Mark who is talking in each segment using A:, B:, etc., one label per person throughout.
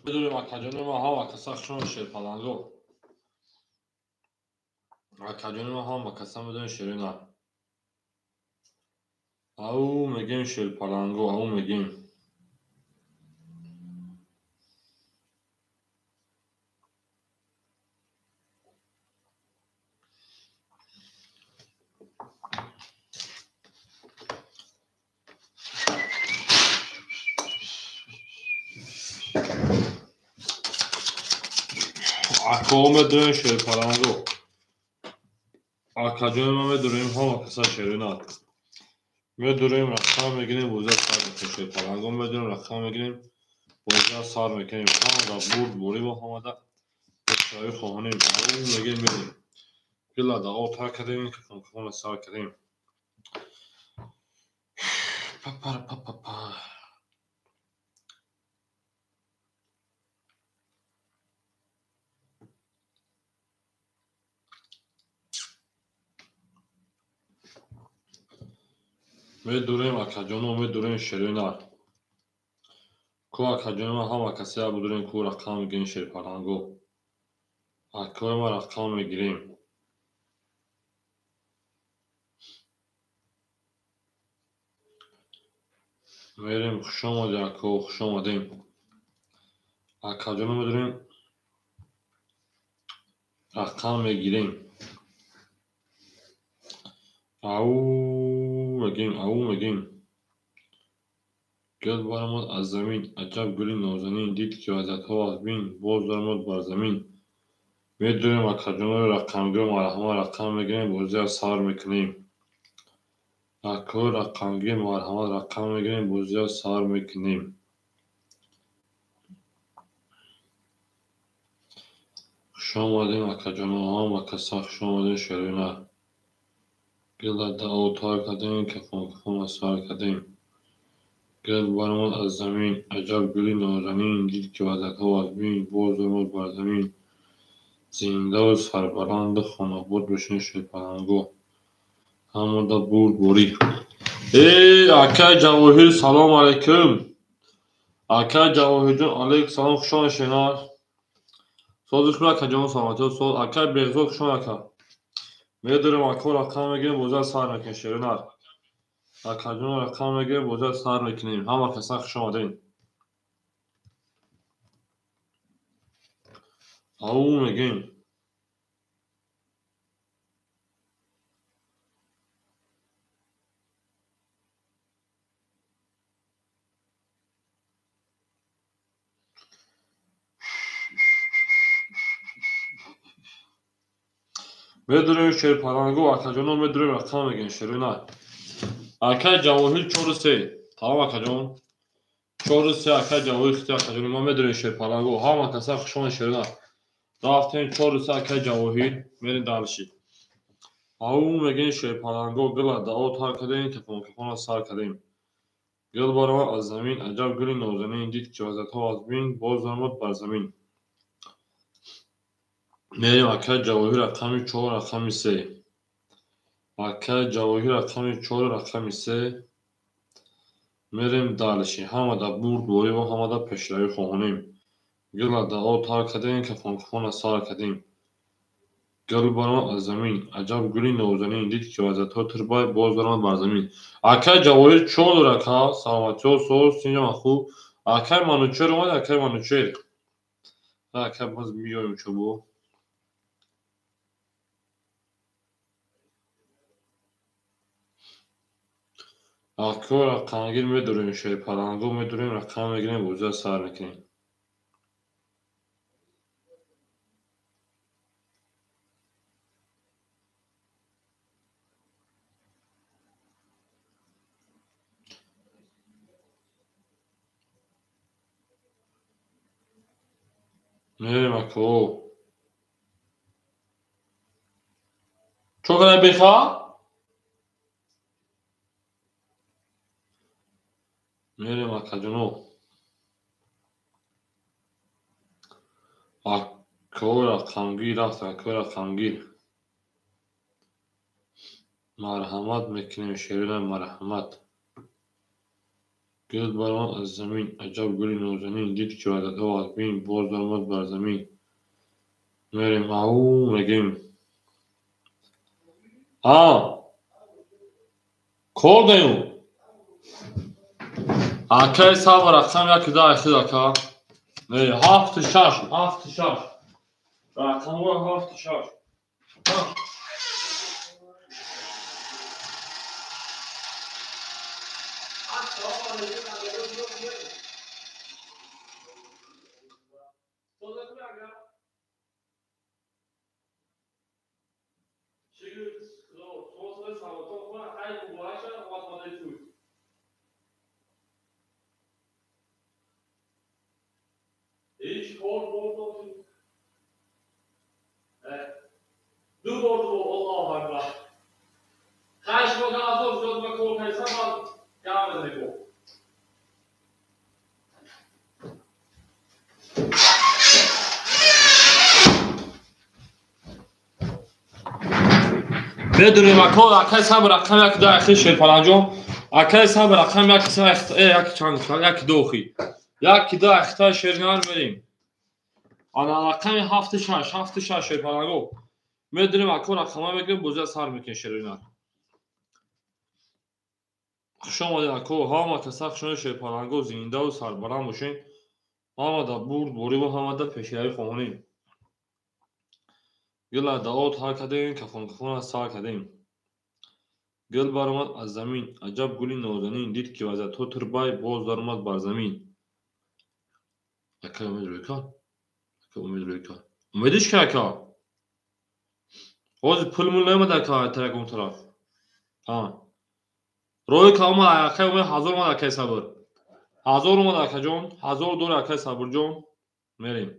A: Медонем, акаҷони ман, ҳама каса хушон шерпаланго. Акаҷони ман, ҳама каса медонем шерина. Ау мегем шерпаланго, ау мегем. Акао медонем шерпаланго. Акаҷони ман, медонем ҳама каса шерина. Медурем, рақам мегирем, бозиа сар мекунем. Шерпаланго, медурем, рақам мегирем, бозиа сар мекунем. Ҳамада бурдборӣ ва ҳамада пешравӣ хоҳонем. Ау мегирем, мерем. Гила дао тар кардем, кафонкафона сар кардем. Папара-па-па-па. Медурем, акаҷоно, медурем шерина. Ку, акаҷони ман, ҳама касея будурем, ку рақам мегирем шерпаланго. Акои ман, рақам мегирем. Мерем, хушомадед, ако, хушомадем. Акаҷоно, медурем, рақам мегирем. Ау мегем, ау мегем. Гул баромад аз замин, аҷаб гули нозанин, дид ки вазиятҳо аз бин, боз даромад бар замин. Медурем, акаҷонои рақамгир, марҳамат, рақам мегирем, бозиа сар мекунем. Акои рақамгир, марҳамат, рақам мегирем, бозиа сар мекунем. Хушомадем, акаҷоно, ҳама каса хушомадем шерина. Гила дао тар кардем, кафонкафона сар кардем. Гул баромад аз замин, аҷаб гули нозанин, дид ки вазиятҳо аз бин, боз даромад бар замин. Зиндаву сарбаланду хонобод бошед шерпаланго. Ҳамада бурдборӣ. Э, акай Ҷавоҳир, салом алайкум. Акай Ҷавоҳирҷон, алайкум салом, хуш омадед шеринар. Сози хуб, акаҷон, саломатиҳо соз. Акай Беҳзод, хуш омадед, ака. Медорем, ако, рақам мегирем, бозиа сар мекунем шеринар. Акаҷон, рақам мегирем, бозиа сар мекунем. Ҳама каса хуш омадед. Ау мегем. Медурем шерпаланго, акаҷоно, медурем, рақам мегирем шерина. Акай Ҷавоҳир, чору се. Тамом, акаҷон. Чору се, акай Ҷавоҳир хити, акаҷоно, ма медурем шерпаланго. Ҳама каса хуш омадед шерина. Рафтем, чору се, акай Ҷавоҳир, мерем дальше. Ау мегем шерпаланго, гила дао тар кардем, кафонкафона сар кардем. Гул баромад аз замин, аҷаб гули нозанин, дид ки вазиятҳо аз бин, боз даромад бар замин. Мерем, акай Ҷавоҳир, рақами чор, рақами се. Акай Ҷавоҳир, рақами чор, рақами се. Мерем дальше. Ҳамада бурдборӣ ва ҳамада пешравӣ хоҳонем. Гила дао тар кардем, кафонкафона сар кардем. Гул баромад аз замин, аҷаб гули нозанин, дид ки вазиятҳо тирбай, боз даромад бар замин. Акай Ҷавоҳир, чор дор, ака, саломатиҳо соз, синҷама хуб. Акай Манучер омад, акай Манучер. Акай, боз меоем чобо. Ако рақамгир, медурем шерпаланго, медурем, рақам мегирем, бозиа сар мекунем. Мерем, ако. Чо кара беха? Мерем, акаҷоно. Ако рақамгир рафт, ако рақамгир. Марҳамат мекунем шерина, марҳамат. Гул баромад аз замин, аҷаб гули нозанин, дид ки ваъдаҳо аз бин, боз даромад бар замин. Мерем, ау мегем. А кор даем. Акай сабр рақам як да ахир ака. Не, 7 6, 7 6. Рақамҳо 7 6. Ду бор Аллоҳу акбар. Хаш бо азоб зиёд ба кор кайса ман гап мезанем. Медонем ако акай сабр рақам як да ахи шерпаланҷон, акай сабр рақам як як чанд як дохи. Як да ахта шернар мерем. Ана рақами 7 6, 7 6 шерпаланго. Медонем ако рақама мегирем, бозия сар мекунем шеринар. Хуш омадед ако, ҳама каса хуш омадед шерпаланго, зиндаву сарбаланд бошед. Ҳама да бурд бориву ҳама да пешравӣ хоҳонем. Гул аз даъо тар кардем, кафон кафон аз сар кардем. Гул баромад аз замин, аҷаб гули нозанин, дид ки вазиятҳо тирбай, боз даромад бар замин. Акай умед рӯй кард? Акай умед рӯй кард. Умедиш ки ака? Ҳозир пул мул наомад ака тарак он тараф. Ҳа. Рӯй ка омад акай умед 1000 омад акай сабр. 1000 омад акаҷон, 1000 дори акай сабрҷон. Мерем.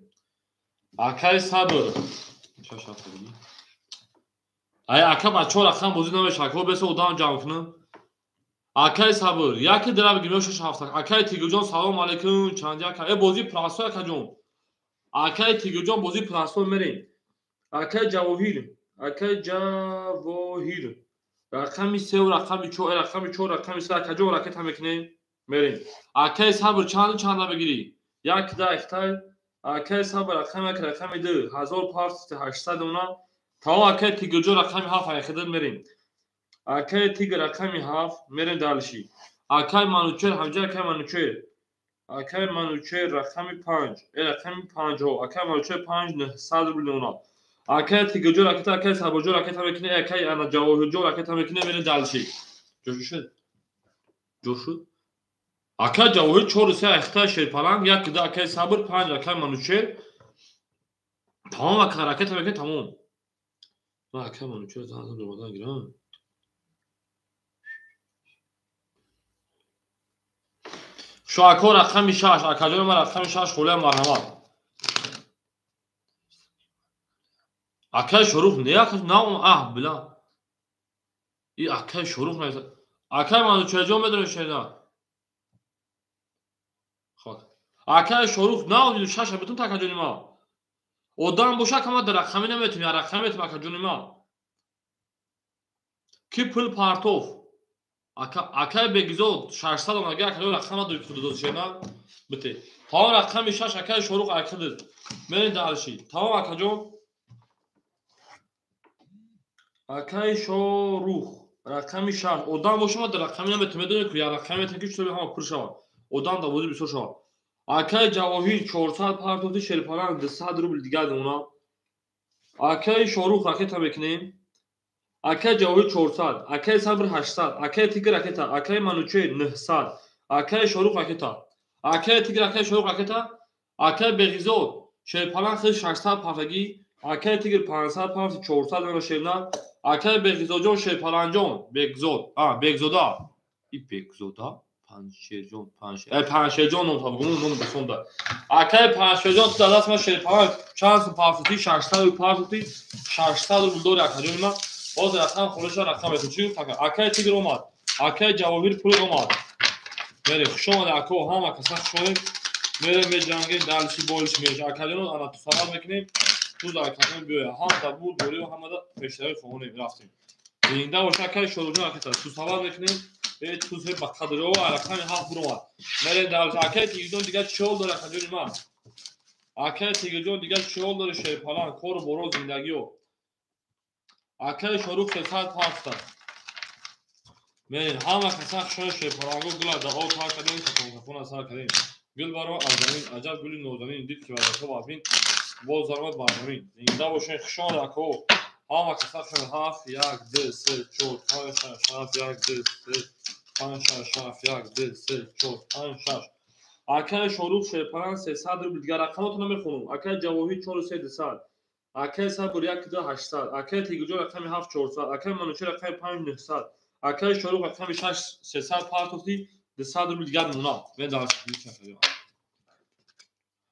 A: Акай сабр. Шаш ҳафта. Ай ака ба чор рақам бозӣ намешавад. Ака бесо одам ҷамъ кунам. Акай сабр, яке дира бигирем шаш ҳафта. Акай Тигирҷон салом алейкум, чанд як. Э бозӣ прасой акаҷон. Акай Тигирҷон бозӣ прасой мерем. Акай Ҷавоҳир, акай Ҷавоҳир. Рақами 3 ва рақами 4, рақами 4, рақами 3 акаҷон ракета мекунем. Мерем. Акай сабр чанд чанда бигирӣ? Як да ихтай. Акай сабр рақами 1, рақами 2, 1800 она. Таво акай Тигирҷон рақами 7 айхидил мерем. Акай Тигр рақами 7 мерем далши. Акай Манучер ҳамҷа акай Манучер. Акай Манучер рақами 5, рақами 5 ҳо. Акай Манучер 5 900 рубл она. Акай Тигирҷон ракета, акай Сабурҷон ракета мекунем, акай ана Ҷавоҳирҷон ракета мекунем, мерем далши. Ҷо шуд? Ҷо шуд? Акай Ҷавоҳир 4 3 айхта шерпаланг, 1 2 акай Сабр, 5 акай Манучер. Тамом ака ракета мекунем, тамом. Ман акай Манучер зан зан гирам. Шо ако рақами 6, акаҷони ман рақами 6 холия марҳамат. Акай Шорух не ака на аҳ била. И акай Шорух не. Акай Манучерҷон медонед шеда. Хок. Акай Шорух на шаш битун акаҷони ман. Одам боша кама дар рақами наметунӣ, рақами метунӣ акаҷони ман. Ки пул партов. Акай Бегизод 600 омад, акаҷон рақама дуй худдоз шена. Бите. Тамом рақами 6 акай Шорух айхидид. Мерин далши. Тамом акаҷон. Акай Шорух рақами 6. Одам боша ма дар рақами наметунӣ, медонед ку я рақами метунӣ ки чутори ҳама пур шавад. Одам дар бозӣ бисёр шавад. Акай Ҷавоҳир 400 партофти шерпаланг 200 рубл дигар она. Акай Шорух ракета мекунем. Акай Ҷавоҳир 400, акай Сабр 800, акай Тигр ракета, акай Манучер 900, акай Шорух ракета, акай Тигр, акай Шорух ракета, акай Беғизод шерпаланг 600 партагӣ, акай Тигр 500 парти 400 она шерна, акай Беғизодҷон шерпаланҷон, Бегзод, а Бегзода. И Бегзода? Панҷшерҷон, Панҷшер. Панҷшерҷон ном табгум, ном бисонда. Акай Панҷшерҷон ту даст ман шерпаланг чанд сум партофти 600 партофти 600 рубл дори акаҷони ман. Боз рақам холиша рақам метун. Чӣ гуфт ака? Акай Тигр омад. Акай Ҷавоҳир пул омад. Мерем, хуш омадед ако, ҳама каса хуш омадед. Мерем меҷангем, далши болиш меш. Акаҷоно ана ту савар мекунем. Туз акаҷон биёя. Ҳам да буд, борию ҳама да пешравӣ хоҳонем, рафтем. Зинда боша акай Шоруҷон аката. Ту савар мекунем. Тузе ба қадро рақами 7 буромад. Мерем дар акай Тигирҷон дигар чӣ ҳол дора акаҷони ман? Акай Тигирҷон дигар чӣ ҳол дора шерпалан, кору боро, зиндагиё. Акай Шорух 307. Мерем ҳама каса хушони шерпаланго гула даъо тар кардем, кафон сар кардем. Гул баро аз замин, аҷаб гули нозанин, дид ки вазифа вазмин, боз даромад бар замин. Зинда бошен, хушон ако. Ҳама каса хушон 7 1 2 3 4 5 6 7 1 2 3 5 6 7 1 2 3 4 5 6. Акай Шорух шерпалан 300 рубл. Дигар рақамотро намехонам. Акай Ҷавоҳир 4 3 200. Акай Сабр 1 2 800. Акай Тигирҷон рақами 7 400. Акай Манучер рақами 5 900. Акай Шорух рақами 6 300 партофти 200 рубл дигар монад. Мен дар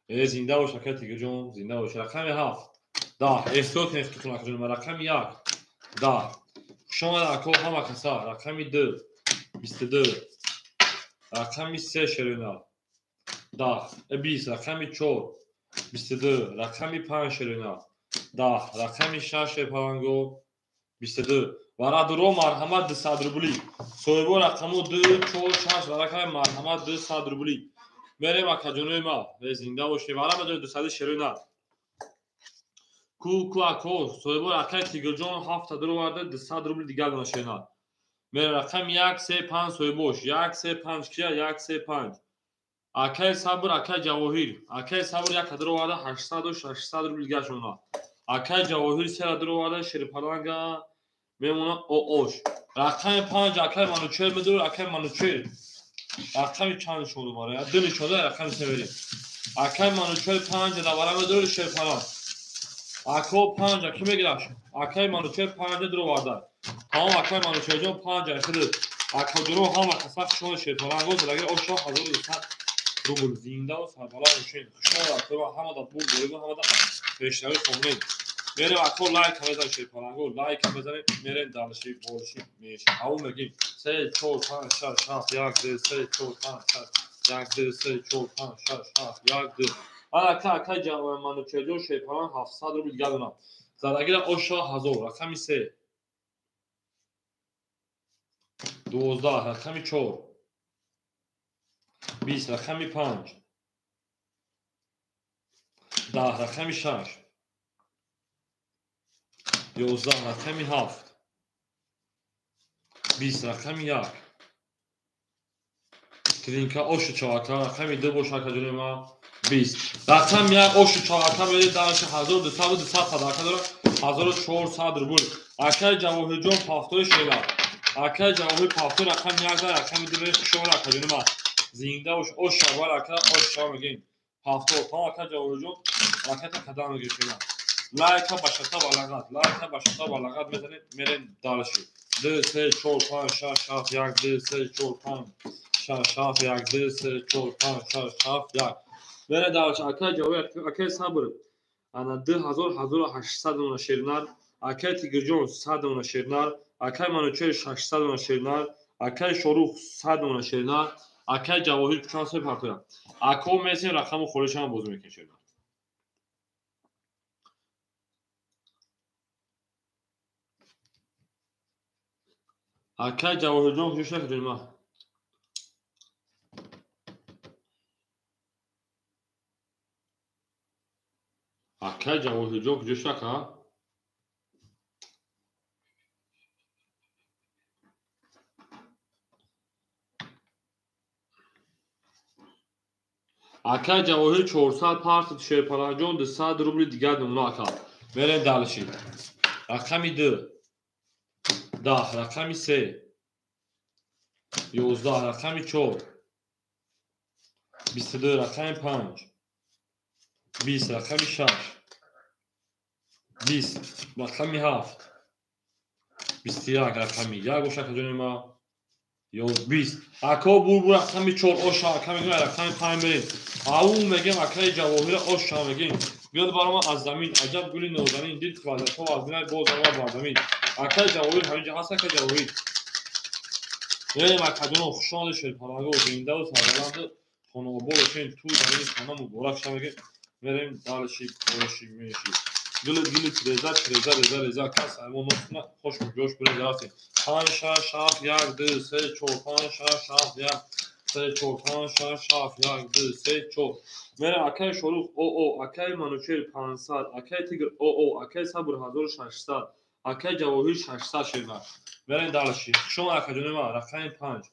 A: зинда бош акай Тигирҷон, зинда бош. Рақами 7 10. Эҳтиёт кунед худтон акаҷон. Рақами 1 10. Хуш омад ако ҳама каса. Рақами 2 22. Рақами 3 шерина 10 20. Рақами 4 22. Рақами 5 шерина 10. Рақами 6 шерпаланго 22. Варадуро марҳамат 200 рубли. Соҳибо рақамо 2 4 6 варакай марҳамат 200 рубли. Мерем акаҷонои ма. Зинда бошед. Вара медоред 200 шерина. Ку ку ако соҳибо акай Тигирҷон 7 дуроварда 200 рубли дигар дона шерина. Мерем рақами 1 3 5 соҳибош 1 3 5 кия 1 3 5. Акай Сабр, акай Ҷавоҳир. Акай Сабр 1 дуроварда 800 600 рубли дигар шона. Акай Ҷавоҳир 3 дуроварда шерпаланга мемона оош. Рақами 5 акай Манучер медорад, акай Манучер. Рақами чанд нишон дорад? 2 нишон дорад, рақами 3 мерем. Акай Манучер 5 давара медорад шерпаланг. Ако 5 ки мегираш? Акай Манучер 5 дуроварда. Тамом акай Манучерҷон 5 худат. Акаҷоно ҳама каса хушон шерпаланго залаги оша 1200 рубл. Зинда ва сарбаланд бошед. Хушон рафта ҳама да пул доред, ҳама да пешравӣ хонед. Мерем ако лайк мезанем шерпаланго, лайк мезанем, мерем далши, болши, меши. Ав мегим 3 4 5 6 7 1 2 3 4 5 6 1 2 3 4 5 6 7 1 2. Ана акай Манучерҷон шерпаланг 700 рубл дигар донам. Залагира оша 1000. Рақами 3 12. Рақами 4 20. Рақами 5 10. Рақами 6 11. Рақами 7 20. Рақами 1 Тринка ошу чавака. Рақами 2 боша акаҷони ма 20. Рақами 1 ошу чавака мере дараши 1200 200 садака дорад 1400 рубл. Акай Ҷавоҳирҷон пафтои шера. Акай Ҷавоҳир пафто рақами 1 дар рақами 2 мере хушомад акаҷони ма. Зинда бош ош шавар ака ош шава мегем. Пафто тамом акай Ҷавоҳирҷон раката қадам мегирем шера. Лайка башата балағат, лайка башата балағат мезанем, мерем дараши. 2 3 4 5 6 7 1 2 3 4 5 6 7 1 2 3 4 5 6 7 1. Мерем дараши. Акай Ҷавоҳир, акай Сабр. Ана 2000 1800 дона шернар, акай Тигирҷон 100 дона шернар, акай Манучер 600 дона шернар, акай Шорух 100 дона шернар, акай Ҷавоҳир 400 партоя. Ако месем рақаму холишам боз мекунем шернар. Акай Ҷавоҳирҷон куҷо шуда куҷои ма? Акай Ҷавоҳирҷон куҷо шуда ка? Акай Ҷавоҳир 400 партид шерпаланҷон 200 рубли дигар намуна ака. Мерем далши. Рақами 2 10. Рақами 3 11. Рақами 4 22. Рақами 5 20. Рақами 6 20. Рақами 7 21. Рақами 1 боша акаҷони ма 20. Ако бурбур рақами 4 оша ака мегӯем, рақами 5 мерем. Ау мегем акаи Ҷавоҳира оша мегем. Гул барома аз замин, аҷаб гули нозанин, дид вазифа вазминай боз омад бар замин. Акаи Ҷавоҳир ҳаминҷа ҳаст акаи Ҷавоҳир. Мерем акаҷоно хушомад шерпаланго зиндаву сарбаланду хонаобод бошед, ту замини хона муборак шава мегем. Мерем далши, болши, меши. Гилит гилит реза реза реза реза кас аймон носна хош ҷош бурем рафтем. 5 6 7 1 2 3 4 5 6 7 1 3 4 5 6 7 1 2 3 4. Мерем акай Шорух ОО, акай Манучер 500, акай Тигр ОО, акай Сабр 1600, акай Ҷавоҳир 600 шерна. Мерем дальше. Шумо акаҷони ма рақами 5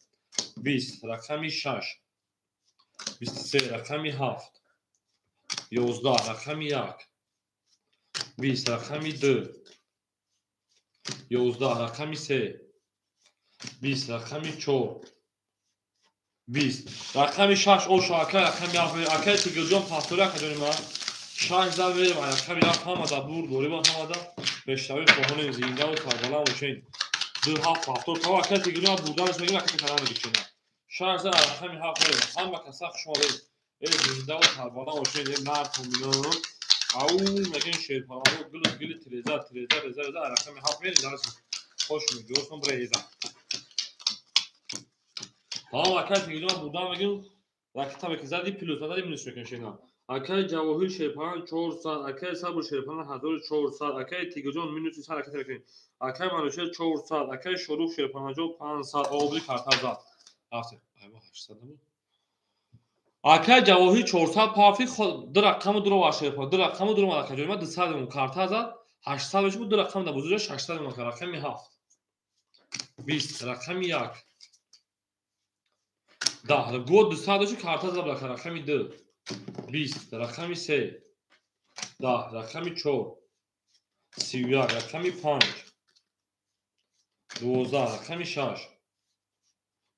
A: 20, рақами 6 23, рақами 7 11, рақами 1 20, рақами 2 11, рақами 3 20, рақами 4 20, рақами 6 оша акай рақами 7 акай Тигрҷон пастори акаҷони ма 6 зад мерем рақами 7 ҳамада бурд дорем ҳамада пешравӣ хоҳонем зиндаву сарбаланд бошед. 2 7 70 та акай Тигрҷон бурданаш мегирем акай калам мегирем. 6 зад рақами 7 мерем ҳама каса хуш омадед. Зиндаву сарбаланд бошед. Нард миллион ау мегин шерпаланго гилу гили тиреза тиреза реза реза рақами 7 мерем дарс хош меҷосон бреза. Тамом акай Тигрҷон бурдан мегирем ракета меки зади плюс зади минус мекунем шена. Акай Ҷавоҳир Шерпалан 400, акай Сабр Шерпалан 1400, акай Тигрҷон минуси 100 ракета мекунем. Акай Манучер 400, акай Шорух Шерпаланҷон 500, обри карта зад. Рафтем. Айва 800 набуд. Акай Ҷавоҳир 400 пафи ду рақаму дуро ва Шерпалан, ду рақаму дуро ва акаҷон ма 200 мон карта зад, 800 мешуд, ду рақам да бузурга 600 мон рақами 7 20, рақами 1 10, го 200 дошт карта зад рақами 2 20, рақами 3 10, рақами 4 31, рақами 5 12, рақами 6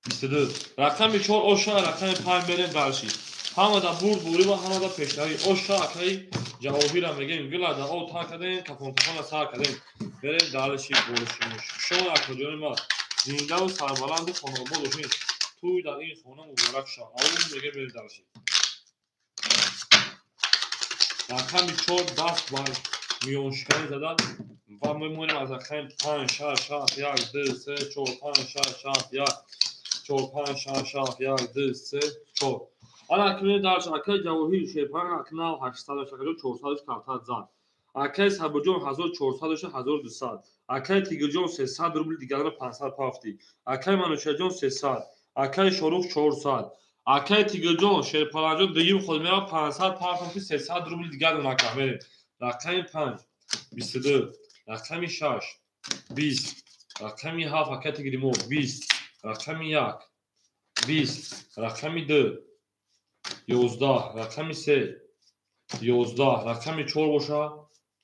A: 22, рақами 4 оша рақами 5 мерем дальше. Ҳамада бурд бурӣ ва ҳамада пешравӣ. Оша акаи Ҷавоҳира мегем гилада об тар кардем, кафон кафона сар кардем. Мерем дальше боришимуш. Шумо акаҷони ма зиндаву сарбаланду хонаобод бошед. Туй дар ин хона муборак шав. Аум мегем мерем дальше. Рақами 4 даст бар миёншиканӣ зада ва мемонем аз рақами 5 6 7 1 2 3 4 5 6 7 1 4 5 6 7 1 2 3 4. Ана акнун дальше акай Ҷавоҳир Шерпалан акнав 800 акаҷон 400 карта зад. Акай Сабрҷон 1400 1200, акай Тигрҷон 300 рубл дигарро 500 пафтӣ. Акай Манучерҷон 300, акай Шорух 400, акай Тигрҷон Шерпаланҷон дуюм худ меравад 500 пафти 300 рубл дигар нака мерем. Рақами 5 22, рақами 6 20, рақами 7 акай Тигри мо 20, рақами 1 20, рақами 2 11, рақами 3 11, рақами 4 боша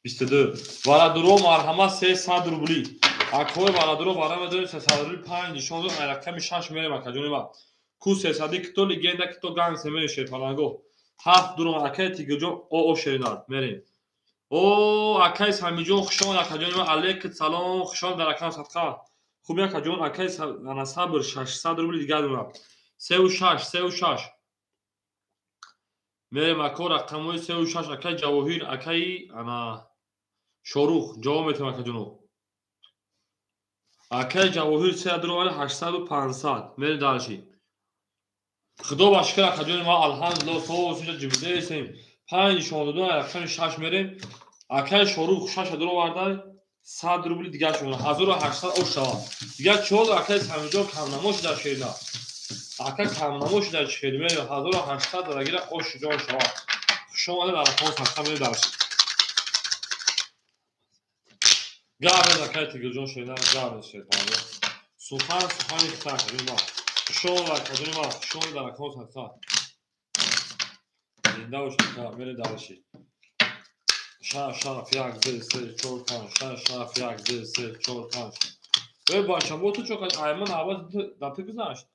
A: 22. Варадуро марҳамат 300 рубли. Акои варадуро вара медорем 300 рубли 5 нишон дод, рақами 6 мерем акаҷони ма. Ку 300 кито легенда кито гангстер мерем Шерпаланго. 7 дуром акай Тигрҷон ОО Шернар мерем. О акай Самиҷон хуш омад акаҷони ма, алейкум салом, хуш омад дар акам садқа. Хуби акаҷон акай Сабр 600 рубли дигар дорам. 3 6 3 6 мерем ако рақамҳои 3 6 акай Ҷавоҳир акай ана Шорух ҷавоб метавам акаҷоно. Акай Ҷавоҳир 3 дуром 800 500 мерем дальше. Худо ба шукр акаҷони ма алҳамдулиллоҳ соосиҷа ҷибидаесем. 5 нишон доду рақами 6 мерем. Акай Шорух 6 дур оварда 100 рубли дигар шуд 1800 ош шавад. Дигар чор акай Самиҷон камнамо шуда шерна. Ака камнамо шуда чӣ мерем 1800 дарагира ош ҷон шавад. Хуш омадед дар рақами садқа мерем дальше. Гавез акай Тигрҷон шерна, гавез шерпаланго. Сухан сухани хита акаҷони ма. Хуш омадед акаҷони ма, хуш омадед дар рақами садқа. Зинда бошед, мерем дальше. 6 7 1 2 3 4 5 6 7 1 2 3 4 5. Эй бача, бо ту чо айман аваз да ту гузашт.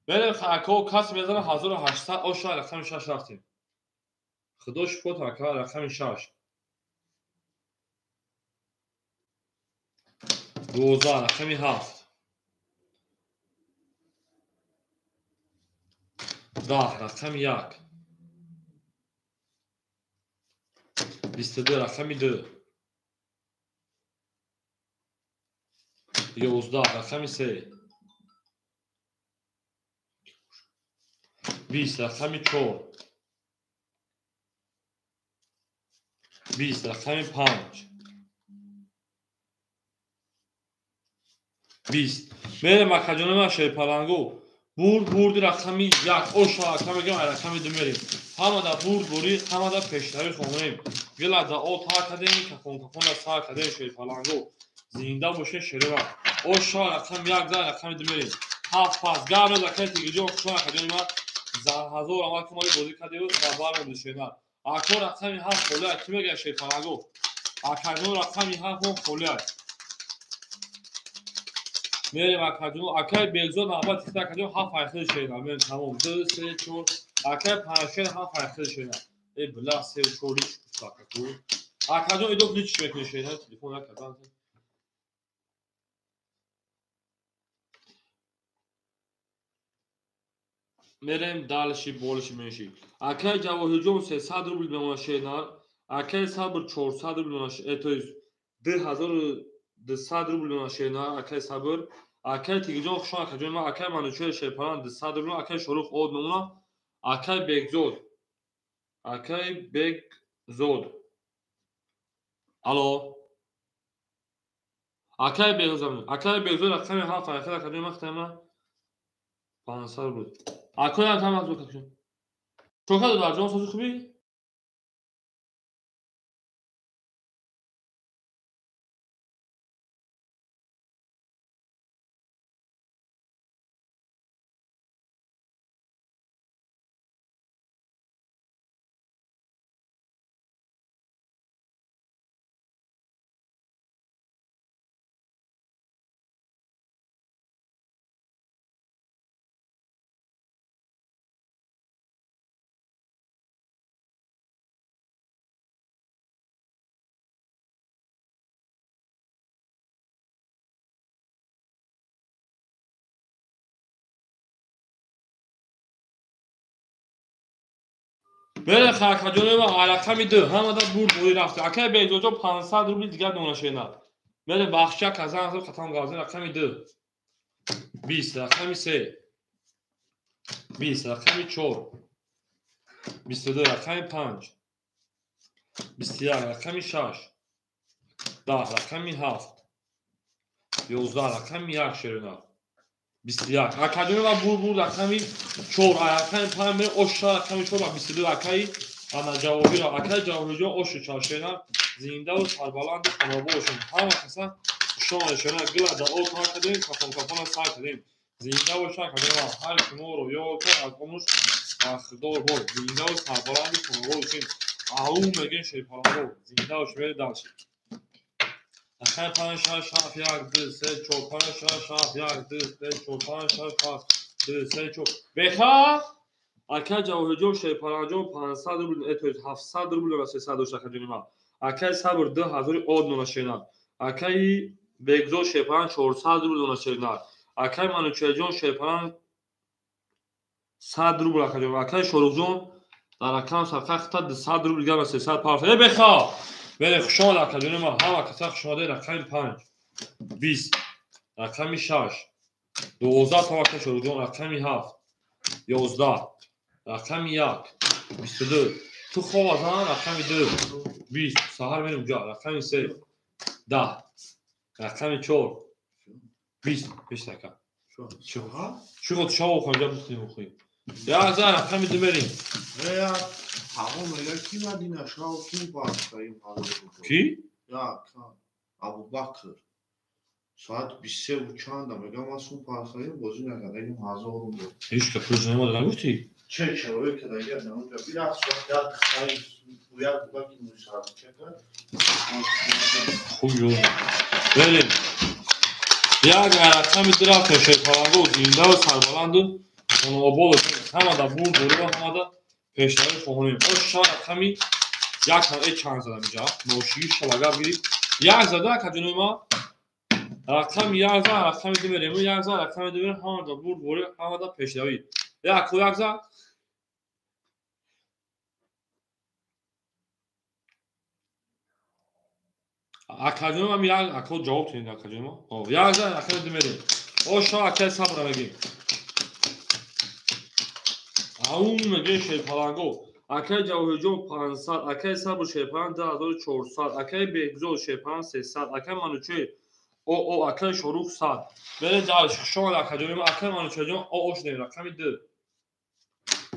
A: Мерем ако кас мезана 1800 оша рақами 6 рафтем. Худо шукр ака рақами 6 12, рақами 7 10, рақами 1 22, рақами 2 11, рақами 3 20, рақами 4 20 рақами 5 20 мерем акаҷони ман шерпаланго бурд бурди рақами 1 оша ака мегӯям рақами 2 мерем ҳамада бурд бурӣ ҳамада пешравӣ хонем гилада о та кардем кафон кафона сар кардем шерпаланго зинда боше шерива оша рақами 1 за рақами 2 мерем ҳафт пас гап акаи тигиҷон хушон акаҷони ман ҳазор амал кумали бозӣ кардеву ва бармонди шернар ако рақами 7 холия кӣ мегӯяд шерпаланго акаҷон рақами 7 холия мерем акаҷон акаи Бегзод навбат ихта акаҷон 7 айхил шернар мерем тамом 2 3 4 акаи Панҷшер 7 айхил шернар э била 3 4 лич акаку акаҷон идок лич мекунӣ шернар телефон накардан мерем дальше больше меньше. Акай Ҷавоҳирҷон 300 рубл мемона шернар, акай Сабр 400 рубл мемона, то есть 2200 рубл мемона шернар, акай Сабр, акай Тигиҷон хушон акаҷон ман, акай Манучер шерпаран 200 рубл, акай Шорух од мемона, акай Бегзод. Акай Бегзод. Алло. Акай Бегзод, акай Бегзод рақами 7 акай акаҷон ман хитама 500 рубл. Акоям там аз бокашон. Чока дар ҷон сози хуби? Мерем акаҷони ман рақами 2 ҳамада бурд бурӣ рафта. Акаи Бегзодҷон 500 рубли дигар мемона шернар. Мерем бахшча казан қатам гавзин рақами 2 20 рақами 3 20 рақами 4 22 рақами 5 21 рақами 6 10 рақами 7 11 рақами 1 шернар. 21 акаҷони ман бурд бурд рақами 4 рақами 5 мерем оша рақами 4 ва 22 акаи ана Ҷавоҳирро акаи Ҷавоҳирҷон ошу чаршена зиндаву сарбаланду хонобо бошем. Ҳама каса хушомадед шерна гилада о та кардем кафон кафона сар кардем. Зинда бошед акаҷони ман ҳар шуморо ёд кард аз омӯш бахдор бод. Зиндаву сарбаланду хонобо бошем. Ау мегӯем шерпаланго зинда бошем мерем дальше. Рақами 5 6 7 1 2 3 4 5 6 7 1 2 3 4 5 6 7 2 3 4 беха акаи Ҷавоҳирҷон шерпаланҷон 500 рубл, то есть 700 рубл ва 300 дошт акаҷони ман. Акаи Сабр 2000 од мона шернар. Акаи Бегзод шерпалан 400 рубл мона шернар. Акаи Манучерҷон шерпалан 100 рубл акаҷон. Акаи Шорухҷон дар рақам садқа хита 200 рубл дигар ва 300 пафт. Э беха Бере хушомад акаҷони ман ҳама каса хушомаде рақами 5 20 рақами 6 12 то акаи Шорухҷон рақами 7 11 рақами 1 22 ту хоб аз ман рақами 2 20 саҳар мерем ҷо рақами 3 10 рақами 4 20 20 ака чӣ гуфт шав хонҷа бутунем хӯй як за рақами 2 мерем
B: Ҳаво мегӯяд ки Мадина шав ким паста ин
A: Ки?
B: Як Абубакр. Соат 23 чанда мегӯям ман сум пастаим бозӣ накарда ҳазор рубл.
A: Ҳеҷ ка пул намода нагуфтӣ?
B: Че человек кадаги наонҷа бирав соат як хай як баки мусарча кард.
A: Хуб ё. Берем. Як рақами 2 рафтем шерпаланго зиндаву сарбаланду хонобод ҳамада бурд бурива ҳамада пешравӣ хоҳонем. Оша рақами 1 ҳам э чанд задам инҷа. Ношигӣ шалагар гирифт. Як зада акаҷони ман рақами 1 за рақами 2 мерем. 1 за рақами 2 мерем ҳамада бурд бурива ҳамада пешравӣ. Як як за акаҷони ман як ако ҷавоб тунед акаҷони ман. Як за рақами 2 мерем. Оша акаи Сабра мегӯем. Ау мегӯем шерпаланго. Акай Ҷавоҳирҷон 500, акай Сабр Шерпаран 2400, акай Бекзод Шерпаран 300, акай Манучер ОО, акай Шорух 100. Берем дальше. Хуш омадед акаҷони ма. Акай Манучерҷон ОО шудем. Рақами 2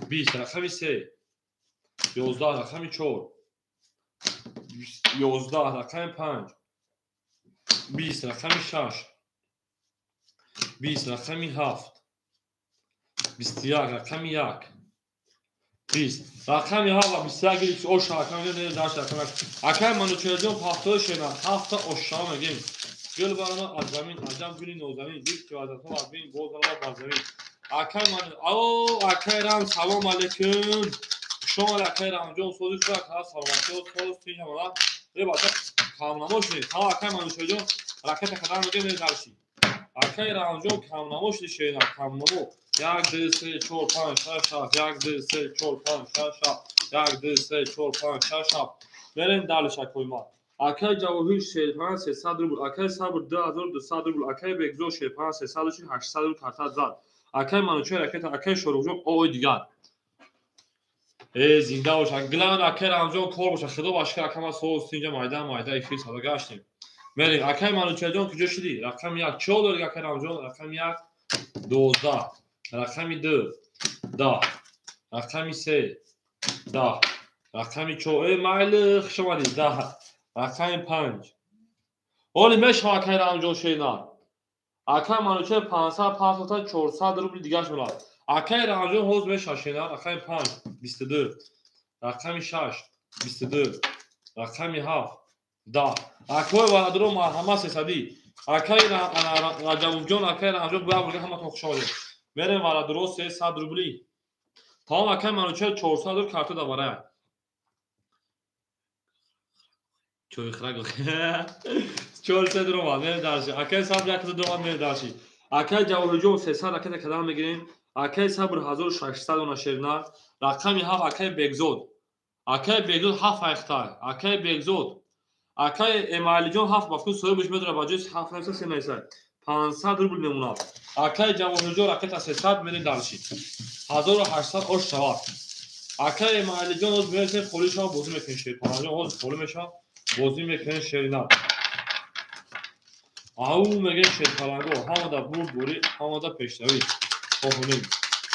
A: 20, рақами 3 11, рақами 4 11, рақами 5 20, рақами 6 20, рақами 7 21, рақами 1 20, рақами 7 ва 21 гирифт. Оша рақами не дашт рақами. Акай Манучерҷон 70 шена 7 ошшава мегем. Гул барома аз замин, аҷаб гули нозанин, гул ки вазатҳо аз бин, боз ама бар замин. Акай ман, ао, акай Рам, салом алейкум. Хуш омадед акай Рамҷон, сози худ ака, саломатӣ, соз тинҷ ҳамала. Э бача, камнамо шудед. Ҳа, акай Манучерҷон, ракета қадар мегем, не дарси. Акай Рамҷон камнамо шуди шена, камнамо. 1 2 3 4 5 6 7, 1 2 3 4 5 6 7, 1 2 3 4 5 6 7. Берем дальше акой ма. Акай Ҷавоҳир Шерпаран 300 рубл, акай Сабр 2200 рубл, акай Бекзод Шерпаран 300 800 рубл карта зад. Акай Манучер ракета, акай Шоруҳҷон ОО дигар. Э, зинда бош. Главное акай Рамҷон кор боша. Худо ба шукр ака ма соз тинҷа майда майда эфир сада гаштем. Мерем. Акай Манучерҷон куҷо шудӣ? Рақами 1. Чо дорӣ акай Рамҷон? Рақами 1 12, рақами 2 10, рақами 3 10, рақами 4. Э, майли, хуш омадӣ. 10, рақами 5. Оли мешава акай Рамҷон шена. Акай Манучер 500 500 400 рубл дигар шуд. Акай Рамҷон ҳоз мешава шена. Рақами 5 22, рақами 6 22, рақами 7 10. Акой валадро марҳамат 300. Акай Раҷабовҷон, акай Рамҷон бояд бурга ҳаматон хуш омадед. Мерем валадро 300 рубли. Тамом акай Манучер 400 рубл карта даварая. Чой храг. 400 рубл мерем дарши. Акай Сабр 100 рубл мерем дарши. Акай Ҷавоҳирҷон 300 ракета кадан мегирем. Акай Сабр 1600 она шерна. Рақами 7 акай Бекзод. Акай Бекзод 7 айхтар. Акай Бекзод. Акай Эмалиҷон 7 бафту соҳибаш медора ба ҷои 7 нависа 3 нависа. 500 рубл мемонад. Акай Ҷавоҳирҷон ракета 300 мерем дарши. 1800 ош шавад. Акай Эмалиҷон ҳоз мерасем холӣ шава бозӣ мекунем шерпаранҷон ҳоз холӣ мешава бозӣ мекунем шерина. Ау мегем шерпаранго ҳамада бурдборӣ, ҳамада пешравӣ. Хоҳонем.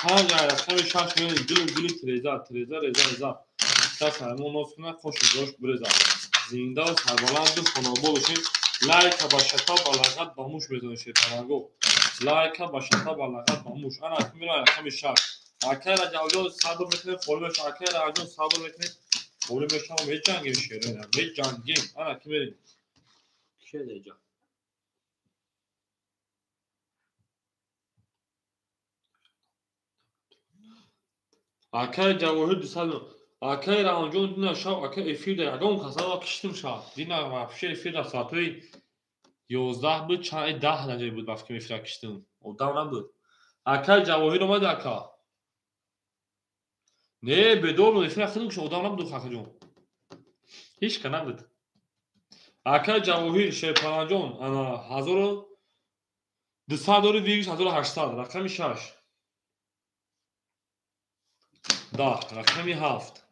A: 5 рақами 6 мерем гулу гули тиреза, тиреза реза реза. Кас ҳаймон ноз кунад, хошу ҷош биреза. Зинда ва сарбаланду хонобод бошем. Лайка ба шата ба лағат ба муш мезанем шерпаранго. Лайка ба шата ба лағат ба муш. Ана акун мерам рақами 6. Акай Раҷабҷон сабр мекунем, холӣ мешавам. Акай Раҷабҷон сабр мекунем, холӣ мешавам. Меҷангем шерона, меҷангем. Ана ки мерем. Киеда? Акай Ҷавоҳир 200. Акай Рамҷон дина шав, акай эфир да ягон касава киштим шав. Дина вообще эфир да соатҳои 11 буд, чанд 10 наҷай буд вақте ки эфира киштим. Одам набуд. Акай Ҷавоҳир омад ака. Не, бедор буд, эфира худум кишт, одам набуд акаҷон. Ҳеч ка набуд. Акай Ҷавоҳир Шерпаранҷон, ана 1200 дори вигиш 1800, рақами 6. 10, рақами 7.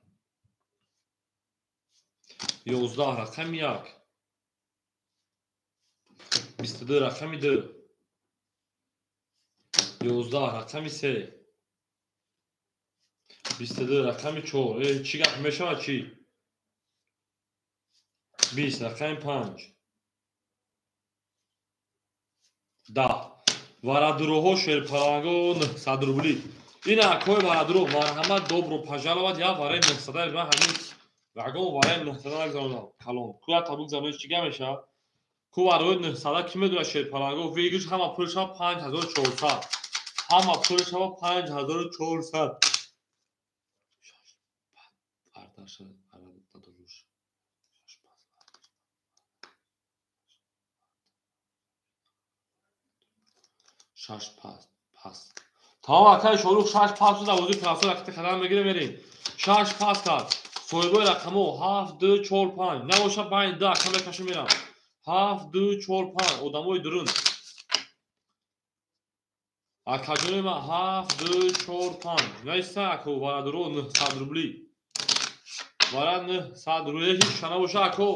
A: 11, рақами 1. 22, рақами 2. 11, рақами 3. 22, рақами 4. Э, чӣ гап мешавад чӣ? 20, рақами 5. 10. Варадуроҳо шерпаланго 900 рубли. Ин акои варадуро марҳамат, добро пожаловать. Я вараи 900 ман ҳамин ягон вараи 900 нагзаронам калон. Ку я табук занои чӣ гап мешавад? Ку вараи 900 ки медонад шерпаланго выигрыш ҳама пул шава 5400. Ҳама пул шава 5400. Шаш пас пас. Тамом акай Шорух шаш пас шуд, авози прасо ракета қадам мегирем мерем. Шаш пас кард. Соҳибои рақамҳо 7 2 4 5. Набоша байни 2 ака мекашам мерам. 7 2 4 5 одамои дурун. Акаҷони ман 7 2 4 5. Наиста аку варадуро 900 рубли. Бара 900 рубль ҳеч шана боша ако.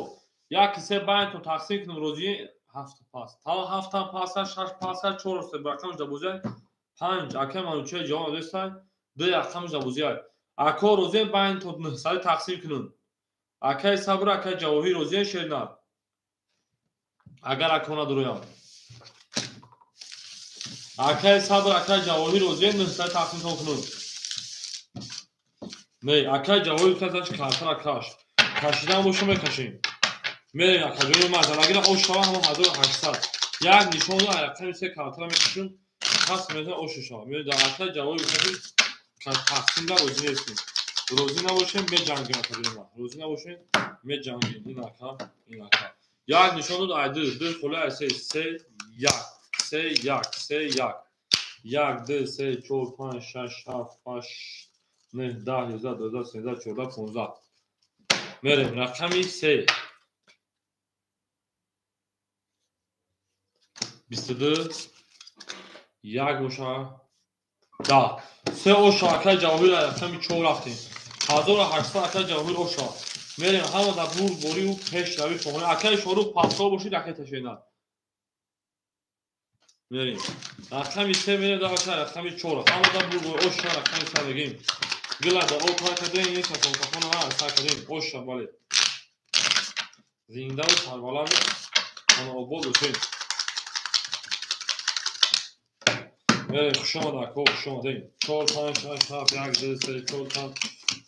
A: Як се байнтон тақсим кунем розӣ 7 пас. Та 7 пас, 6 пас, 4 се рақамш да бозӣ 5 ака Манучеҳр ҷавоб додестай. 2 рақамш да бозӣ. Ако розӣ байнтон 900 тақсим кунем. Акай Сабр, акай Ҷавоҳир розӣ шернар. Агар ако надуроям. Акай Сабр, акай Ҷавоҳир розӣ 900 тақсим кунем. Не, акай Ҷавоҳир казаш картара каш. Кашидан боша мекашем. Мерем акаҷони ман залагира ош шава ҳама 1800. Як нишон рақами се картара мекашем. Пас мезан ош шава. Мерем дар акай Ҷавоҳир каш тақсим дар розӣ нестем. Розӣ набошем меҷангем акаҷони ман. Розӣ набошем меҷангем. Ин ака, ин ака. Як нишон дод ай 2, 2 холи ай 3, 3 1, 3 1, 3 1. 1 2 3 4 5 6 7 8 9 10 11 12 13 14 15. Мерем рақами 3. 22 1 боша 10. 3 оша акай Ҷавоҳир рақами 4 рафтем. 1800 акай Ҷавоҳир оша. Мерем ҳама дар бурдбориву пешравӣ фоғона. Акай Шорух пасҳо бошид акай ташена. Мерем. Рақами 3 мерем дар акай рақами 4. Ҳама дар бурдбори оша рақами 3 мегем. Гила да о пар кардем, ин кафон кафона сар кардем. Оша бале. Зиндаву сарбаланд хонаобод бошед. Мерем хуш омад ако, хуш омадем. 4 5 6 7 1 2 3 4 5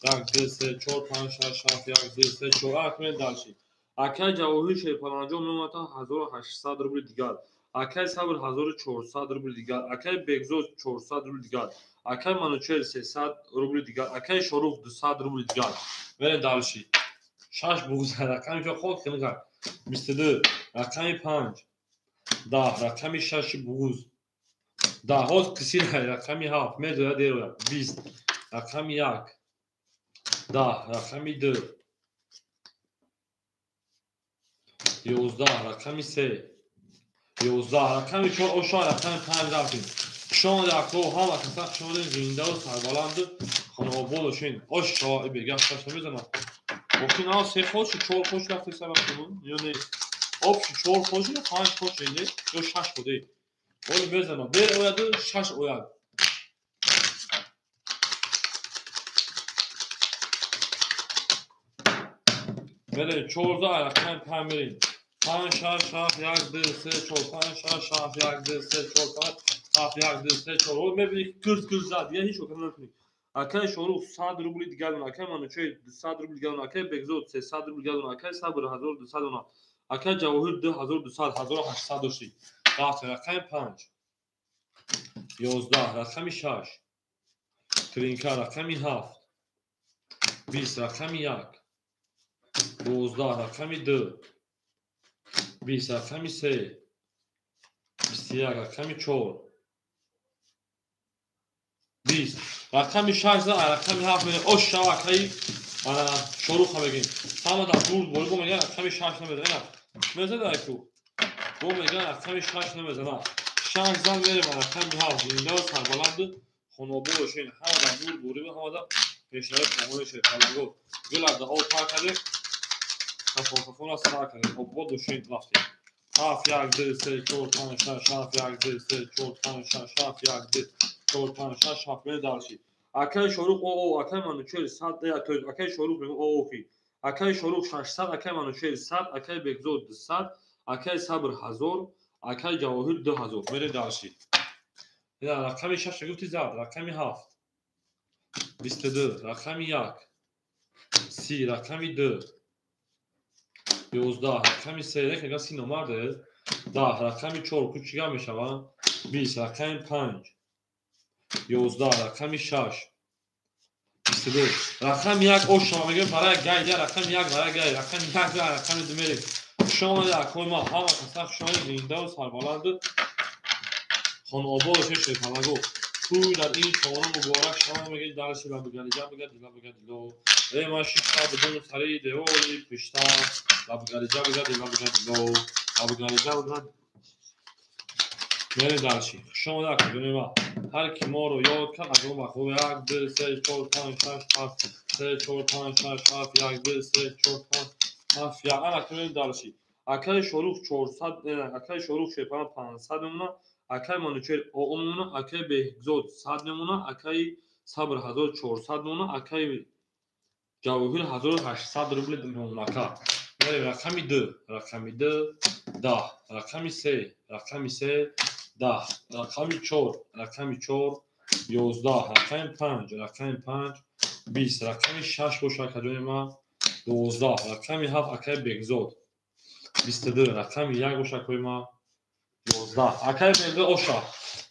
A: 1 2 3 4 5 6 7 1 2 3 4. Ак мерем дальше. Акай Ҷавоҳир Шерпаланҷон меомаданд 1800 рубли дигар. Акай Сабр 1400 рубли дигар. Акай Бекзод 400 рубли дигар. Акай Манучеҳр 300 рубли дигар. Акай Шорух 200 рубли дигар. Мерем дальше. 6 буғза рақами чо хок хинга. 22 рақами 5 10 рақами 6 буғуз. 10 ҳоз қисир рақами 7 медоя дероя 20 рақами 1 10 рақами 2 11 рақами 3 11 рақами 4 оша рақами 5 рафтем. Хуш омадед ако, ҳама каса хуш омадед, зиндаву сарбаланду хонаобод бошед. Ош шава бегаш шаш намезанам. Охи на 3 хош 4 хош рафте сабаб ё не? Обши 4 хош ё 5 хош не? Ё 6 ходе. Оли мезанам. Бер ояду 6 ояд. Мерем 14 рақами 5 мерем. 5 6 7 1 2 3 4 5 6 7 1 2 3 4 5 7 1 2 3 4. О мебинӣ кирд кирд зад. Дигар ҳеч окам намекунӣ. Акай Шорух 100 рубли дигар дона. Акай Манучеҳр 200 рубли дигар дона. Акай Бекзод 300 рубли дигар дона. Акай Сабр 1200 дона. Акай Ҷавоҳир 2200 1800 доштӣ. Рафт рақами 5 11 рақами 6 Тринка рақами 7 20 рақами 1 12 рақами 2 20 рақами 3 21 рақами 4 20 рақами 6 рақами 7 мерем. Ош шава акаи Шоруха мегем. Ҳама дар бурд борӣ бо меган рақами 6 намезанад. Мезанад аку. Бо меган рақами 6 намезанад. 6 зан мерем рақами 7 зиндаву сарбаланду хонаобод бошед. Ҳама дар бурд борӣ ва ҳама дар пешравӣ фоғона Шерпалангон. Гила да о пар кардем. Кафон кафона сар кардем. Обод бошед рафтем. 7 1 2 3 4 5 6 7 1 2 3 4 5 6 7 1 2 4 5 6 7 мерем дальше. Акай Шорух о акай Манучеҳр 100 то акай Шорух мегӯ охи. Акай Шорух 600, акай Манучеҳр 100, акай Бекзод 200, акай Сабр 1000, акай Ҷавоҳир 2000. Мерем дальше. Ина рақами 6 гуфти зад, рақами 7 22, рақами 1 30, рақами 2 11, рақами 3, як мегӯяд 30 номарде. 10 рақами 4 кучига мешавад 20 рақами 5 11 рақами 6 22 рақами 1 ош шава мегӯем барои гай, рақами 1 барои гай, рақами 1 рақами 2 мерем. Хуш омадед акои ман, ҳама каса хуш омадед, зиндаву сарбаланду хонаобод бошед Шерпалангон. Тӯй дар ин шомона муборак шава мегӯед дарси лабгариҷа бигад лабгариҷа. Эй ман шишта бидуни сари девори пишта лабгариҷа бигад лабгариҷа лабгариҷа бигад. Мерем дальше. Хуш омада акаҷони ма. Ҳар ки моро ёд кард, аз он ба худ 1 2 3 4 5 6 7 3 4 5 6 7 1 2 3 4 5 7 1. Ана мерем дальше. Акаи Шорух 400, акаи Шорух Шерпаланг 500 мемона, акаи Манучер ОО мемона, акаи Беҳзод 100 мемона, акаи Сабр 1400 мемона, акаи Ҷавоҳир 1800 рубл мемона. Ака. Мерем рақами 2, рақами 2 10, рақами 3, рақами 3 10, рақами 4, рақами 4 11, рақами 5, рақами 5 20, рақами 6 боша акаҷони ман 12, рақами 7 акаи Бегзод 22, рақами 1 боша акаи ман 11, акаи Бегзод оша,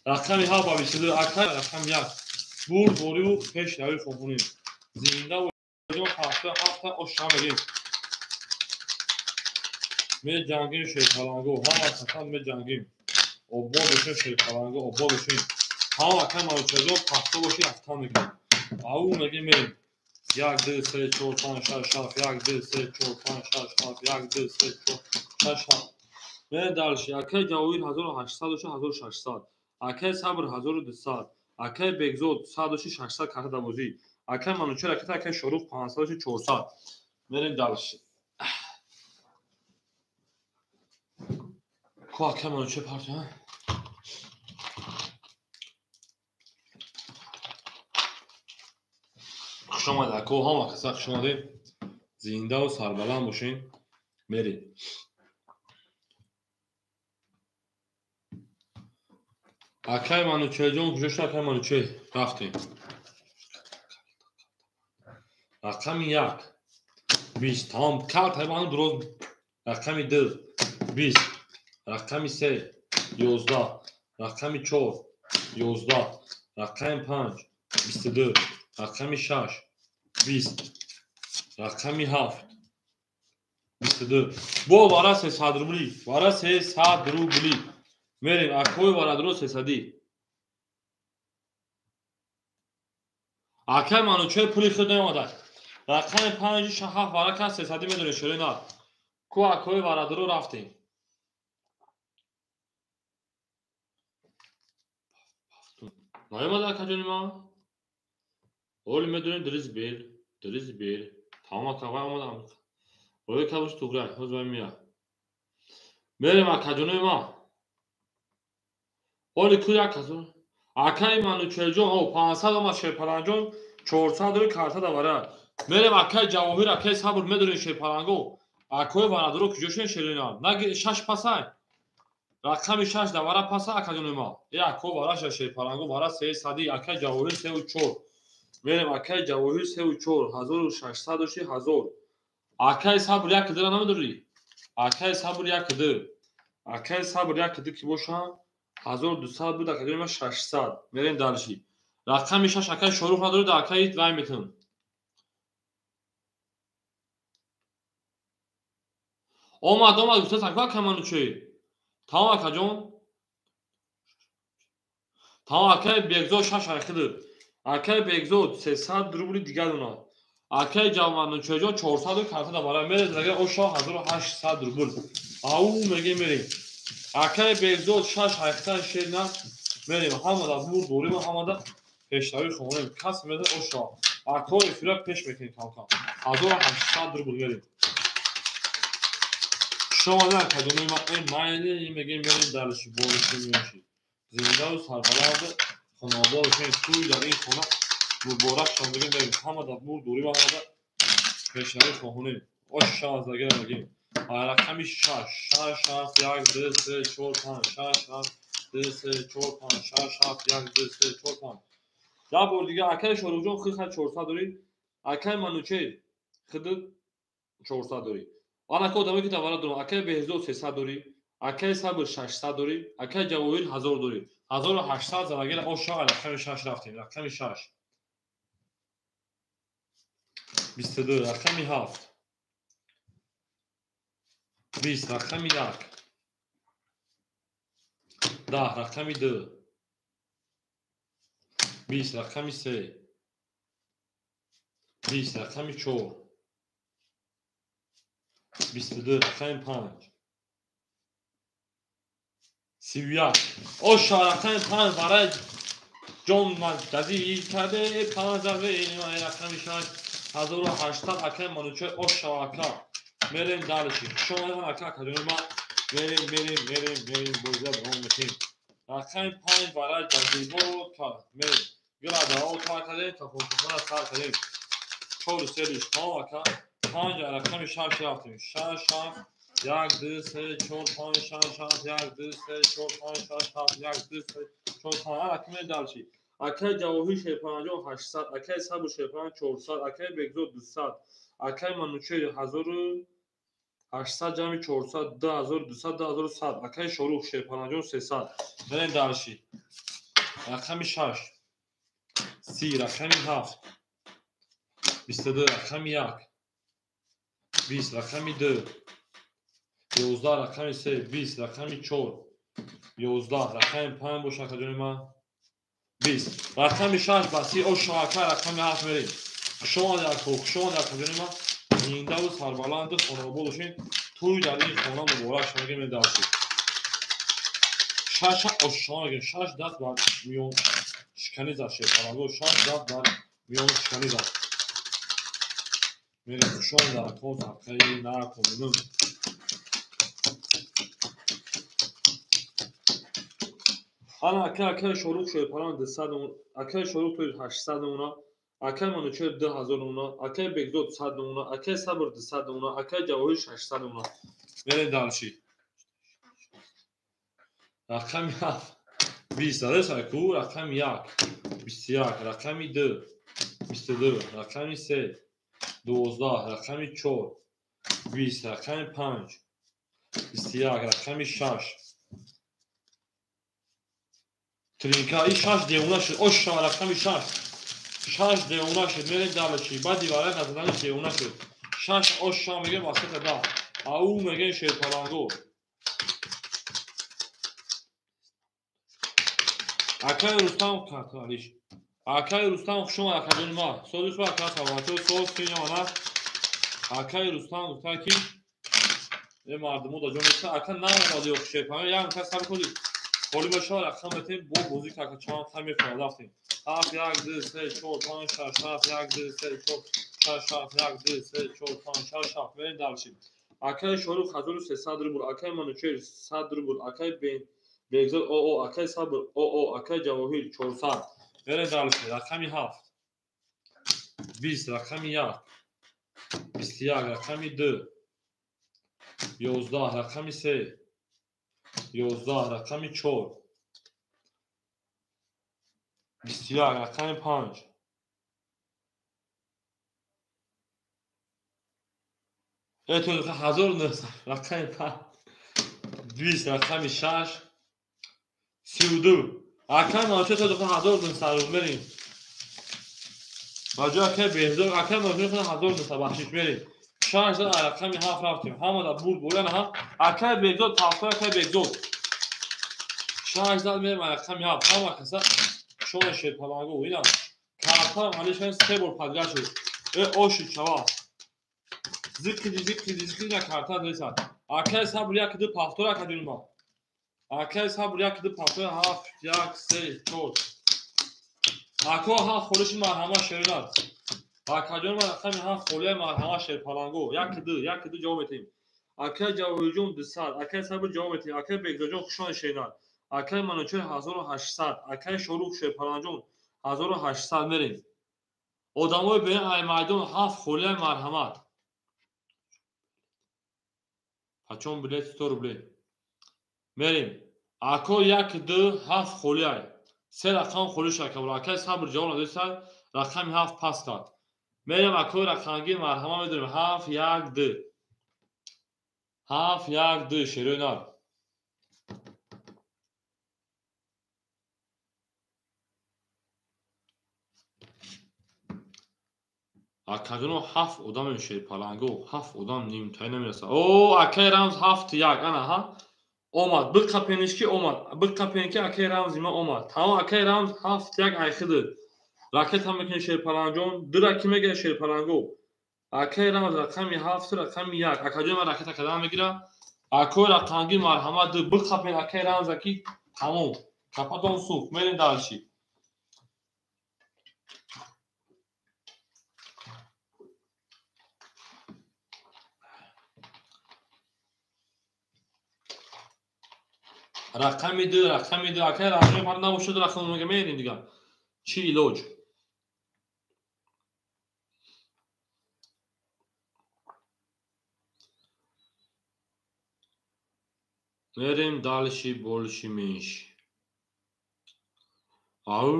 A: рақами 7 ба 22, акаи рақами 1 бурд бориву пешравӣ хоҳонем. Зинда боҷон ҳафта ҳафта оша мегем. Меҷангим шерпаланго, ҳама қасам меҷангим. Обод бошем шерпаланго, обод бошем. Ҳама акаи Манучерҷон пахта боши рафтан мегем. Ау мегем мерем. 1 2 3 4 5 6 7 1 2 3 4 5 6 7 1 2 3 4 6 7. Мерем дальше. Акаи Ҷавоҳир 1800 боша 1600. Акаи Сабр 1200. Акаи Бегзод 100 боши 600 карта дарбозӣ. Акаи Манучер акаи Шорух 500 боши 400. Мерем дальше. Ку акаи Манучер партия? Хуш омадед ако, ҳама каса хуш омадед. Зиндаву сарбаланд бошед. Мерем. Акаи Манучерҷон куҷо шуд? Акаи Манучер рафтем. Рақами 1 20. Тамом карт ҳайвону дуруст. Рақами 2 20. Рақами 3 11. Рақами 4 11. Рақами 5 22. Рақами 6 20. Рақами 7 22. Бо вара 300 рубли. Вара 300 рубли. Мерем акои варадро 300. Акаи Манучер пули худ наомада. Рақами 5 7 вара кас 300 медонед шуре на. Ку акои варадро рафтем. Наомада акаҷони ман? Оли медонем дриз бер, дриз бер. Тамом ака вай омадам. Рӯи кабуш туғрай, ҳоз вай меяд. Мерем акаҷонои ман. Оли ку як ҳазор. Акаи Манучерҷон, о 500 омад Шерпаланҷон, 400 рӯи карта давара. Мерем акаи Ҷавоҳир, акаи Сабр медонем Шерпаланго. Акои варадро куҷо шуд шерина? Наги 6 пасай. Рақами 6 давара паса акаҷонои ман. Э ако вараша Шерпаланго вара 300, акаи Ҷавоҳир 34. Мерем акаи Ҷавоҳир 34, 1600 дошти 1000. Акаи Сабр 1 2 намедорӣ? Акаи Сабр 1 2. Акаи Сабр 1 2 ки боша 1200 буд, акаҷони ман 600. Мерем дальше. Рақами 6 акаи Шорух надоред, акаи вай метавон. Омад, омад, гуфтааст ака акаи Манучер. Тамом акаҷон. Тамом акаи Бегзод 6 айхиди. Акаи Бегзод 300 рубли дигар дона. Акаи Манучерҷон 400 карта давара. Мерем агар оша 1800 рубл. Ау мегем мерем. Акаи Бегзод 6 ҳайхтан шер на. Мерем ҳамада бурд дорем, ҳамада пешравӣ хонем. Кас меда оша. Акои эфира пеш мекунем камкам. 1800 рубл мерем. Шумо акаҷонои ман, э майли мегем мерем дальше бориши меши. Зиндаву сарбаланд хонавода бошем. Тӯй дар ин хона муборак шон мегем мерем. Ҳамада бурд дорем, ҳамада пешравӣ хонем. Оша аз агар мегем. Рақами 6 6 7 1 2 3 4 5 6 7 2 3 4 5 6 7 1 2 3 4 5. Я бор дига акаи Шоруҳҷон худ 400 дорӣ, акаи Манучер худ 400 дорӣ. Ана ка одамое ки давара дорам, акаи Беҳзод 300 дорӣ, акаи Сабр 600 дорӣ, акаи Ҷавоҳир 1000 дорӣ. 1800 залагера оша рақами 6 рафтем, рақами 6. 22, рақами 7. 20, рақами 1. 10, рақами 2. 20, рақами 3. 20, рақами 4. 22, рақами 5. 31. Оша рақами 5 барои ҷон газӣ карде 5 рақами 6 1800 акай Манучер оша ака. Мерем дальше. Хуш омадед ака акаҷони ма. Мерем мерем мерем мерем бозиа давом метем. Рақами 5 барои ҷазибо мерем. Гила давом тар кардем, тафовутхона сар кардем. 4 3 тамом ака. 5 рақами 6 рафтем. 6 7 1 2 3 4 5 6 7 1 2 3 4 5 6 7 1 2 3 4 5 рақами дальше. Акай Ҷавоҳир Шерпанаҷон 800, акай Сабр Шерпанан 400, акай Бекзод 200, акай Манучер 1800 ҷамъи 400 2200 2100, акай Шорух Шерпанаҷон 300. Мерем дальше. Рақами 6 30, рақами 7 22, рақами 1 20, рақами 2 11, рақами 3 20, рақами 4 11, рақами 5 боша акаҷони ман 20. Рақами 6 ба 30 оша ака рақами 7 мерем. Хуш омадед ака, хуш омадед акаҷони ман. Зиндаву сарбаланду хонобод бошед. Тӯй дар ин хона муборак шава мегӯем дальше. 6 оша мегӯем. 6 даст бар миён шикани зад Шерпаланго. 6 даст бар миён шикани зад. Мерем хуш омадед ака, садқаи наркоминум. Ана акай акай Шорух Шерпалан 200, акай Шорух 800 номуна, акай Манучер 2000 номуна, акай Бекзод 100 номуна, акай Сабр 200 номуна, акай Ҷавоҳир 600 номуна. Мерем дальше. Рақами 7 20, ареса ку рақами 1 21, рақами 2 22, рақами 3 12, рақами 4 20, рақами 5 21, рақами 6 Тринка и 6 девона шуд. Оша рақами 6. 6 девона шуд. Мерем дальше. Баъди варай назадани девона шуд. 6 оша мегем васата 10. Ау мегем Шерпаланго. Акай Рустам карталиш. Акай Рустам хуш омад акаҷони ма. Сози хуб ака саломатӣ соз кинёна. Акай Рустам гуфта ки мардумо да ҷон неста. Ака наомад ё Шерпаланго як кас сабр кунед. Холи бошад рақам метем бо бозӣ кака чанд хай мефарад рафтем. 7 1 2 3 4 5 6 7 1 2 3 4 6 7 1 2 3 4 5 6 7 мерем дальше. Акай Шорух 1300 рубл, акай Манучер 100 рубл, акай Бекзод ОО, акай Сабр ОО, акай Ҷавоҳир 400. Мерем дальше. Рақами 7 20, рақами 1 21, рақами 2 11, рақами 3 11, рақами 4 21, рақами 5 1900, рақами 5 20, рақами 6 32. Акай Манучер 1900 рубл мерем. Ба ҷои акай Беҳзод акай Манучер 1900 бахшиш мерем. 6 рақами 7 рафтем. Ҳама да бурд боян ҳа. Акай Бекзод тафтор акай Бекзод. 6 мерем рақами 7. Ҳама каса шони Шерпаланго ина. Картарам алишан 3 бор подряд шуд. Оши чава. Зикри зикри зикри на карта десад. Акай Сабр 1 2 пафтор акаҷони ма. Акай Сабр 1 2 пафтор 7 1 3 4. Ако 7 холиши марҳама шеринат. Акаҷон ман рақами 7 холия марҳама Шерпаланго. 1 2 1 2 ҷавоб метем. Акай Ҷавоҳирҷон 200, акай Сабр ҷавоб метем. Акай Бекзодҷон хушон шеринат. Акай Манучер 1800, акай Шорух Шерпаланҷон 1800 мерем. Одамои бе ай майдон 7 холия марҳамат. Почём билет 100 рублей. Мерем. Ако 1 2 7 холия. 3 рақам холӣ шакабр. Акай Сабр ҷавоб надодед, рақами 7 пас кард. Мерем акои рақамгир марҳама медорем. 7 1 2 7 1 2 шерои нар. Акаҷоно 7 одамем Шерпаланго, 7 одам нимтаи намерасад. О, акай Рамз 7 1 ана ҳа. Омад, биқапениш ки омад. Биқапен ки акай Рамзи ма омад. Тамом акай Рамз 7 1 айхиди. Ракета мекунем Шерпаланҷон, ду раки мегирем Шерпаланго. Акай Рамз рақами 7 рақами 1. Акаҷон ман ракета кадан мегирам. Акои рақамгир марҳамат ду бихапен акаи рамза ки тамом. Капатон сӯхт. Мерем дальше. Рақами ду, рақами ду, акаи рамза пар набошад рақам мега мерем дигар. Чӣ илоҷ? Мерем дальше больше меньше. Ау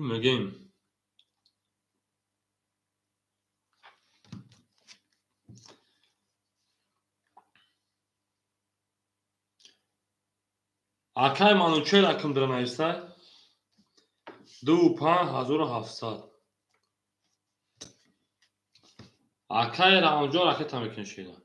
A: мегем. Акай Манучер акм дара нависта? 2 5700. Акай Рамҷон ракета мекунӣ шида.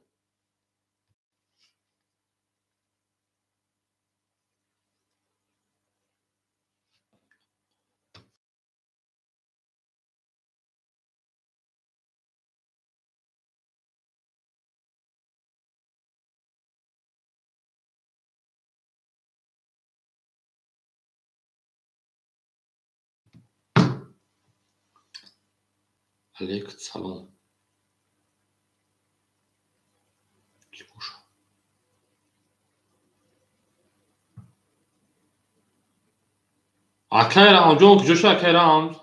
A: Алейкум салом. Ки боша? Акай Рамҷон куҷо шуд акай Рамз?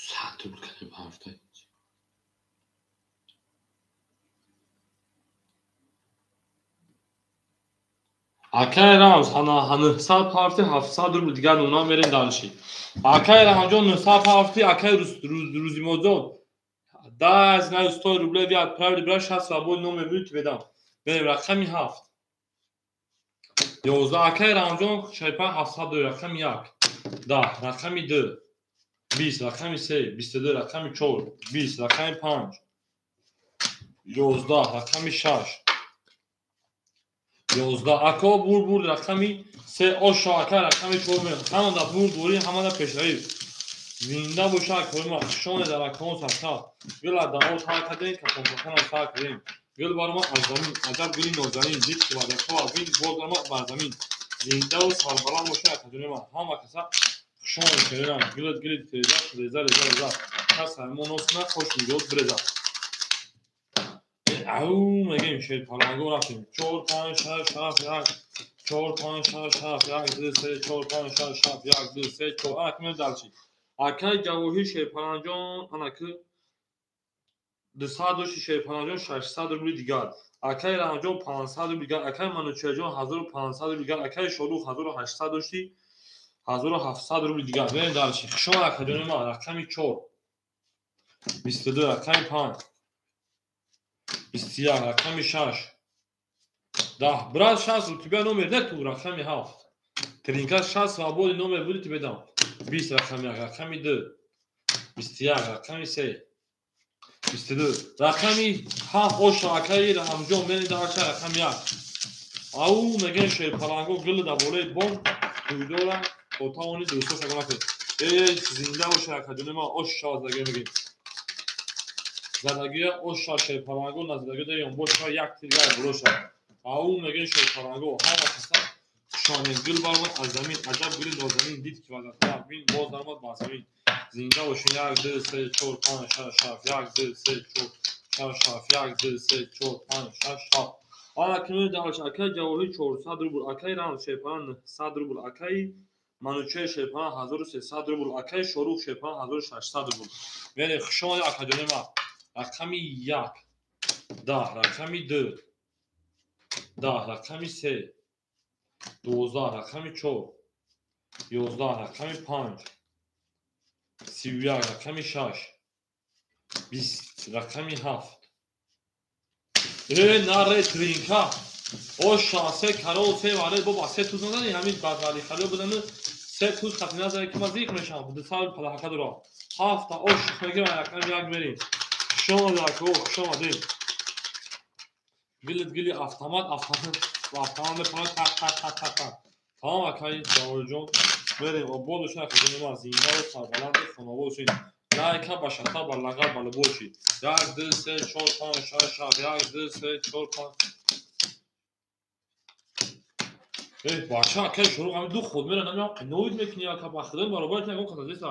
A: Сад рубл кардем ҳафта. Акай Рамз 900 парти 700 рубл дигар нуна мерем дальше. Акай Рамҷон 900 парти акай Рӯзимоҷон 10 на 100 рублей ви отправили брат 60 свободный номер будет тебе дам. Берем рақами 7. 11 акай Рамҷон шайпан 700 рақами 1. 10 рақами 2. 20 рақами 3, 22 рақами 4, 20 рақами 5. 11 рақами 6. 11 ако бур бур рақами 3 ошо ака рақами 4 ҳамада бур бурӣ ҳамада пешравӣ. Зинда боша акои ма хушоне дар акон сафта. Гила дао тар кардем, капонкапонам сар кардем. Гил бар ма аз замин, аҷаб гили нозанин, дид ки вадако аз ин боз бар ма бар замин. Зиндаву сарбаланд боша акаҷони ма ҳама каса хушоне керенам. Гилат гили тереза, реза реза реза. Кас ҳамон носна хош нигоҳ биреза. Ау мегем шерпаланго рафтем. 4 5 6 7 1 4 5 6 7 1 2 3 4 5 6 7 1 2 3 4. Ана кунем дальше. Акай Ҷавоҳир шерпаланҷон ана ки 200 дошти шерпаланҷон 600 рубли дигар. Акай Рамҷон 500 рубли дигар. Акай Манучерҷон 1500 рубли дигар. Акай Шорух 1800 дошти 1700 рубли дигар. Берем дальше. Хушон акаҷони ман рақами 4 22 рақами 5 21 рақами 6 10 брат 6 у тебя номер нету рақами 7 тринка 6 свободный номер будет тебе дам 20 рақами 1 рақами 2 21 рақами 3 22 рақами 7 ош акаи Рамҷон мени дарча рақами 1 ау мегем шерпаланго гил да болои бом дуйдора то тавони дӯсто шагона кунед. Э зинда боша акаҷони ман ош шава задаги мегем. Задагия оша шерпаланго назадаги да ён боша як тиргар болоша. Ау мегем шерпаланго ҳама каса шонен гил баромад аз замин аҷаб гили нозанин дид ки вазатра бин боз даромад ба замин. Зинда бошин 1 2 3 4 5 6 7 1 2 3 4 6 7 1 2 3 4 5 6 7. Ана кунун давлат акай Ҷавоҳир 400 рубл, акай Рамз шерпалан 900 рубл, акай Манучер шерпалан 1300 рубл, акай Шорух шерпалан 1600 рубл. Мерем хуш омадед акаҷони ман. Рақами 1 10 рақами 2 10 рақами 3 12 рақами 4 11 рақами 5 31 рақами 6 20 рақами 7. Э наре тринка оша се карол се варе боба се туз назани ҳамин бадвали халё будану се туз хати назани ки ман зиқ мешавам ду сал палаҳака дура ҳафта ош мегирам рақами 1 мерем. Хуш омадед ако, хуш омадед. Гилит гили автомат автомат автомат мепарад тақ тақ тақ тақ тақ. Тамом акаи Ҷавоҳирҷон мерем. Обод бошед акаҷони ман, зиндаву сарбаланду хонобод бошед. Лайка ба шата ба лағар ба лубочи. 1 2 3 4 5 6 7 1 2 3 4 5. Эй, бача, акай шуруқ ҳами ду ход мера намеам қиновид мекунӣ ака ба худо баробар ягон каса нест.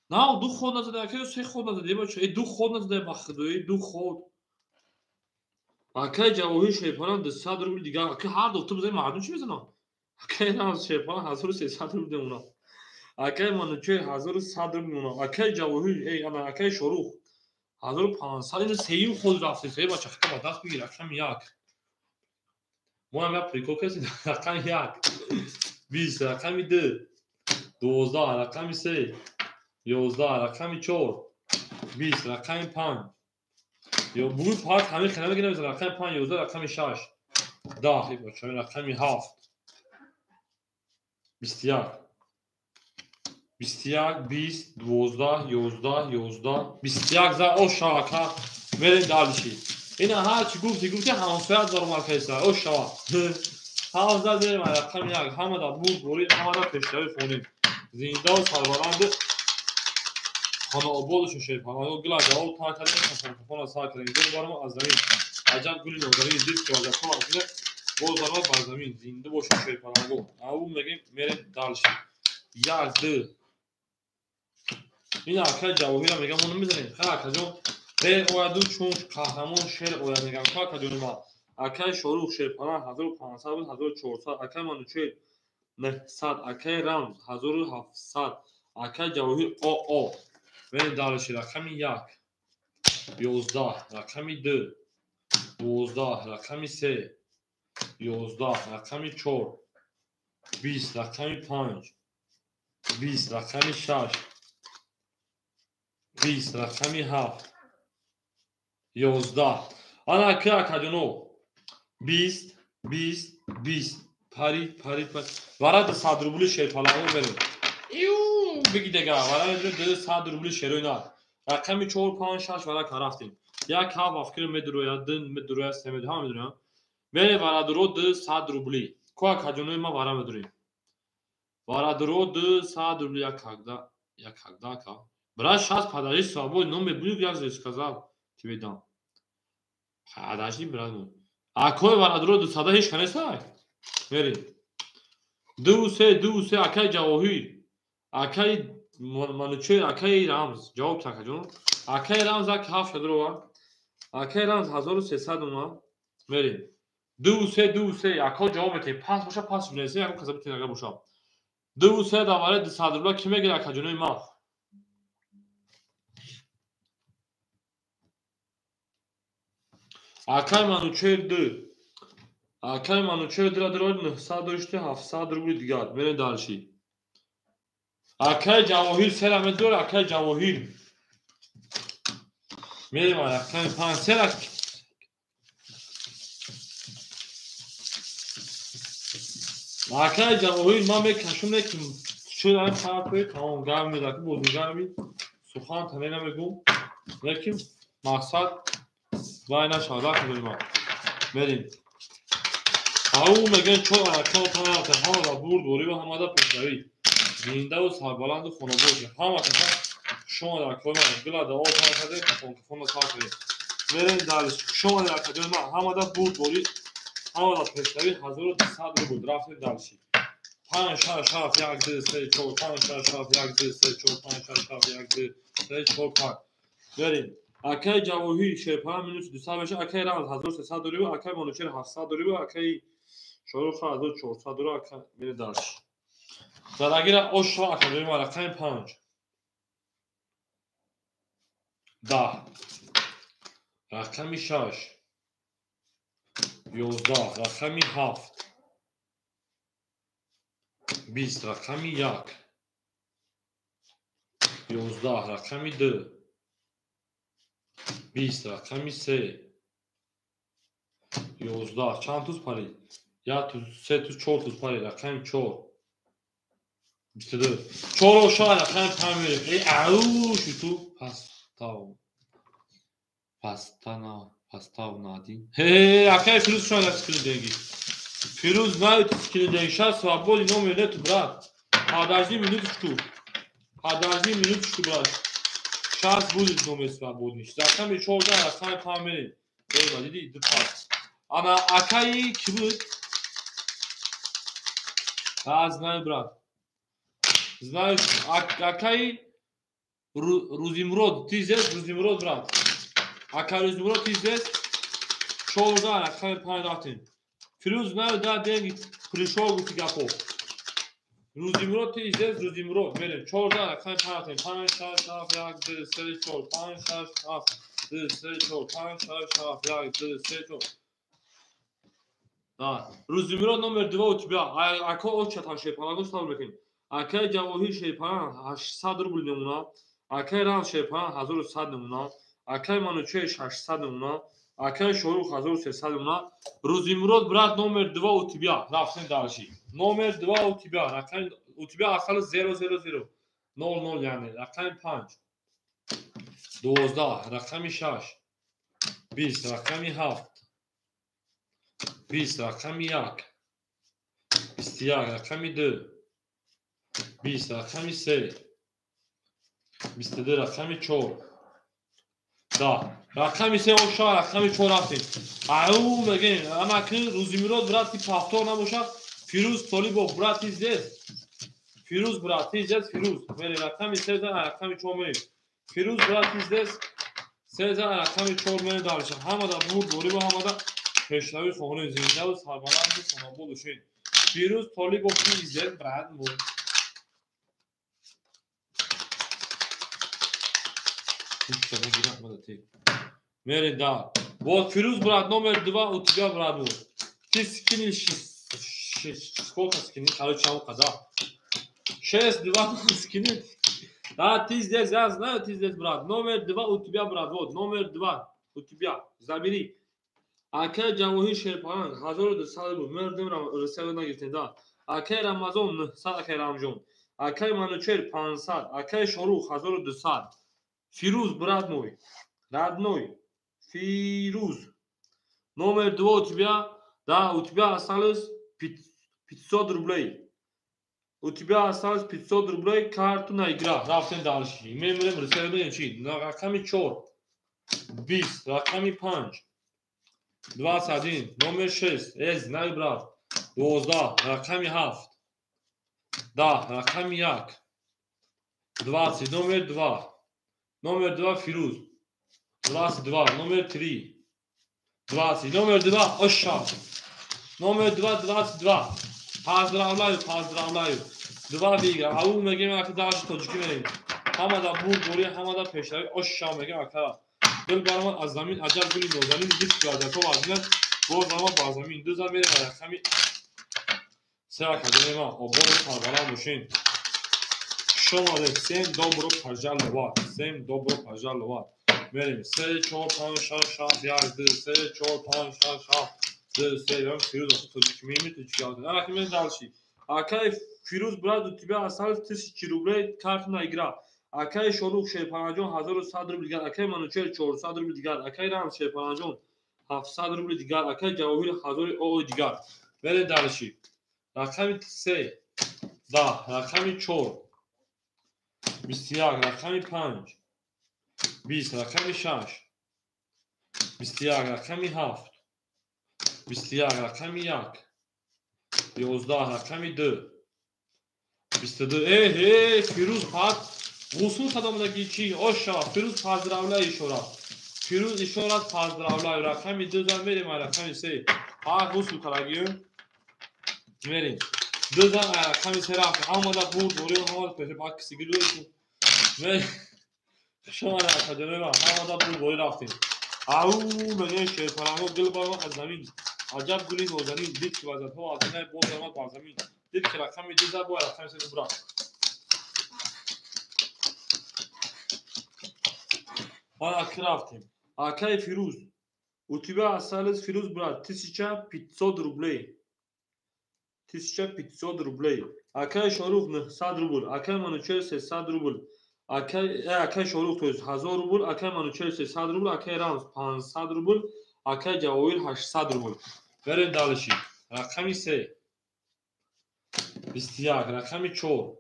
A: На, ду ход назада, акай се ход назада, бача, эй ду ход назада ба худо, эй ду ход. Акай Ҷавоҳир Шерпалан 200 рубл дигар. Акай ҳар ду ту бизани мардум чӣ мезананд? Акай Рамз Шерпалан 1300 рубл мемонад. Акай Манучер 1100 рубл мемонад. Акай Ҷавоҳир, эй ана акай Шорух 1500. Ин сеюм ход рафти, се бача хита ба даст бигир, рақами 1. Мо ҳам як прикол кардем, рақами 1 20, рақами 2 12, рақами 3 11, рақами 4 20, рақами 5. Ё бугӯй парк ҳамин хела мегирем, рақами 5 11, рақами 6 10, бача, рақами 7 21 21 20 12 11 11 21 за о шака мерем дальше. Ина ҳар чӣ гуфти гуфти ҳамсоят баромад кайса о шава. Ҳавза мерем рақами 1 ҳамада бурд борид, ҳамада пешравӣ хонем. Зиндаву сарбаланду хонаободу шерпаланго гула ҷавоб тар кардем, кафонкафона сар кардем. Гул барома аз замин. Аҷаб гули нозанин дид ки вазафо аз гула боз баромад бар замин. Зинда бошед шерпаланго. Аву мегем мерем дальше. 1 2 Ин акай Ҷавоҳира мегам мо намезанем. Хай акаҷон рер ояду чун қаҳрамон шер ояд мегам. Ка акаҷони ма. Акай Шорух Шерпалан 1500 буд 1400, акай Манучер 900, акай Рамз 1700, акай Ҷавоҳир ОО. Мерем дальше. Рақами 1 11, рақами 2 12, рақами 3 11, рақами 4 20, рақами 5 20, рақами 6 20, рақами 7 11. Ана ака акаҷоно 20 20 20 парид парид парид. Вара 200 рубли шерпаланго мерем. Иу биги дега вара 200 рубли шерои на. Рақами 4 5 6 вара ка рафтем. 1 7 ба фикр медурояд, 2 медурояд, 3 медурояд, ҳама медурояд. Мерем варадуро 200 рубли. Ко акаҷонои ма вара медурем. Варадуро 200 рубли як когда, як когда ака. Брат, сейчас подожди, свободный номер будет, я же сказал тебе дам. Подожди, брат мой. Акой варадуро 200 ҳеч канесай? Мерем. 2 3 2 3 акай Ҷавоҳир. Акай Манучер, акай Рамз. Ҷавоб акаҷон. Акай Рамз ак 7 шадро. Акай Рамз 1300 ума. Мерем. 2 3 2 3 ака ҷавоб метем. Пас боша, пас бинесе, яко каза битен ага боша. 2 3 даваре 200 рубла ки мегирад акаҷонои ма? Акай Манучер 2. Акай Манучер 2 дро 900 дошти 700 рубли дигар. Мерем дальше. Акай Ҷавоҳир сера медор, акай Ҷавоҳир. Мерем акай 5 сера. Акай Ҷавоҳир ман мекашум не ки шуд ҳам парпои тамом гарм медаки бозигарми сухан тане намегум. Лекин мақсад вай нашавад акаҷони ман. Мерем. Ау мегӯянд чор аракаро танарафтем, ҳамада бурд борӣ ва ҳамада пешравӣ. Зиндаву сарбаланду хонабошед. Ҳама каса хуш омадед акои ман. Гула дуо тар кардем, кафонкафонро сар кардем. Мерем дальше. Хуш омадед акаҷони ман. Ҳамада бурд борӣ, ҳамада пешравӣ 1200 рубл. Рафтем дальше. 5 6 7 1 2 3 4 5 6 7 1 2 3 4 5 6 7 1 2 3 4 5. Мерем. Акай Ҷавоҳир Шерпалан минус 200 меша, акай Рамз 1300 дорӣ, акай Манучер 700 дорӣ, акай Шорух 1400 дорӣ, акай мерем дальше. Задагира ошва акаҷони ман рақами 5 10, рақами 6 11, рақами 7 20, рақами 1 11, рақами 2 20, рақами 3 11. Чанд туз парид? 1 туз, 3 туз, 4 туз парид. Рақами 4 22. 4 ошва рақами 5 мерем. Эй ау шуту пастав. Пастана, пастав на один. Эй, акай Фирӯз шумо скину деньги. Фирӯз знает скину деньги. Сейчас свободный номер нету, брат. Подожди минуточку. Подожди минуточку, брат. Сейчас будет номер свободный. Рақами 14, рақами 5 мерем. Эй, диди, ду пас. Ана акаи ки буд? А, знаю, брат. Знаешь, акаи Рузимурод, ты здесь, Рузимурод, брат? Акаи Рузимурод, ты здесь? 14, рақами 5 рафтем. Фирӯз, знаю, да, деньги пришел у тебя пол. Рузимурод, ты здесь, Рузимурод, мерем. 14, рақами 5 рафтем. 5, 6, 7, 1, 2, 3, 4, 5, 6, 7, 2, 3, 4, 5, 6, 7, 1, 2, 3, 4. Да. Рузимурод номер 2 у тебя. Ако очатан шерпанаго сабр мекунем. Акаи Ҷавоҳир шерпанан 800 рубл мемона. Акаи Рамз шерпанан 1100 мемона. Акаи Манучер 600 мемона. Акаи Шорух 1300 мемона. Рузимурод, брат, номер 2 у тебя. Рафтем дальше. Номер 2 у тебя. Рақами у тебя осталось 0 0 0. 0 0 яъне. Рақами 5. 12, рақами 6. 20, рақами 7. 20, рақами 1. 21, рақами 2. 20, рақами 3. 22, рақами 4. Да, рақами 3 оша, рақами 4 рафтем. Ау, мегем, ана ки Рузимурод, брат, ти повтор набошад. Фирӯз Толибов, брат, ты здесь? Фирӯз, брат, ты здесь, Фирӯз. Мерем, рақами 3, рақами 4 мерем. Фирӯз, брат, ты здесь? 3, рақами 4 мерем дальше. Ҳамада бурд борибо, ҳамада пешравӣ хоҳонем, зиндаву сарбаланду хонобод бошед. Фирӯз Толибов, ты здесь, брат мой? Мерем, да. Вот, Фирӯз, брат, номер 2 у тебя, брат мой. Ты скинешь сколько скинул? Короче, да. 6, 2 скинул. Да, ты здесь, я знаю, ты здесь, брат. Номер 2 у тебя, брат. Вот, номер 2 у тебя. Забери. Акаи Ҷавоҳир Шерпанан 1200 буд. Мердем ресеве нагирифтем, да. Акаи Рамазон 900, акаи Рамҷон. Акаи Манучер 500, акаи Шорух 1200. Фирӯз, брат мой, родной. Фирӯз. Номер 2 у тебя, да, у тебя осталось 500 рублей. У тебя осталось 500 рублей карту на игра. Рафтем дальше. Мемрем ресеве чи? Рақами 4. 20, рақами 5. 21, номер 6. Эй, знаю, брат. 12, рақами 7. Да, рақами 1. 20, номер 2. Номер 2 Фирӯз. 22, номер 3. 20, номер 2 Оша. Номер 2, 22. Поздравляю, поздравляю. 2 выигра. Ау, мегем, ака дальше тоҷикӣ мерем. Ҳамада бурд борӣ, ҳамада пешравӣ. Оша мегем, ака. Дил баромад аз замин, аҷаб гули нозанин, дид ки вазиятҳо вазинат, боз баромад ба замин. Ду зан мерем, рақами се академия, ободу сарбаланд бошед. Шумо всем добро пожаловать. Всем добро пожаловать. Мерем. 3, 4, 5, 6, 7, 1, 2, 3, 4, 5, 6, 7, 2, 3. Я Фирӯз, тоҷикӣ меми, тоҷикӣ. Ана ки мерем дальше. Акаи Фирӯз, брат, у тебя осталось 1000 рублей карту на игра. Акаи Шорух Шерпанаҷон 1100 рубл дигар, акаи Манучер 400 рубл дигар, акаи Рамз Шерпанаҷон 700 рубл дигар, акаи Ҷавоҳир 1000 о дигар. Мерем дальше. Рақами 3, да, рақами 4, 21, рақами 5, 20, рақами 6, 21, рақами 7, 21, рақами 1, 11, рақами 2, 22. Э, Фирӯз пад ғусл кадомдаги чи? Оша, Фирӯз, поздравляю ещё раз. Фирӯз, ещё раз поздравляю. Рақами 2 зан мерем, рақами 3. Ҳа, ғусл кадаги. Мерем. 2 зан рақами 3 рафт. Ҳамада бурд, борӣ, ҳамада пеш пак сигилу. Мерем. Шумо академия, ҳамада бурд, борӣ рафтем. Ау, мегем шерпаранго гул баромад аз замин. Аҷаб гули нозанин, дид ки вазиятҳо аз инай боз баромад ба замин. Дид ки рақами 2 зад, бояд рақами 3 бурад. Ана ки рафтем. Акаи Фирӯз, у тебя осталось, Фирӯз, брат, 1500 рублей. 1500 рублей. Акаи Шорух 900 рубл, акаи Манучер 300 рубл, акаи Шорух, то есть 1000 рубл, акаи Манучер 300 рубл, акаи Рамз 500 рубл, акаи Ҷавоҳир 800 рубл. Берем дальше. Рақами 3, 21, рақами 4,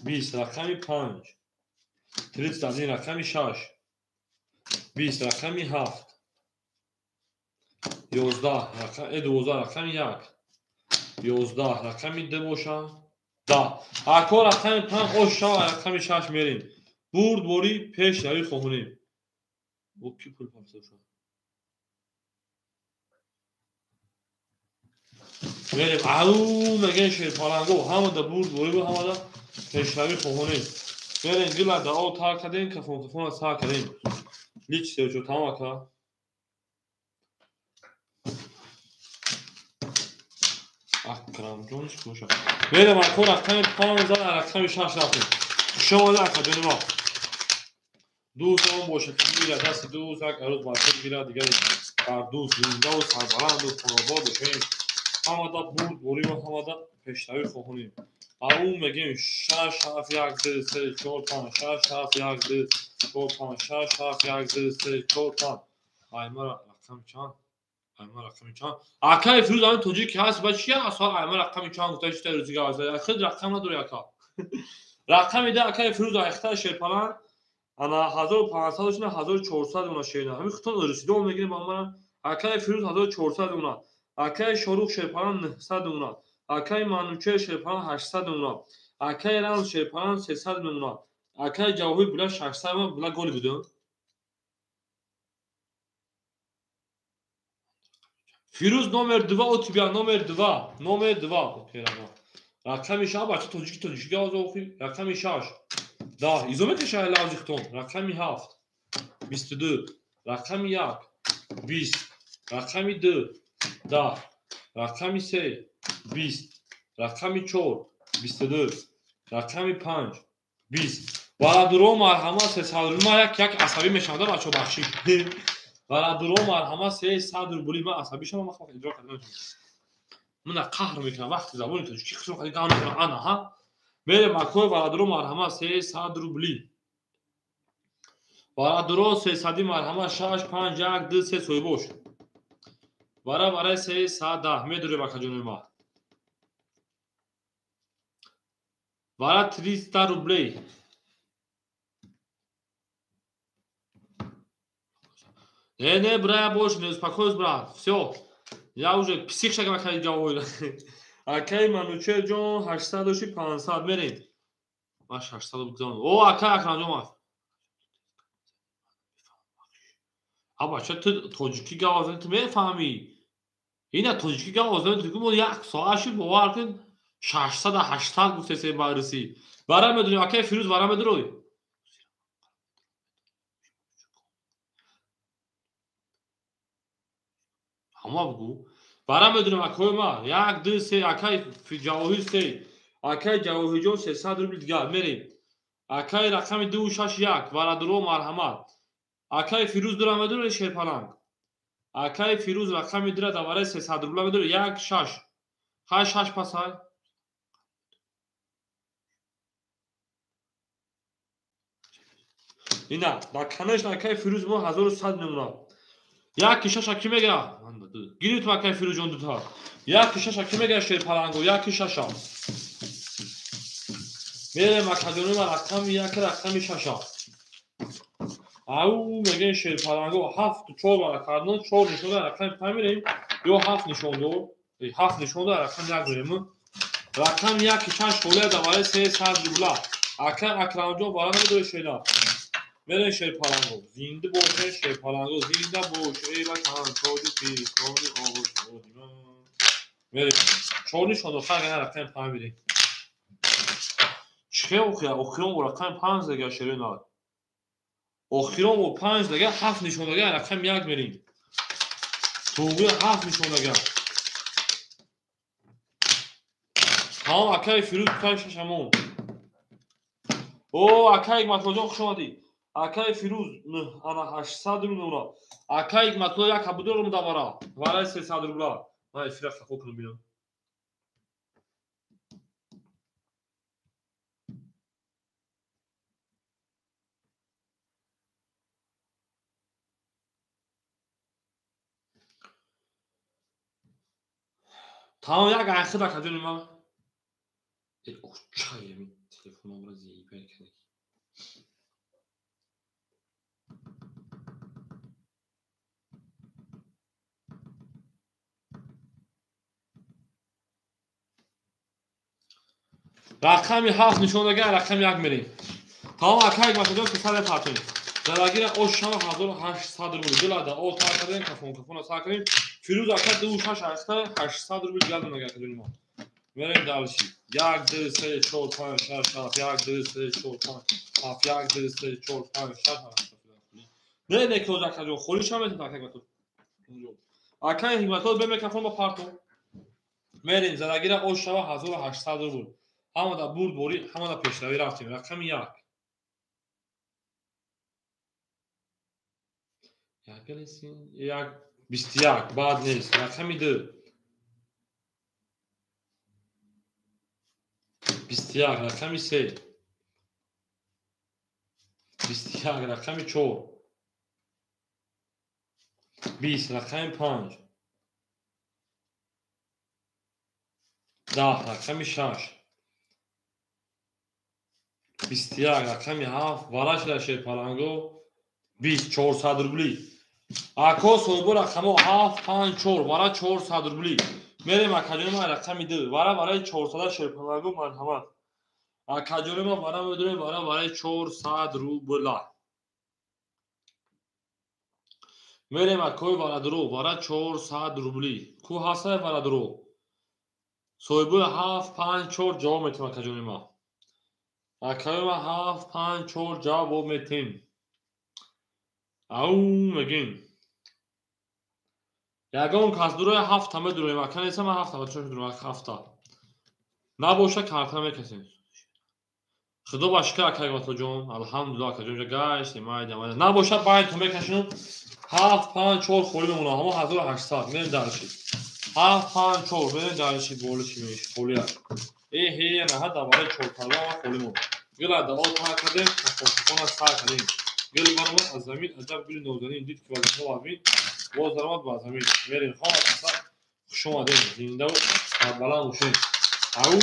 A: 20, рақами 5, 31 рақами 6, 20 рақами 7, 11 рақами 12 рақами 1, 11 рақами 2 боша, 10. Ако рақами 5 ош шава, рақами 6 мерем. Бурдборӣ пешравӣ хоҳонем. Бо ки пул пафта шуд? Мерем. Ау мегӯем шерпаланго, ҳамада бурдборӣ ва ҳамада пешравӣ хоҳонем. Мерем гила да об тар кардем, кафон кафона сар кардем. Лич сеучо тамом ака. Акрамҷон чӣ боша? Мерем ако рақами 5 зад, рақами 6 рафтем. Хуш омадед акаҷони мо. Дӯст он бошад ки гирад дасти дӯст, як арӯз бар худ гирад, дигаре бар дӯст, зиндаву сарбаланду хонобод бошем. Ҳамада бурдборӣ ва ҳамада пешравӣ хоҳонем. Ау мегӯем 6 7 1 2 3 4 5 6 7 1 2 4 5 6 7 1 2 3 4 5. Аймара рақами чанд? Аймара рақами чанд? Акаи Фирӯз ҳамин тоҷик ҳаст, ба чи асо аймара рақами чанд гуфта шита рӯзи гап зада? Худ рақам надори ака. Рақами 10 акаи Фирӯз айхта шерпалан ана 1500 шуна 1400 уна шерна. Ҳамин хутон русидон мегирем ба ман. Акаи Фирӯз 1400 уна. Акаи Шорух шерпалан 900 уна. Акаи Манучер шерпалан 800 уна. Акаи Рамз шерпалан 300 уна. Акаи Ҷавоҳир була 600 уна була голи будем. Фирӯз номер 2 у тебя номер 2, номер 2. Окей, рақами 6 бача тоҷики тоҷики гап зад охи. Рақами 6. 10. Изо мекашад лавзи хутон. Рақами 7. 22. Рақами 1. 20. Рақами 2. 10. Рақами 3. 20. Рақами 4. 22. Рақами 5. 20. Барадуро марҳамат 300 рубл. Ман як як асабӣ мешавам да бачо бахшид. Барадуро марҳамат 300 рубли. Ман асабӣ шавам, ман иҷро карда наметавонам. Мана қаҳр мекунам вақти забони тоҷикӣ хисро қади гап мекунам. Ана ҳа. Мерем акои барадуро марҳамат 300 рубли. Барадуро 300 марҳамат 6 5 1 2 3 соҳибош. Бара бараи 310 медурем акаҷони ма. Бара 300 рублей. Не, не, брат, я больше не успокоюсь, брат. Всё. Я уже псих шагам акаи ҷавоҳир. Акаи Манучер ҷон 800 дошти 500 мерем. Ман 600 бигзорам. О, акаи Акрамҷон аст. А бача ту тоҷикӣ гап зани ту мефаҳмӣ. Ина тоҷикӣ гап зани ту мо як соат шуд бовар кун 600 800 гуфтесе барисӣ. Бара медонӣ акаи Фирӯз бара медурой. Ҳама бугу. Бара медонем акои ма 1 2 3 акаи Ҷавоҳир 3. Акаи Ҷавоҳирҷон 300 рубл дигар мерем. Акаи рақами 2 6 1 барадуро марҳамат. Акаи Фирӯз дура медуре шерпаланг. Акаи Фирӯз рақами 2 давараи 300 рубла медуре 1 6. 8 6 пасай. Ина, да конечно акаи Фирӯз мо 1100 мемонад. Як шаша ки мегира? Гирифт ту акаи Фирӯзҷон дута. Як шаша ки мегира шерпаланго, як шаша. Мерем акаҷони ма рақами 1 рақами 6. Ау мегӯем шерпаланго 7 4 бара кардон 4 нишон дор рақами 5 мерем ё 7 нишон дор. 7 нишон дор рақами 1 мерем. Рақами 1 6 холия давараи 300 рубла. Ака Акрамҷон бара намедори шера. Мерем шерпаланго. Зинда боше шерпаланго, зинда бош эй ватан тоҷикистони ободи ман. Мерем. 4 нишон дор хайр рақами 5 мерем. Чӣ охира? Охирон бо рақами 5 дага шерои над. Охирон бо 5 дага 7 нишон дага рақами 1 мерем. Туғри 7 нишон дага. Тамом акаи Фирӯз кай шашамон. О акаи Ҳикматуллоҷон хуш омадӣ. Акаи Фирӯз ана 800 рубл мемонад. Акаи Ҳикматулло як ҳабудорум давара. Вараи 300 рубла. Ман эфира хақо кунам бинам. Тамом як айхид акаҷони ман. Э, ох, чай ами телефонам ра зебер кардагӣ. Рақами 7 нишон дага, рақами 1 мерем. Тамом акай ҳикматҷон ки сар партем. Залагира ош шава 1800 рубл. Дилада о тар кардем, кафон кафона сар кардем. Фирӯз ака 26 800 рубл гадам нага кардем мо. Мерем дальше. 1 2 3 4 5 6 7 1 2 3 4 5 7 1 2 3 4 5 6 7. Не не коза акаҷон, холӣ шава метавон акай ҳикматҷон. Акай ҳикматҷон бе микрофон ба парту. Мерем залагира ош шава 1800 рубл. Ҳамада бурд борӣ, ҳамада пешравӣ рафтем. Рақами 1. Як 21 баъд нест. Рақами 2. 21 рақами 3. 21 рақами 4. 20 рақами 5. 10 рақами 6. 21 рақами 7. Варашла шерпаланго 20 400 рубли. Ако соҳибо рақамо 7 5 4 вара 400 рубли. Мерем акаҷони ман рақами 2 вара барои 400 шерпаланго марҳамат. Акаҷони ман вара медорем вара барои 400 рубла. Мерем акои варадро вара 400 рубли. Ку ҳастай варадро? Соҳибои 7 5 4 ҷавоб метем акаҷони ман. Акаи ман 7 5 4 ҷавоб метем. Ау мегем. Ягон кас дурои 7 медуроем. Ака неста ман 7 чор медурам 7. Набоша карта мекасем. Худо ба шукр акай Ҳикматҷон. Алҳамдулиллоҳ акаҷон ҷа гаштем майда майда. Набоша байн то мекашем. 7 5 4 холӣ мемонам. Ҳамо 1800 мерем дальше. 7 5 4 мерем дальше болиши меш холия. Э ҳе на ҳада барои 4 калла холӣ мон. Гила да о тар кардем, хона сар кардем. Гул баромад аз замин, аҷаб гули нозанин дид ки вазифа вазмин, боз даромад ба замин. Мерем хона каса хуш омадем, зиндаву сарбаланд бошем. Ау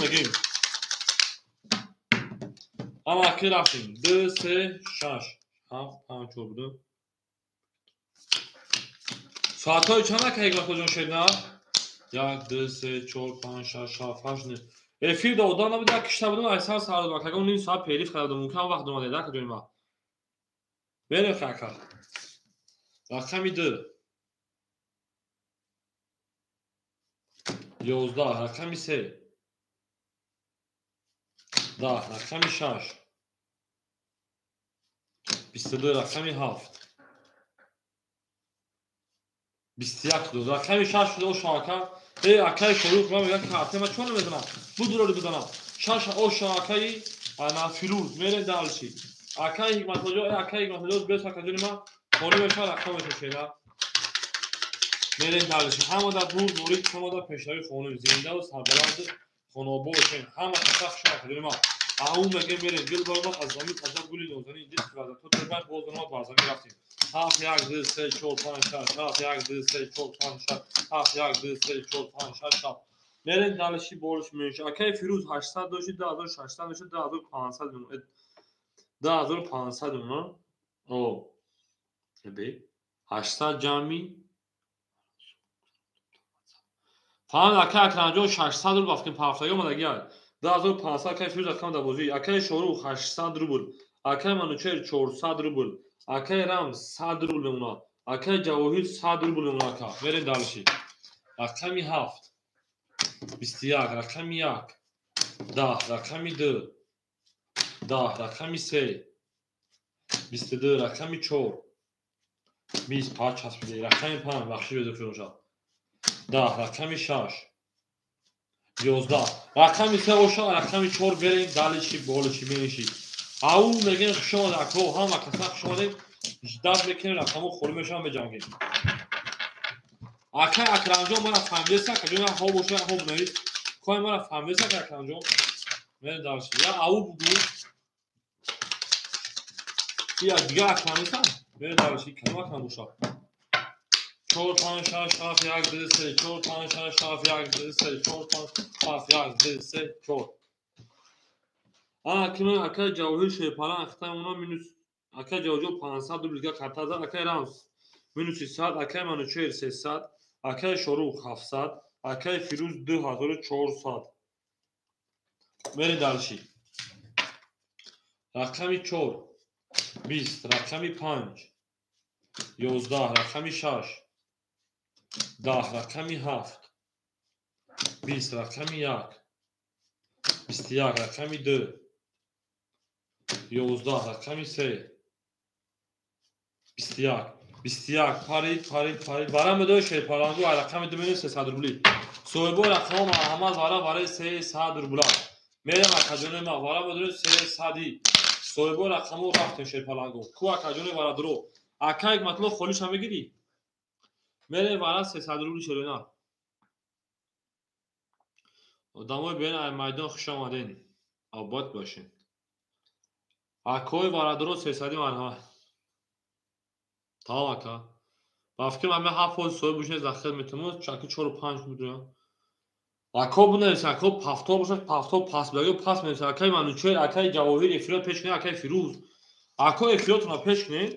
A: мегем. Ама ки рафтем. 2 3 6 7 5 4 буду. Соатҳои чанд ака ҳикматҷон шедна? 1 2 3 4 5 6 7 8 9. Эфир да одам набуд, як кишта будам, айсар сар додам. Акагон ним соат периф карда будам, мумкин вақт омада, акаҷони ман. Мерем ака. Рақами 2. 11 рақами 3. 10 рақами 6. 22 рақами 7. 21 ду рақами 6 шуда оша ака. Э акаи Шорух ман мегӯям карта ман чон намезанам. Будуроли бизанам. 6 оша акаи ана Фирӯз мерем дальше. Акаи ҳикматҷон, э акаи ҳикматҷон бес акаҷони ман холӣ мешавад рақам мешавад. Мерем дальше. Ҳамада бурд ворид, ҳамада пешравӣ хонум зиндаву сарбаланд хонобод бошем. Ҳама каса хуш акаҷони ман. Ау мегем мерем гул баромад аз замин, аҷаб гули нозанин дид ки вазифа то боз даромад ба замин рафтем. 7 1 2 3 4 5 6 7 1 2 3 4 5 6 7 1 2 3 4 5 6 7. Мерем дальше болиш мешавад. Акаи Фирӯз 800 дошт, 2600 дошт, 2500 мемонад. 2500 мемонад. О. Бе 800 ҷамъи фаҳмид акаи Акрамҷон 600 рубл вақти пафтагӣ омадагӣ. 2500 акаи Фирӯз акам дар бозӣ. Акаи Шорух 800 рубл. Акаи Манучер 400 рубл. Акаи Рамз 100 рубл мемонад. Акаи Ҷавоҳир 100 рубл мемонад ака. Мерем дальше. Рақами 7. 21 рақами 1. 10 рақами 2. 10 рақами 3. 22 рақами 4. 20 пач часпида. Рақами 5 бахшиш безор шуд. 10 рақами 6. 11 рақами 3 оша рақами 4 берем дальше болиши мениши. Ау мегем хуш омад ако ҳама каса хуш омадем. Ждат мекунем рақамо холӣ мешавам беҷангем. Акай Акрамҷон мана фаҳмидеса акаҷон я ҳо боша я ҳо бинавис. Кой мана фаҳмидеса акай Акрамҷон. Мерем дальше. Я ау бугу. Я дигар Акрам нестам. Мерем дальше. Кадом Акрам боша? 4 5 6 7 1 2 3 4 5 6 7 1 2 3 4 5 7 1 2 3 4. Ана кима акай Ҷавоҳир Шерпалан ахтаи она минус акай Ҷавоҳир 500 рубл дигар карта зад. Акай Рамз минуси 100, акай Манучер 300, акай Шорух 700, акай Фирӯз 2400. Мерем дальше. Рақами 4 20, рақами 5 11, рақами 6 10, рақами 7 20, рақами 1 21, рақами 2 11, рақами 3 21, 21. Парид, парид, парид. Вара медои шерпалангу рақами 2 меён 300 рубли. Соҳибои рақамҳо марҳамат, вара барои 300 рубла. Мерем акаҷони ма, вара медои 300. Соҳибои рақамҳо рафтем шерпалангу. Ку акаҷони варадро. Ака Ҳикматулло холиша мегирӣ? Мерем вара 300 рубли шерона. Одамои беин ай майдон хуш омаден. Обод бошед. Акои варадро 300 марҳамат. Тамом ака. Ба фикрам ҳама 7 фоиз соҳиб бошед захир метавонад, чаки 4 5 медонам. Ако бинавис, ако пафтор бошад, пафтор пас бидаги пас менавис. Акаи Манучер, акаи Ҷавоҳир эфирот пеш кунед, акаи Фирӯз. Ако эфиротонро пеш кунед,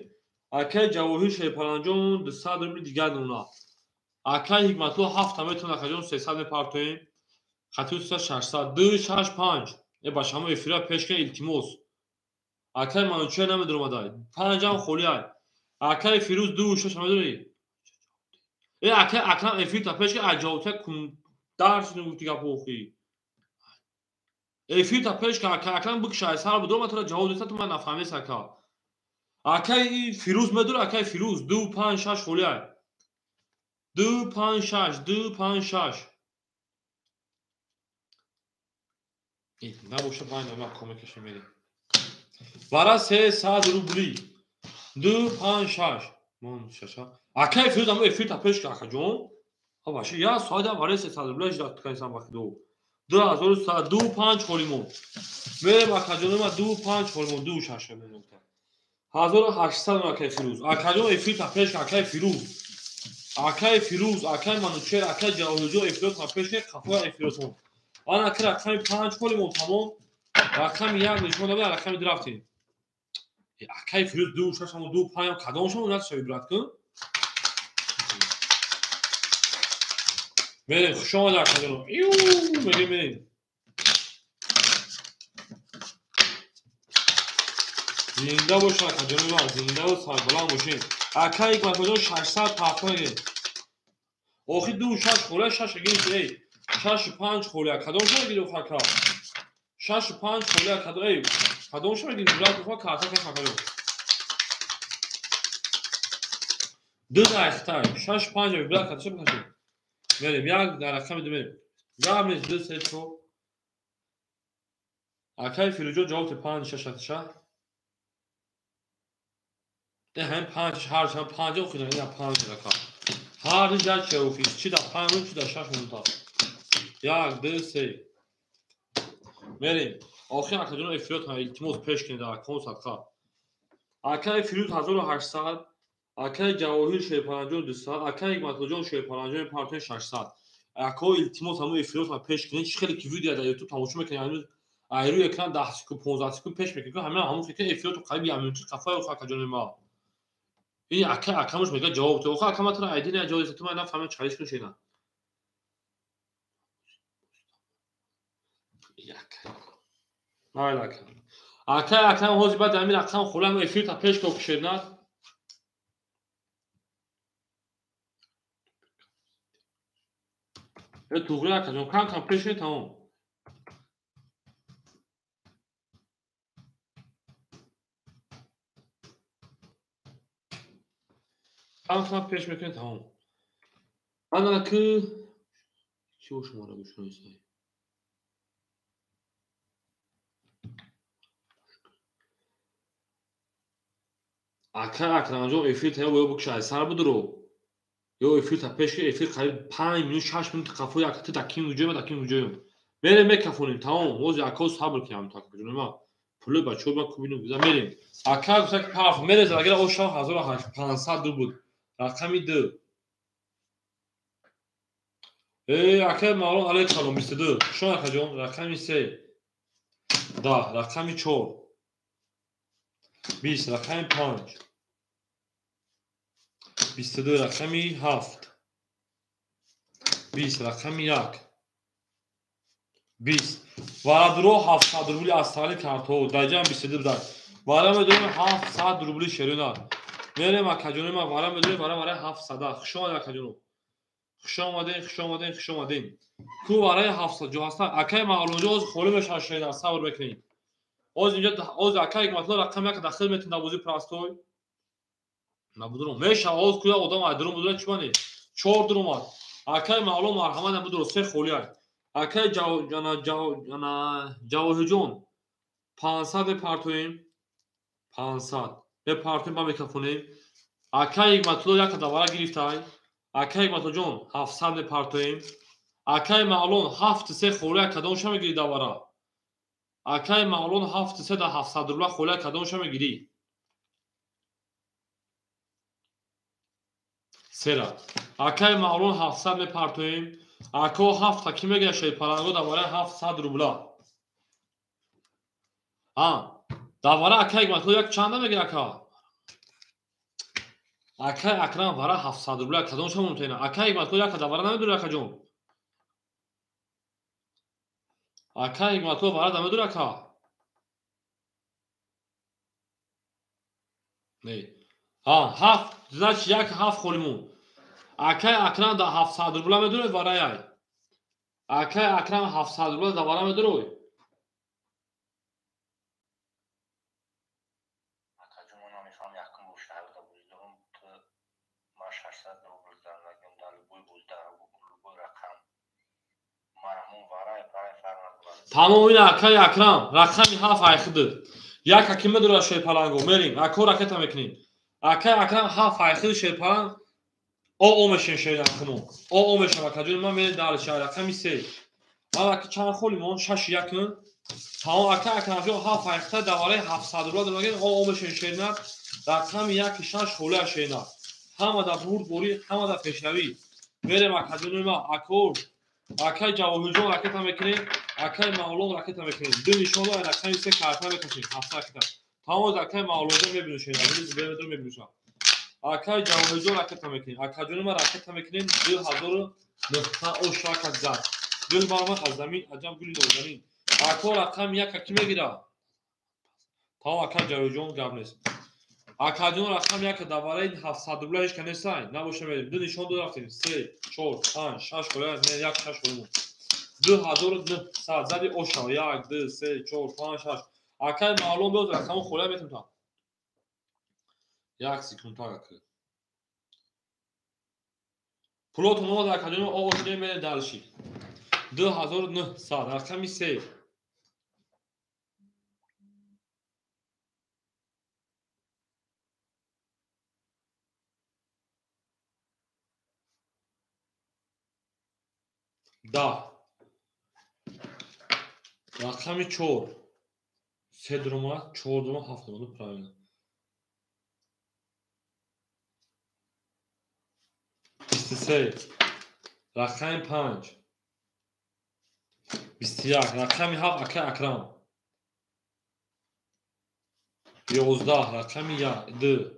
A: акаи Ҷавоҳир Шерпаланҷон 200 рубли дигар нуна. Акаи Ҳикматулло 7 метавонад, акаҷон 300 мепартоем. Хатиу 600 2 6 5. Э ба шумо эфирот пеш кунед, илтимос. Акаи Манучер намедуромадай. 5 ҳам холӣ ай. Акаи Фирӯз 2 6 намедонӣ? Э акаи Акрам эфирта пеш кунед, ай ҷавобта кун дарс нагуфти гапо охи. Эфирта пеш кун, акаи Акрам бикшай сар будор, ман туро ҷавоб додам, ту ман нафаҳмес ака. Акаи Фирӯз медур, акаи Фирӯз 2 5 6 холӣ ай. 2 5 6 2 5 6. Набоша байн ама комикаши мерем. Вара 300 рубли. 2 5 6. Мон шаша. Акаи Фирӯз ама эфирта пеш кун акаҷон. Баша я соата вара 300 рубли ждат кайсан бахидо. 2100 2 5 холимон. Мерем акаҷон ма 2 5 холимон 2 6 мемонта. 1800 акаи Фирӯз. Акаҷон эфирта пеш кун, акаи Фирӯз. Акаи Фирӯз, акаи Манучер, акаи Ҷавоҳирҷон эфиротон пеш кун, қафоя эфиротон. Ана ака рақами 5 холимон тамом. Рақами 1 нишон дод, рақами 2 рафтем. Акаи Фирӯз 2 6 ҳам 2 5 ҳам кадомшон нашавӣ брат кун? Мерем, хуш омад акаҷон. Иу, мерем, мерем. Зинда бош акаҷони ман, зинда ва сарбаланд бошед. Акаи Ҳикматуллоҷон 600 пафтон. Охи 2 6 хола 6 гирифт, эй. 6 5 хола кадомшон гирифт ака? 6 5 хола кадом, эй, кадомшон гирифт брат, хо карта каш акаҷон. 2 айхтай, 6 5 брат кадомшон кашед. Мерем, як дар рақами 2 мерем. Гап нест, 2 3 4. Акаи Фирӯзҷон ҷавоб 5 6 6 6. Ҳам 5 ҳар ҳам 5 охир ина 5 рака. Ҳар ҷа чеофис, чи да 5 чи да 6 минута. 1 2 3. Мерем. Охир акаҷон эфирот ҳа илтимос пеш кунед акон садқа. Акаи Фирӯз 1800, акаи Ҷавоҳир Шерпаланҷон 200, акаи Ҳикматуллоҷон Шерпаланҷон партои 600. Ако илтимос ҳамон эфирот ҳа пеш кунед. Чи хеле ки видео дар YouTube тамошо мекунед, ҳанӯз айрӯи экран 10 секунд 15 секунд пеш мекунед. Ҳамин ҳамон фикр эфироту қариб 1 минут қафои акаҷони ма. Ин ака акамуш мега ҷавоб ту. Охо акама туро айди не ҷавоб ту ман нафаҳмам чӣ кун шина. Як. Майла ака. Ака акам ҳозир баъд ҳамин рақам хӯрам эфир та пеш ко кушедна. Э туғри акаҷон кам кам пеш кунед тамом. Кам кам пеш мекунед тамом. Ана ки чӣ шуморо гӯш кунед? Ака Акрамҷон эфир та ё букшай сар будро. Ё эфир та пеш эфир қариб 5 минут 6 минут қафои ака ту даким уҷоем даким уҷоем. Мерем мекафонем тамом. Ҳозир ако сабр кунем та куҷоем ма. Пули бачаҳо ма кубину гуза мерем. Ака гуфта ки паф мерез агар о 6500 буд. Рақами 2. Э ака Мавлон алейкум 22. Шон акаҷон рақами 3. 10 рақами 4. 20 рақами 5. 22 рақами 7. 20 рақами 1. 20. Варадуро 700 рубли аз сали картҳо. Даҷам 22 будар. Вара медорем 700 рубли шерина. Мерем акаҷони ма вара медорем вара вара 700. Хуш омадед акаҷоно. Хуш омадед, хуш омадед, хуш омадед. Ку вараи 700 ҷо ҳастан. Акай Мавлонҷо оз холӣ мешавад шерина, сабр мекунед. Оз инҷа оз акай Ҳикматулло рақам як дахил метин дар бозии простой. Набудурум. Мешава оз куя одам айдурум будура чӣ мани? 4 дурум аст. Акай Мавлон марҳамат набудуро 3 холӣ аст. Акай Ҷавоҳирҷон 500 мепартоем. 500 мепартоем ба микрофонем. Акай Ҳикматулло як давара гирифтай. Акай Ҳикматуллоҷон 700 мепартоем. Акай Мавлон 7-3 холӣ кадомша мегирӣ давара? Акай Мавлон 7-3 да 700 рубла холӣ кадомша мегирӣ? Сера. Акай Мавлон 700 мепартоем. Ако 7 ки мегирад шерпаланго давара 700 рубла. Давара акай Ҳикматулло як чанда мегирад ака? Акай Акрам вара 700 рубла кадомша мумтаина? Акай Ҳикматулло як давара намедури акаҷон? Акай Ҳикматулло вара намедури ака? Не. 7, значит як 7 холимон. Акай Акрам да 700 рубла медурад вараяй. Акай Акрам 700 рубла да вара медурой.
C: Акаҷон, ман намефаҳмам якум бор шаҳр да бозӣ дорам, ту ман 600 рубл дар нагем дар любой бозӣ дар любой рақам. Марҳамон варай парай фарқ надорад.
A: Тамом ин акай Акрам рақами 7 айхидид. Як ҳаким медурад шерпаланго мерим. Ако ракета мекунем. Акай Акрам 7 айхид шерпаланг о мешем шерахмо. О мешем акаҷон ман мерем дар шаҳр рақами 3. Ман ака чанд холи мон 6 1. Тамом ака Акрамҷон 7 айхта давараи 700 рубла дорем. О мешем шерна рақами 1 6 холи шерна. Ҳама да бурд борӣ, ҳама да пешравӣ. Мерем акаҷони ман ако акай Ҷавоҳирҷон ракета мекунем, акай Мавлон ракета мекунем. Ду нишон рақами 3 карта мекашем 700 ракета. Тамом акай Мавлонҷон мебинем шерна. Мебинем. Акай Ҷавоҳирҷон ракета мекунем. Акаҷони ман ракета мекунем 2900 ошака зад. Гул баромад аз замин, аҷаб гули нозанин. Ако рақами 1 ки мегирад? Тамом акай Ҷавоҳирҷон гап нест. Акаҷон рақами 1 давараи 700 рубла ҳеч ка нестай. Набоша мерем. Ду нишон ду рафтем. 3, 4, 5, 6 холӣ, не 1 6 холимон. 2900 зади оша 1 2 3 4 5 6. Акай Мавлон биёз рақаму холия метем та. Як секунд так. Пулотон омад акаҷон оғоз мере дарши. 2900 рақами 3. 10. Рақами 4. 3 дурума, 4 дурума, 7 дурума, правильно. 23. Рақами 5. 21. Рақами 7 акай Акрам. 11. Рақами 2.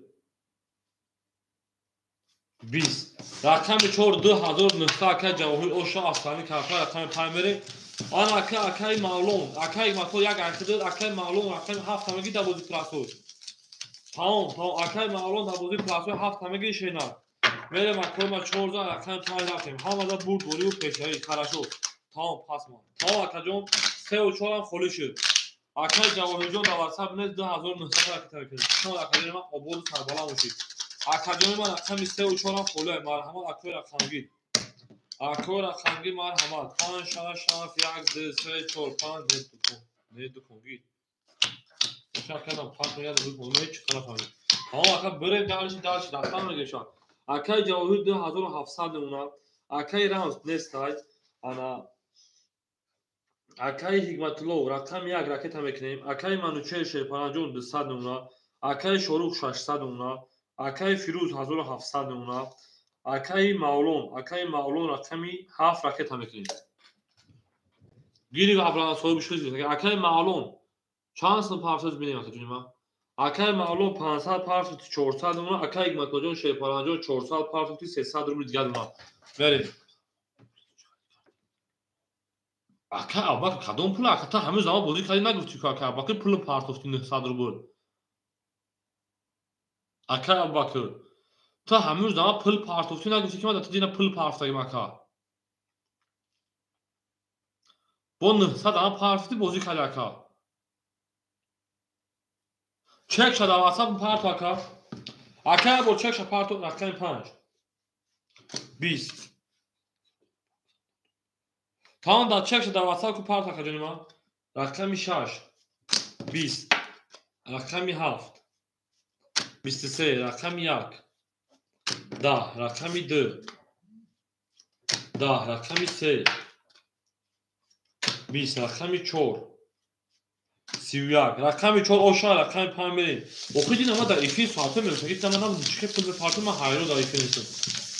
A: 20. Рақами 4 2900 акай Ҷавоҳир Оша Аслани карта рақами 5 мерем. Ан акай акай Мавлон, акай Ҳикматулло як айхидид, акай Мавлон рақами 7 мегирад дар бозии простой. Тамом, тамом акай Мавлон дар бозии простой 7 мегирад шена. Мерем акой ма 4 за рақами 5 рафтем. Ҳама за бурд борӣ ва пешравӣ. Хорошо. Тамом пас ма. Тамом акаҷон 3 ва 4 ҳам холӣ шуд. Акай Ҷавоҳирҷон дар WhatsApp нест 2900 ракета мекунем. Шумо акаҷони ман ободу сарбаланд бошед. Акаҷони ман рақами 3 ва 4 ҳам холӣ. Марҳамат акои рақамгир. Акои рақамгир марҳамат. 5 6 7 1 2 3 4 5 не дукон. Не дукон гир. Шакадам пас меяд дукон не чӣ қадар фаҳмид. Тамом ака бирем дарши дарши дафтар мегиршад. Акай Ҷавоҳир 2700 мемонад. Акай Рамз нестай. Ана акай Ҳикматулло рақами 1 ракета мекунем. Акай Манучер Шерпаранҷон 200 мемонад. Акай Шорух 600 мемонад. Акай Фирӯз 1700 мемонад. Акай Мавлон рақами 7 ракета мекунем. Гири абран соҳиби шуд. Акай Мавлон чанд сум парсоз бинем акаҷони ман? Акай Мавлон 500 парсоз 400 мемонад. Акай Ҳикматуллоҷон Шерпаранҷон 400 парсоз 300 рубл дигар мемонад. Мерем. Ака Абубакр кадом пул ака та ҳамин замон бозӣ кардӣ нагуфтӣ ку ака Абубакр пул партофтӣ 900 рубл. Ака Абубакр ту ҳамин замон пул партофтӣ нагуфтӣ ки ман дар дина пул партофтагим ака. Бо 900 ама партофтӣ бозӣ кардӣ ака. Чек шада WhatsApp парто ака. Ака бо чек ша парто рақами 5. 20. Тамом дар чек шада WhatsApp ку парто ака ҷони ман. Рақами 6. 20. Рақами 7. 23. Рақами 1. 10. Рақами 2. 10. Рақами 3. 20. Рақами 4. 31. Рақами 4 оша рақами 5 мерем. Охи дина ма дар эфир соата мерасам. Ки ман нам чӣ пул мепартам, ман ҳайрон дар эфир нестам.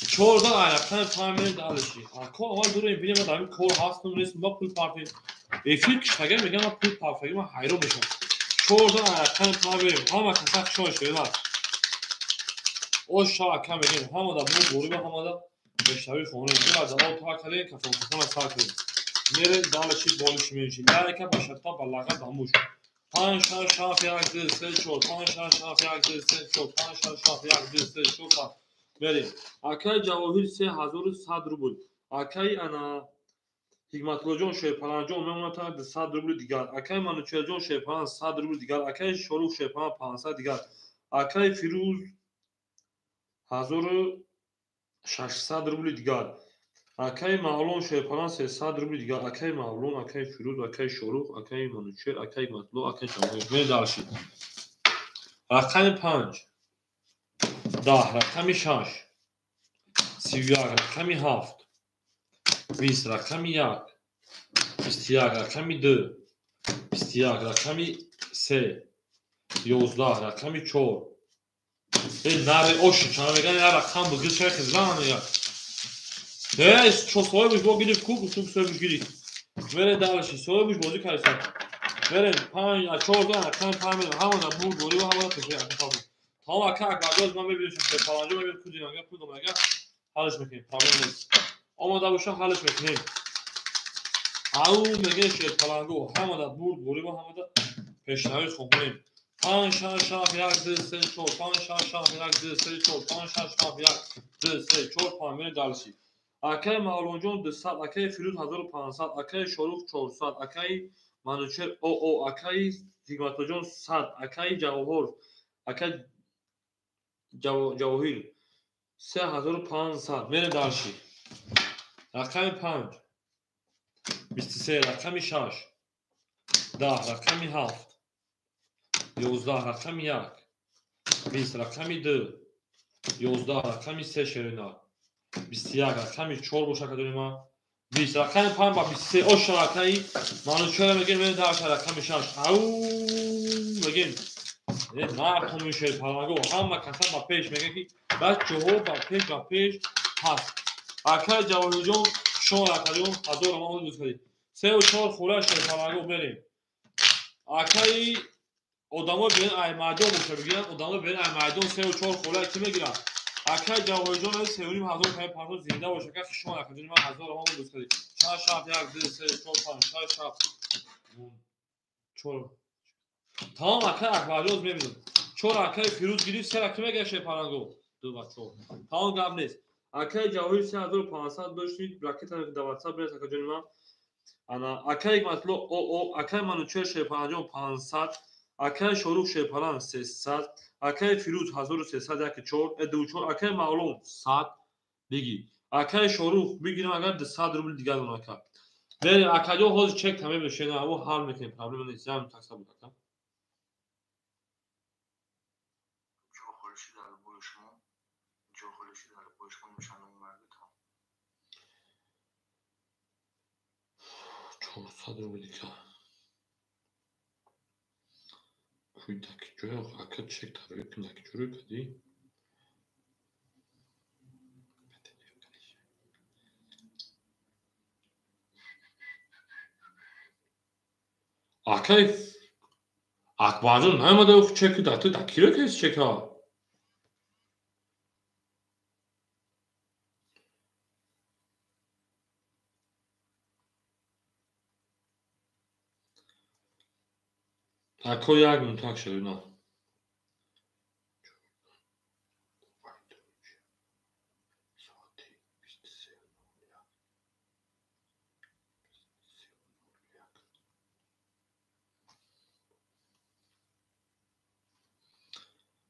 A: 4 да рақами 5 мерем далаши. Ако аввал дурем бинем дар ин кор ҳастам нестам, ба пул партем. Эфир киштага мегам ман пул партагӣ ман ҳайрон мешам. 4 да рақами 5 мерем. Ҳама каса хушон шуда. Оша ака мегем ҳама да бу бориба ҳама да бештари хона. Ин аз аввал та кардем, кафон сар кардем. Мерем далаши болиш меши. Лайка ба шатта ба лаға дамуш. 5 6 7 1 2 3 4 5 6 7 1 2 3 4 5 6 7 1 2 3 4 мерем. Акай Ҷавоҳир 3100 рубл. Акай ана Ҳикматуллоҷон Шерпаланҷон мемонад 200 рубли дигар. Акай Манучерҷон Шерпалан 100 рубли дигар. Акай Шорух Шерпалан 500 дигар. Акай Фирӯз 1600 рубли дигар. Акай Мавлон Шерпалан 300 рубли дигар. Акай Мавлон, акай Фирӯз, акай Шорух, акай Манучер, акай Ҳикматулло, акай Ҷавоҳир. Мерем дарши. Рақами 5. 10. Рақами 6. 31. Рақами 7. 20. Рақами 1. 21. Рақами 2. 21. Рақами 3. 11. Рақами 4. Эй нари оши чанд меган я рақам бугир чай хизлан меган. Эй, чо соҳибш бо гирифт ку гуфтум соҳибш гирифт. Мере далаши соҳибш бозӣ кардиса. Мере 5 4 рақами 5 мерем. Ҳама да бурд борӣ ва ҳама да пеши ака. Тамом ака Акбарҷон ман мебинам Шерпаланҷон мебинам ку динага пул домага ҳалш мекунем. Проблем нест. Омода боша ҳалш мекунем. Ау мегӯем Шерпаланго ҳама да бурд борӣ ва ҳама да пешравӣ хонем. 5 6 7 1 2 3 4 5 6 7 1 2 3 4 5 6 7 1 2 3 4 5 мерем далши. Акай Мавлонҷон 200, акай Фирӯз 1500, акай Шорух 400, акай Манучер ОО, акай Ҳикматуллоҷон 100, акай Ҷавоҳор, акай Ҷавоҳир 3500. Мерем дарши. Рақами 5. 23. Рақами 6. 10. Рақами 7. 11. Рақами 1. 20. Рақами 2. 11. Рақами 3 шерина. 21. Рақами 4 боша кадони ман. 20. Рақами 5 ба 23. Оша рақами Манучера мегем мерем дарши рақами 6. Ау мегем. Мардуми Шерпаланго ҳама каса ба пеш мегӯяд ки бачаҳо ба пеш ҳаст. Акай Ҷавоҳирҷон шон акаҷон 1000 роман дӯст кардед. 3 4 хӯра Шерпаланго мерем. Акай одамои берин ай майдон боша бигиранд, одамои берин ай майдон 3 4 хӯра ки мегиранд. Акай Ҷавоҳирҷон 3500 пай партоз зинда боша ка шон акаҷон ман 1000 роман дӯст кардед. 6 7 1 2 3 4 5 6 7 4 Тамом акай Акбарҷон мебинам. 4 акай Фирӯз гирифт, 3 ки мегирад Шерпаланго? 2 ва 4. Тамом гап нест. Акай Ҷавоҳир 3500 доштид, ракета дар WhatsApp бирас акаҷони ман. Ана акай Ҳикматулло ОО, акай Манучер Шерпаланҷон 500, акай Шорух Шерпалан 300, акай Фирӯз 1300 1 4, 2 4, акай Мавлон 100 биги. Акай Шорух бигирам агар 200 рубл дигар дон ака. Берем акаҷон ҳозир чек та мебинем, шена аво ҳал мекунем, проблема нест. Ям такса буд ака. Рубли дигар. Кӯдаки ҷоя ака чек тарои кӯдаки ҷӯрӯ кардӣ? Акай Акбарҷон наомада чеки да ту да киро кеси чека? Ако як минутак шерина.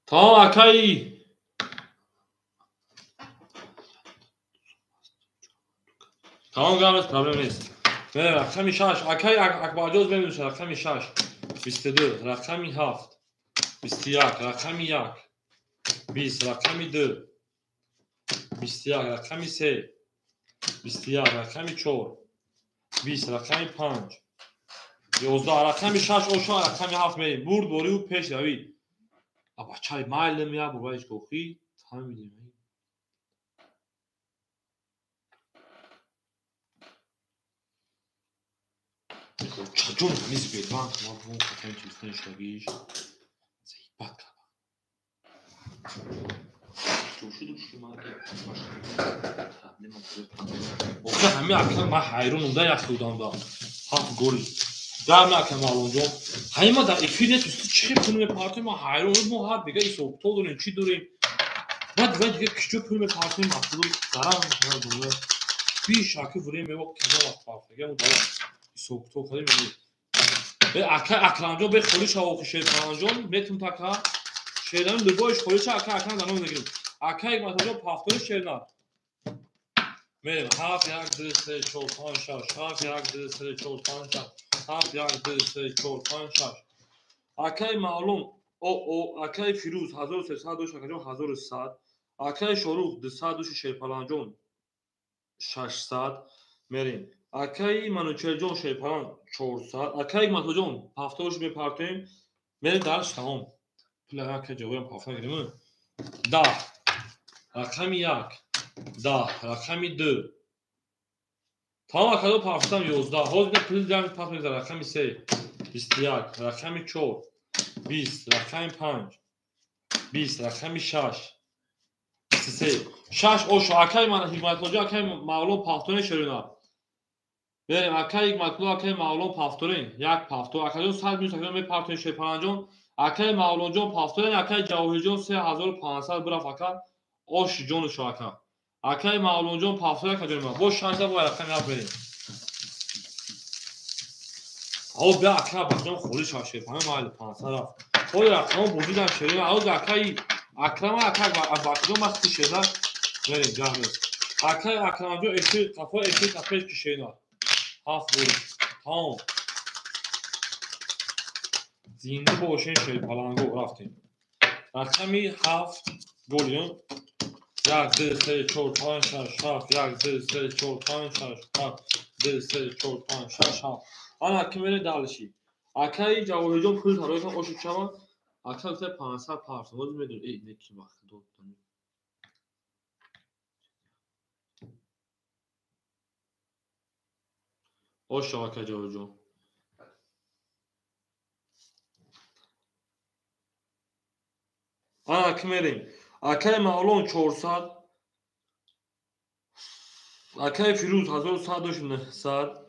A: Тамом акаи тамом гап проблем нест. Рақами 6 акаи Акбарҷоз менависад рақами 6 22 рақами 7 21 рақами 1 20 рақами 2 21 рақами 3 21 рақами 4 20 рақами 5 11 рақами 6 оша рақами 7 мерем. Бурд борию пеш равӣ. Абачай майлим я буваиш гохи фаҳмидем. Чаҷон ҳамин Сбербанк ма бун хафан телефони шагиш заибат карда. Охир ҳамин ака ман ҳайронам да як худам да ҳафт голи. Гап накам Мавлонҷон. Ҳамин ма дар эфир нетуст чӣ хел пул мепартоем, ман ҳайронам. Мо ҳар дига ҳисобкитоб дорем, чӣ дорем. Баъд дигар дига киҷо пул мепартоем, мафтуду зарар мешавад дунё. Бишаки время мо кадом вақт партоем, мо дар ҳисобкитоб кардем. Ака Акрамҷон бе холӣ шава охи Шерпаланҷон метун така шеран любоиш холӣ ша ака Акрам дар ном мегирем. Ака Ҳикматуллоҷон пафтори шернар. Мерем 7 1 2 3 4 5 6 7 1 2 3 4 5 6 7 1 2 3 4 5 6. Акаи Маълум о акаи Фирӯз 1300 дош акаҷон 1100 акаи Шорух 200 доши Шерпаланҷон 600 мерем. Акаи Манучерҷон Шерпалан 400 акаи Ҳикматуллоҷон пафторш мепартоем. Мерем дарш тамом. Пула ака ҷавобам пафта гирем. 10 рақами 1 10 рақами 2 тамом акадо пафтам 11 ҳозир пул ҷамъ пас мегузарад рақами 3 21 рақами 4 20 рақами 5 20 рақами 6 23 6 ошо акаи ман Ҳикматуллоҷон акаи Мавлон пафтоне шерина. Берем акаи Ҳикматулло акаи Мавлон пафторен як пафтор акаҷон 100 минус акаҷон мепартоен Шерпаланҷон акаи Мавлонҷон пафторен акаи Ҷавоҳирҷон 3500 бирафт ака оши ҷонушо ака. Акаи Мавлонҷон пафтор акаҷон ма бо 6 бо рақами 7 берем. Ҳо бия ака баҷон холӣ шава Шерпалан майли 500 рафт. Ҳои рақамон бозидан шерина ҳоз акаи Акрама ака Акбарҷон вақти шерина мерем ҷамъ. Акаи Акрамҷон эфир қафо эфир қафеш ки шерина. 7 гол. Тамом. Зинда бошен Шерпаланго рафтем. Рақами 7 голиён 1 2 3 4 5 6 7 1 2 3 4 5 6 7 2 3 4 5 6 7. Ана ки мере далши. Акаи Ҷавоҳирҷон пул тароятон оши чава. Ака 500 парс. Боз медон эй неки вақт дод. Ош ака Ҷавоҳирҷон. Ана ки мерем. Акаи Мавлон 400 акаи Фирӯз 1100 дошт 900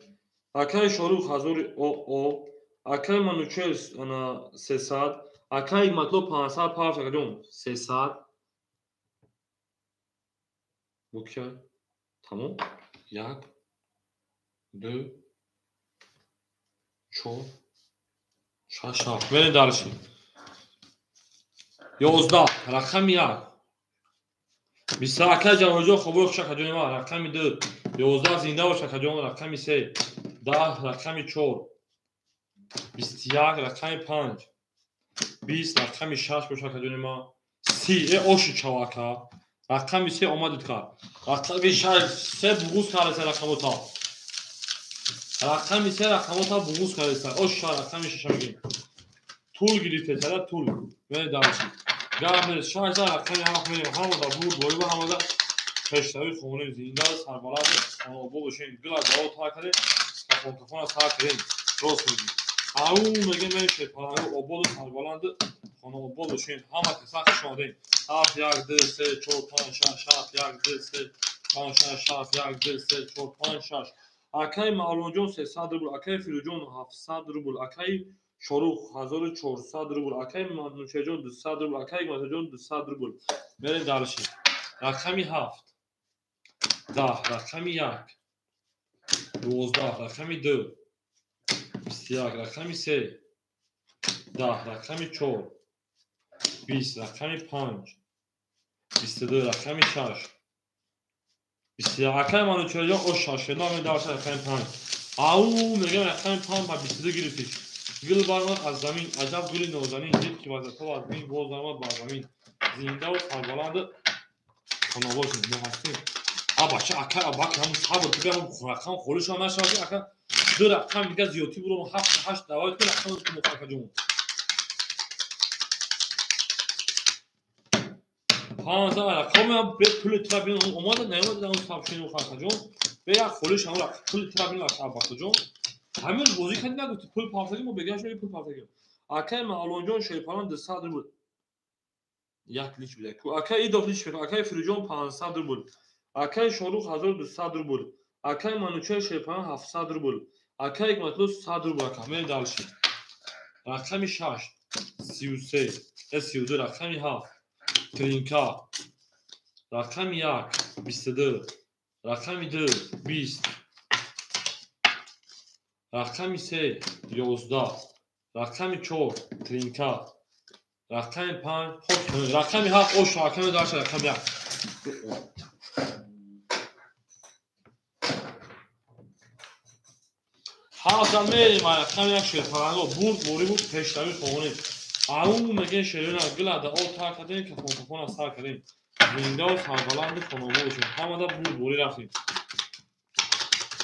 A: акаи Шорух 1000 о акаи Манучер 300 акаи Ҳикматулло 500 парс акаҷон 300 бо кия тамом 1 2 4 6 7 мерем дарши 11 рақами 1 20 акаи Ҷавоҳирҷон хобои хуш акаҷони ман рақами 2 11 зинда бош акаҷон рақами 3 10 рақами 4 21 рақами 5 20 рақами 6 бош акаҷони ман 30 оши чава ака рақами 3 омадид ка рақами 6 3 буғуз кардеса рақамота рақами 3 рақамота буғуз кардеса ош рақами 6 мегирем. Тул гирифтесада тул мерем дарши. Гап нест 6 рақами 7 мерем. Ҳамада бурд бориба ҳамада пешравӣ хонем зинда сарбаланд хонобод бошем. Гила дао та кардем кафон кафона сар кардем. Рост мегӯем. Ау мегем мерем Шерпаланго ободу сарбаланд хонобод бошем. Ҳама каса хуш омадем. 7 1 2 3 4 5 6 7 1 2 3 5 6 7 1 2 3 4 5 6. Акаи Мавлонҷон 300 рубл, акаи Фирӯзҷон 700 рубл, акаи Шорух 1400 рубл. Акай Манучерҷон 200 рубл. Акай Ҳикматҷон 200 рубл. Мерем дальше. Рақами 7 10, рақами 1 12, рақами 2 21, рақами 3 10, рақами 4 20, рақами 5 22, рақами 6 21. Акай Манучерҷон о 6 наме дарша рақами 5. Ау мегам рақами 5 ба 22 гирифтиш. Гул баромад аз замин, аҷаб гули нозанин, дид ки вазифа аз бин боз даромад бар замин. Зиндаву сарбаланду хонавошем мо ҳастем. А бача ака абак ҳам сабр ки бям рақам холӣ шава нашава ки ака ду рақам дига зиёдтӣ буром 7 8 давай ки рақам ки мо акаҷон. 15 рақам бе пули тра бин омада наомада он сабшин акаҷон. Бе як холӣ шава пули тра бин акаҷон. Ҳамин бозӣ кардӣ нагуфтӣ пул партагӣ мо бегаш мегӯем пул партагӣ. Акай Маълонҷон Шерпалан 200 рубл. Як лич буда. Акай Идов лич буда. Акай Фирӯҷон 500 рубл. Акай Шорух 1200 рубл. Акай Манучер Шерпалан 700 рубл. Акай Ҳикматулло 100 рубл. Ака мерем дальше. Рақами 6 33 32, рақами 7 Тринка. Рақами 1 22, рақами 2 20, рақами 3 11, рақами 4 Тринка, рақами 5 хоб, рақами 7 ош, рақами 8, рақами 1. Ҳафта мерем рақами 1 Шерпаланго бурд борӣ буд пешравӣ хоҳонем. Ау мегӯем шерона гилада об тар кардем, кафон кафона сар кардем. Зиндаву сарбаланду хонобод бошем. Ҳамада бурд борӣ рафтем.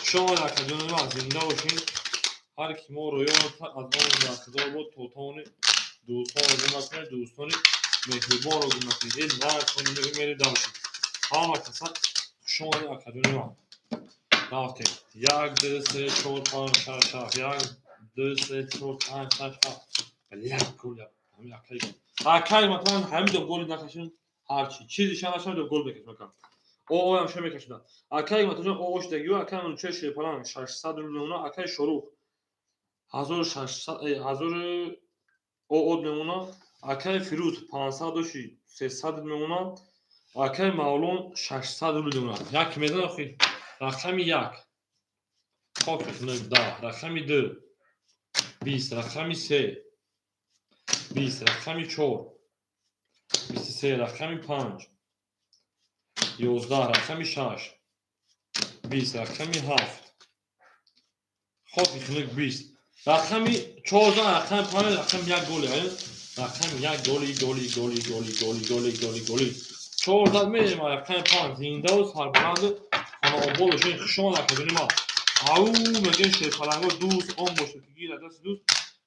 A: Шумо акаҷони ман зинда бошед. Ҳар ки мо рӯё аз он дар худо бод то тавони дӯстонро гум накунед, дӯстони меҳрубонро гум накунед. Ин накунед, мегӯем мерем дальше. Ҳама каса хуш омадед акаҷони ман. Рафтем. 1 2 3 4 5 6 7 1 2 3 4 5 6 7. Як гол ҳамин акай. Акай масалан ҳамин до голи накашем, ҳарчи чизи шанашам до гол мекашем акам. Оам ша мекашида. Акай Ҳикматуллоҷон о шидагиё, акай Манучер Шерпалан 600 рубл мемона, акай Шорух 1600 1000 од мемона, акай Фирӯз 500 доши 300 мемона, акай Мавлон 600 рубл мемона. Як мезан охи рақами 1 хок 10, рақами 2 20, рақами 3 20, рақами 4 23, рақами 5 11, рақами 6 20, рақами 7 хоки хунук 20, рақами 14, рақами 5, рақами 1 голи, рақами 1 голи, голи, голи, голи, голи, голи, голи, голи. 14 мерем рақами 5 зиндаву сарбаланду хонаобод бошед. Хуш омад акаҷони ман. Ау мегӯем Шерпаланго дӯст он бошад ки гирад дасти дӯст,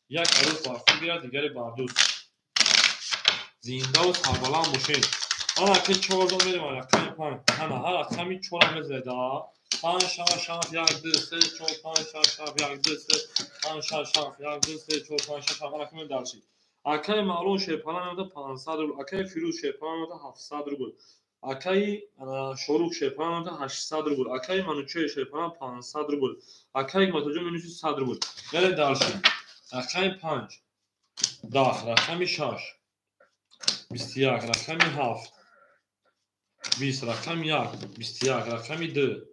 A: як арӯс бар худ гирад, дигаре бар дӯст. Зиндаву сарбаланд бошед. Ана ки 14 мерем рақами 5. Ана ҳар рақами 4 мезанед. 5 6 7 1 2 3 4 5 6 7 1 2 3 5 6 7 1 2 3 4 5 6 7. Ана ки дальше. Акай Маълон Шерпалан меода 500 рубл, акай Фирӯз Шерпалан меода 700 рубл, акай Шорух Шерпалан меода 800 рубл, акай Манучер Шерпалан 500 рубл, акай Ҳикматуллоҷон минуси 100 рубл. Мерем дальше. Рақами 5 10, рақами 6 21, рақами 7 20, рақами 1 21, рақами 2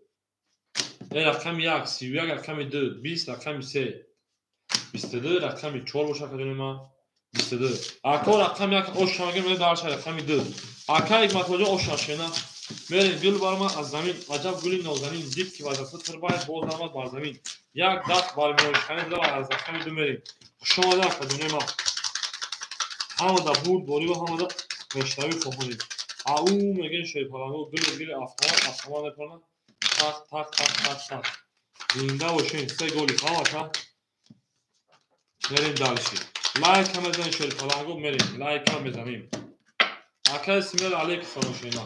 A: рақами 1 31, рақами 2 20, рақами 3 22, рақами 4 бошад акаҷони ман 22. Ака рақами 1 ош шамаги мерем дальше рақами 2. Ака Ҳикматуллоҷон ош шашена мерем гул баромад аз замин, аҷаб гули нозанин, дид ки вазифа тирбай боз даромад бар замин. Як даст бар миёншиканӣ зада аз рақами 2 мерем. Хуш омадед акаҷони ман. Ҳамада бурд борӣ ва ҳамада пешравӣ хоҳонем. Ау мегӯем Шерпаланго гули гули автомат автомат мепаронад. Тақ тақ тақ тақ тақ. Зинда бошед. 3 голи ҳамака. Мерем дальше. Лайк ҳам мезанем Шерпаланго мерем. Лайк ҳам мезанем. Акай Симел алейкум салом шена.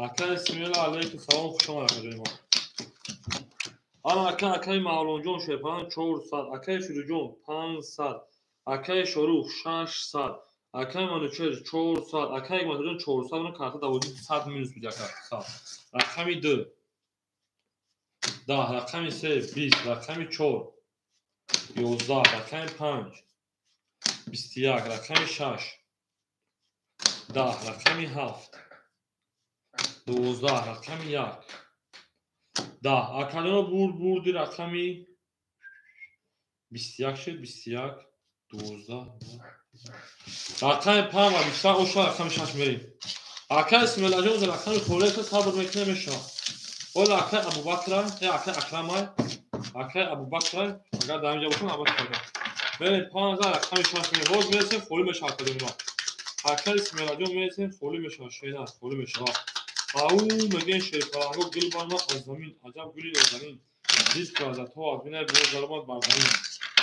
A: Акай Симел алейкум салом, хуш омад акаҷони ман. Ана ака акай Мавлонҷон Шерпалан 400, акай Фирӯҷон 500, акай Шорух 600, акай Манучер 400, акай Ҳикматуллоҷон 400, уна карта давози 100 минус буд ака 100. Рақами 2 10, рақами 3 20, рақами 4 11 рақами 5, 21 рақами 6, 10 рақами 7, 12 рақами 1, 10. Акаҷоно бурди рақами 21 шуд, 21, 12, рақами 5 ва 21 оша рақами 6 мерем. Акай Исмоилаҷон рақами холиро сабр мекунем мешавад. Ола акай Абубакра, акай Акрамай, акай Абубакра, агар дар инҷа бошанд албатта пайдо. Мерем 5 рақами 6 мерем. Боз мерасем холӣ мешавад акаҷонима. Акай Исмоилаҷон мерасем холӣ мешавад, шена холӣ мешавад. Ау мегӯем шерпаланго гул баромад аз замин, аҷаб гули нозанин. Дид ки лаззатҳо аз бинай боз даромад бар замин.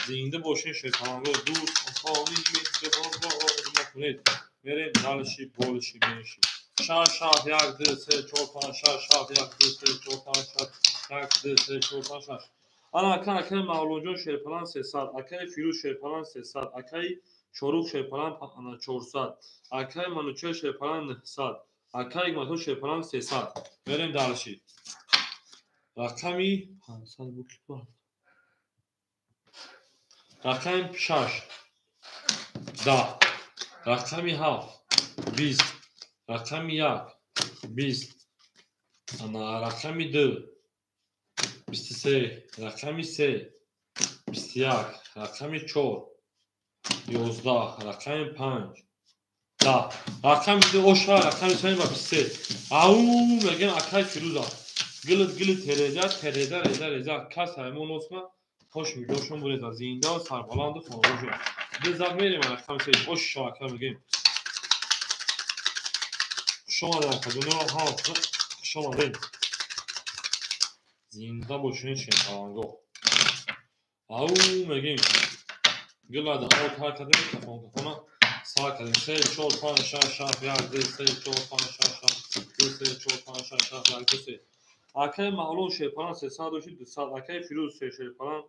A: Зинда бошед шерпаланго, дӯст, хони меҳрибонро накунед. Мерем дальше, больше, меньше. 6, 7, 1, 2, 3, 4, 5, 6, 7, 1, 2, 3, 4, 5, 6, 1, 2, 3, 4, 5, 6. Ана ака акаи Мавлонҷон шерпалан 300, акаи Фирӯз шерпалан 300, акаи Шорух шерпалан 400, акаи Манучер шерпалан 900, акаи Ҳикматулло шерпалан 300. Мерем дальше. Рақами 500 буд ки буд? Рақами 6, 10, рақами 7, 20, рақами 1, 20, ана рақами 2, 23, рақами 3, 21, рақами 4, 11, рақами 5, 10, рақами 2 оша, рақами 3 ва 23. Ау мегӯем акай Фирӯза. Гилит гилит тереза, тереза реза реза. Кас ҳаймон осма, хош миҷошон буреза. Зинда ва сарбаланду хонабошед. Ду зад мерем рақами 3. Оша ака мегӯем. Хуш омадед акаҷоно, ҳама хуш омадед. Зинда бошед шерпаланго. Ау мегӯем. Гулада об ҳар кардем, кафон кафона сар кардем. 3, 4, 5, 6, 7, 1, 2, 3, 4, 5, 6, 7, 2, 3, 4, 5, 6, 7, 1, 2, 3. Акаи Мавлон шерпалан 300 дошт, 200, акаи Фирӯз шерпалан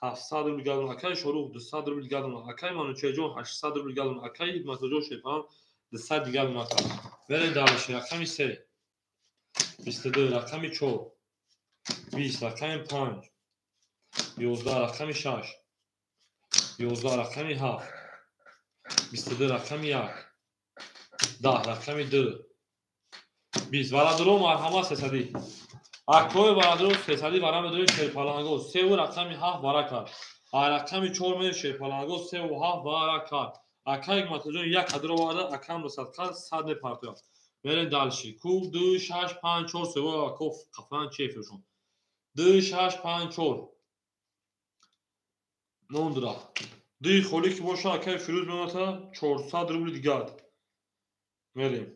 A: 700 рубл гардон, акаи Шорух 200 рубл гардон, акаи Манучерҷон 800 рубл гардон, акаи Ҳикматуллоҷон шерпалан 200 дигар ака. Мерем дальше. Рақами 3, 22, рақами 4, 20, рақами 5, 11, рақами 6, 11, рақами 7, 22, рақами 1, 10, рақами 2, 20. Варадуро марҳамат 300. Акои варадуро 300 вара медорем шерпаланго. 3 рақами 7 вара кард. А рақами 4 медорем шерпаланго 3 7 вара кард. Акаи Ҳикматуллоҷон 1 қадро оварда, акам садқа 100 мепартояд. Мерем дальше. Куб 2, 6, 5, 4, 3 аков қафан чефешон. 2, 6, 5, 4. Мондра. 2 холӣ ки боша акаи Фирӯз мемонад 400 рубл дигар. Мерем.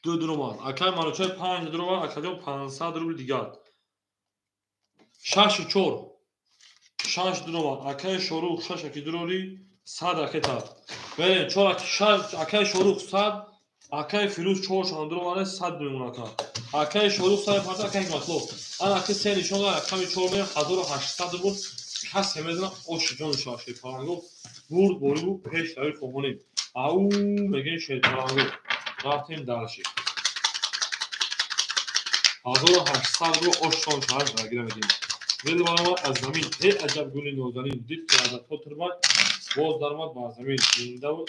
A: 2 дуромад. Акаи Манучер 5 дуромад, акаҷон 500 рубл дигар. 6 4. 6 дуромад. Акаи Шорух 6 аки дурори 100 ракета. Мерем 4 6 акаи Шорух 100, акаи Фирӯз 4 шон дуромада 100 мемонад. Акаи Шорух 100 парта, акаи Ҳикматулло. Ана аки се нишон рақами 4 мерем 1800 рубл. Касе медонад ошиҷон шава шерпаланго. Бурд борибу пеш рави хоҳонем. Ау мегӯем шерпаланго. Рафтем дальше. 1800 рубл ошшон шава гира медиҳем. Гул баромад аз замин, эй аҷаб гули нозанин, дид ки лаззатҳо турбад, боз даромад бар замин. Зиндаву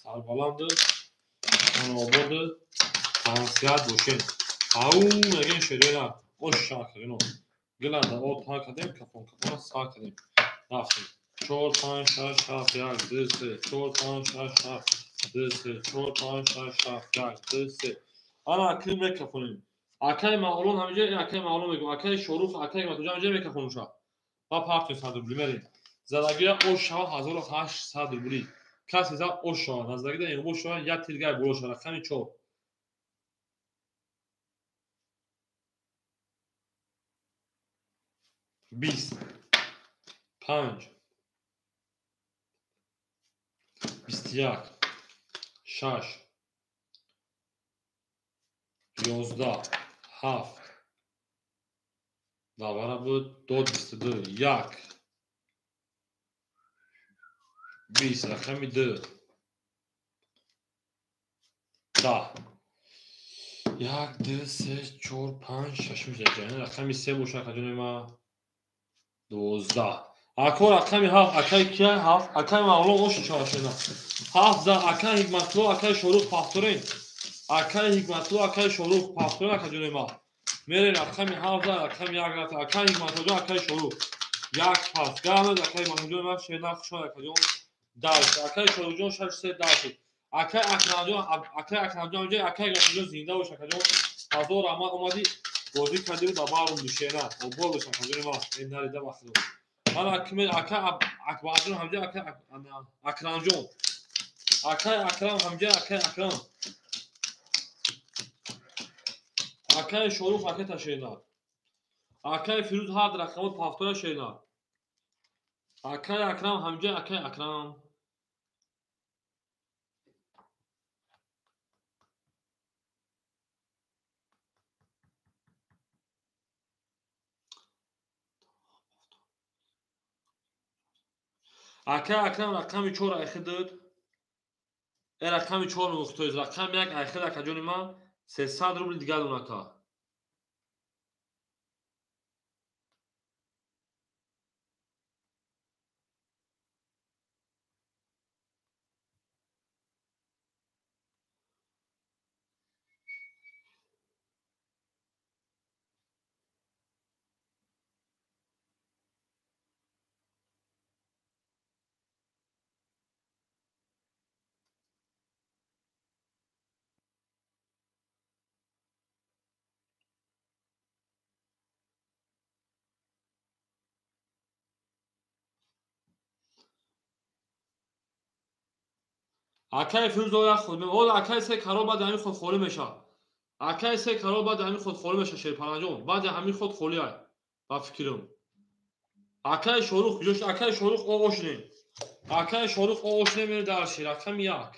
A: сарбаланду хонаободу тансиҳат бошед. Ау мегӯем шерӯя ошшон акаҷоно. Гуланда об тар кардем, кафон кафона сар кардем. Рафтем. 4, 5, 6, 7, 1, 2, 3, 4, 5, 6, 7, 2, 3, 4, 5, 6, 7, 1, 2, 3. Ана акрим мекафонем. Акаи Мавлон ҳаминҷа, акаи Мавлон мегӯм, акаи Шорух, акаи Ҳикматуллоҷон ҳаминҷа мекафонуша. Ба партия 100 рубли мерем. Задагира ош шава 1800 рубли. Касе зад ош шава, наздагида иғбо шава, як тиргай боло шава, рақами 4. 20, 5, 21, 6, 11, 7, давара буд, дод 22, 1, 20, рақами 2, 10, 1, 2, 3, 4, 5, 6 мешавад. Рақами 3 бошад, акаҷони ма 12. Ако рақами 7, акай кия 7, акай Мавлон ош чавашена. 7 за акай Ҳикматулло, акай Шорух пафторен. Акай Ҳикматулло, акай Шорух пафторен ака ҷони ма. Мерем рақами 7 за рақами 1 рафта. Акай Ҳикматулло, акай Шорух. Як пас. Гамед акай Мавлон ма шена хушон ака ҷон. Дальше. Акай Шорух ҷон 6 3 дальше. Акай Акрамҷон, акай Акрамҷон ҷой, акай Акрамҷон зинда бош ака ҷон. Ҳазор раҳмат омадӣ бозӣ кардӣ ва барум душена. Обод бош ака ҷони ма. Ин нарида бахудо. Ман акай Акбарҷон ҳамҷа акай Акрамҷон. Акай Акрам ҳамҷа акай Акрам. Акай Шорух акай ташена. Акай Фирӯз ҳар рақамот пафтора шена. Акай Акрам ҳамҷа акай Акрам. Акай Акрам рақами 4 айхидуд. Рақами 4 мухтоиз. Рақами 1 айхид ака ҷони ман 300 рубл дигар дон ака. Акай Фирӯз оя худ меол акай се карол баъд ҳамин худ холӣ меша. Акай се карол баъд ҳамин худ холӣ меша Шерпанаҷон. Баъд ҳамин худ холӣ ай. Ба фикрим. Акай Шорух ҷош акай Шорух оғошнем. Акай Шорух оғошнем мере дарши рақами 1.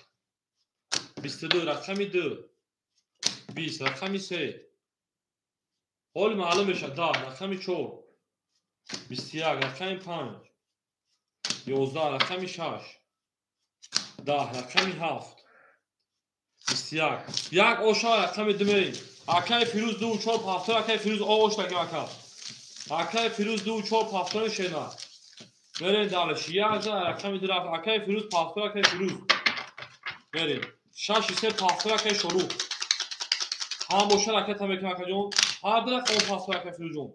A: 22 рақами 2. 20 рақами 3. Ҳол маълум меша 10 рақами 4. 21 рақами 5. 11 рақами 6. 10 рақами 7. 21. Як оша рақами 2 мерем. Акай Фирӯз 2 4 7 акай Фирӯз оғош дагим ака. Акай Фирӯз 2 4 7 шена. Мерем дальше. Як за рақами 2 рафт. Акай Фирӯз 7 акай Фирӯз. Мерем. 6 3 7 акай Шорух. Ҳам боша ракета мекунам ака ҷон. Ҳар рақам 7 акай Фирӯз ҷон.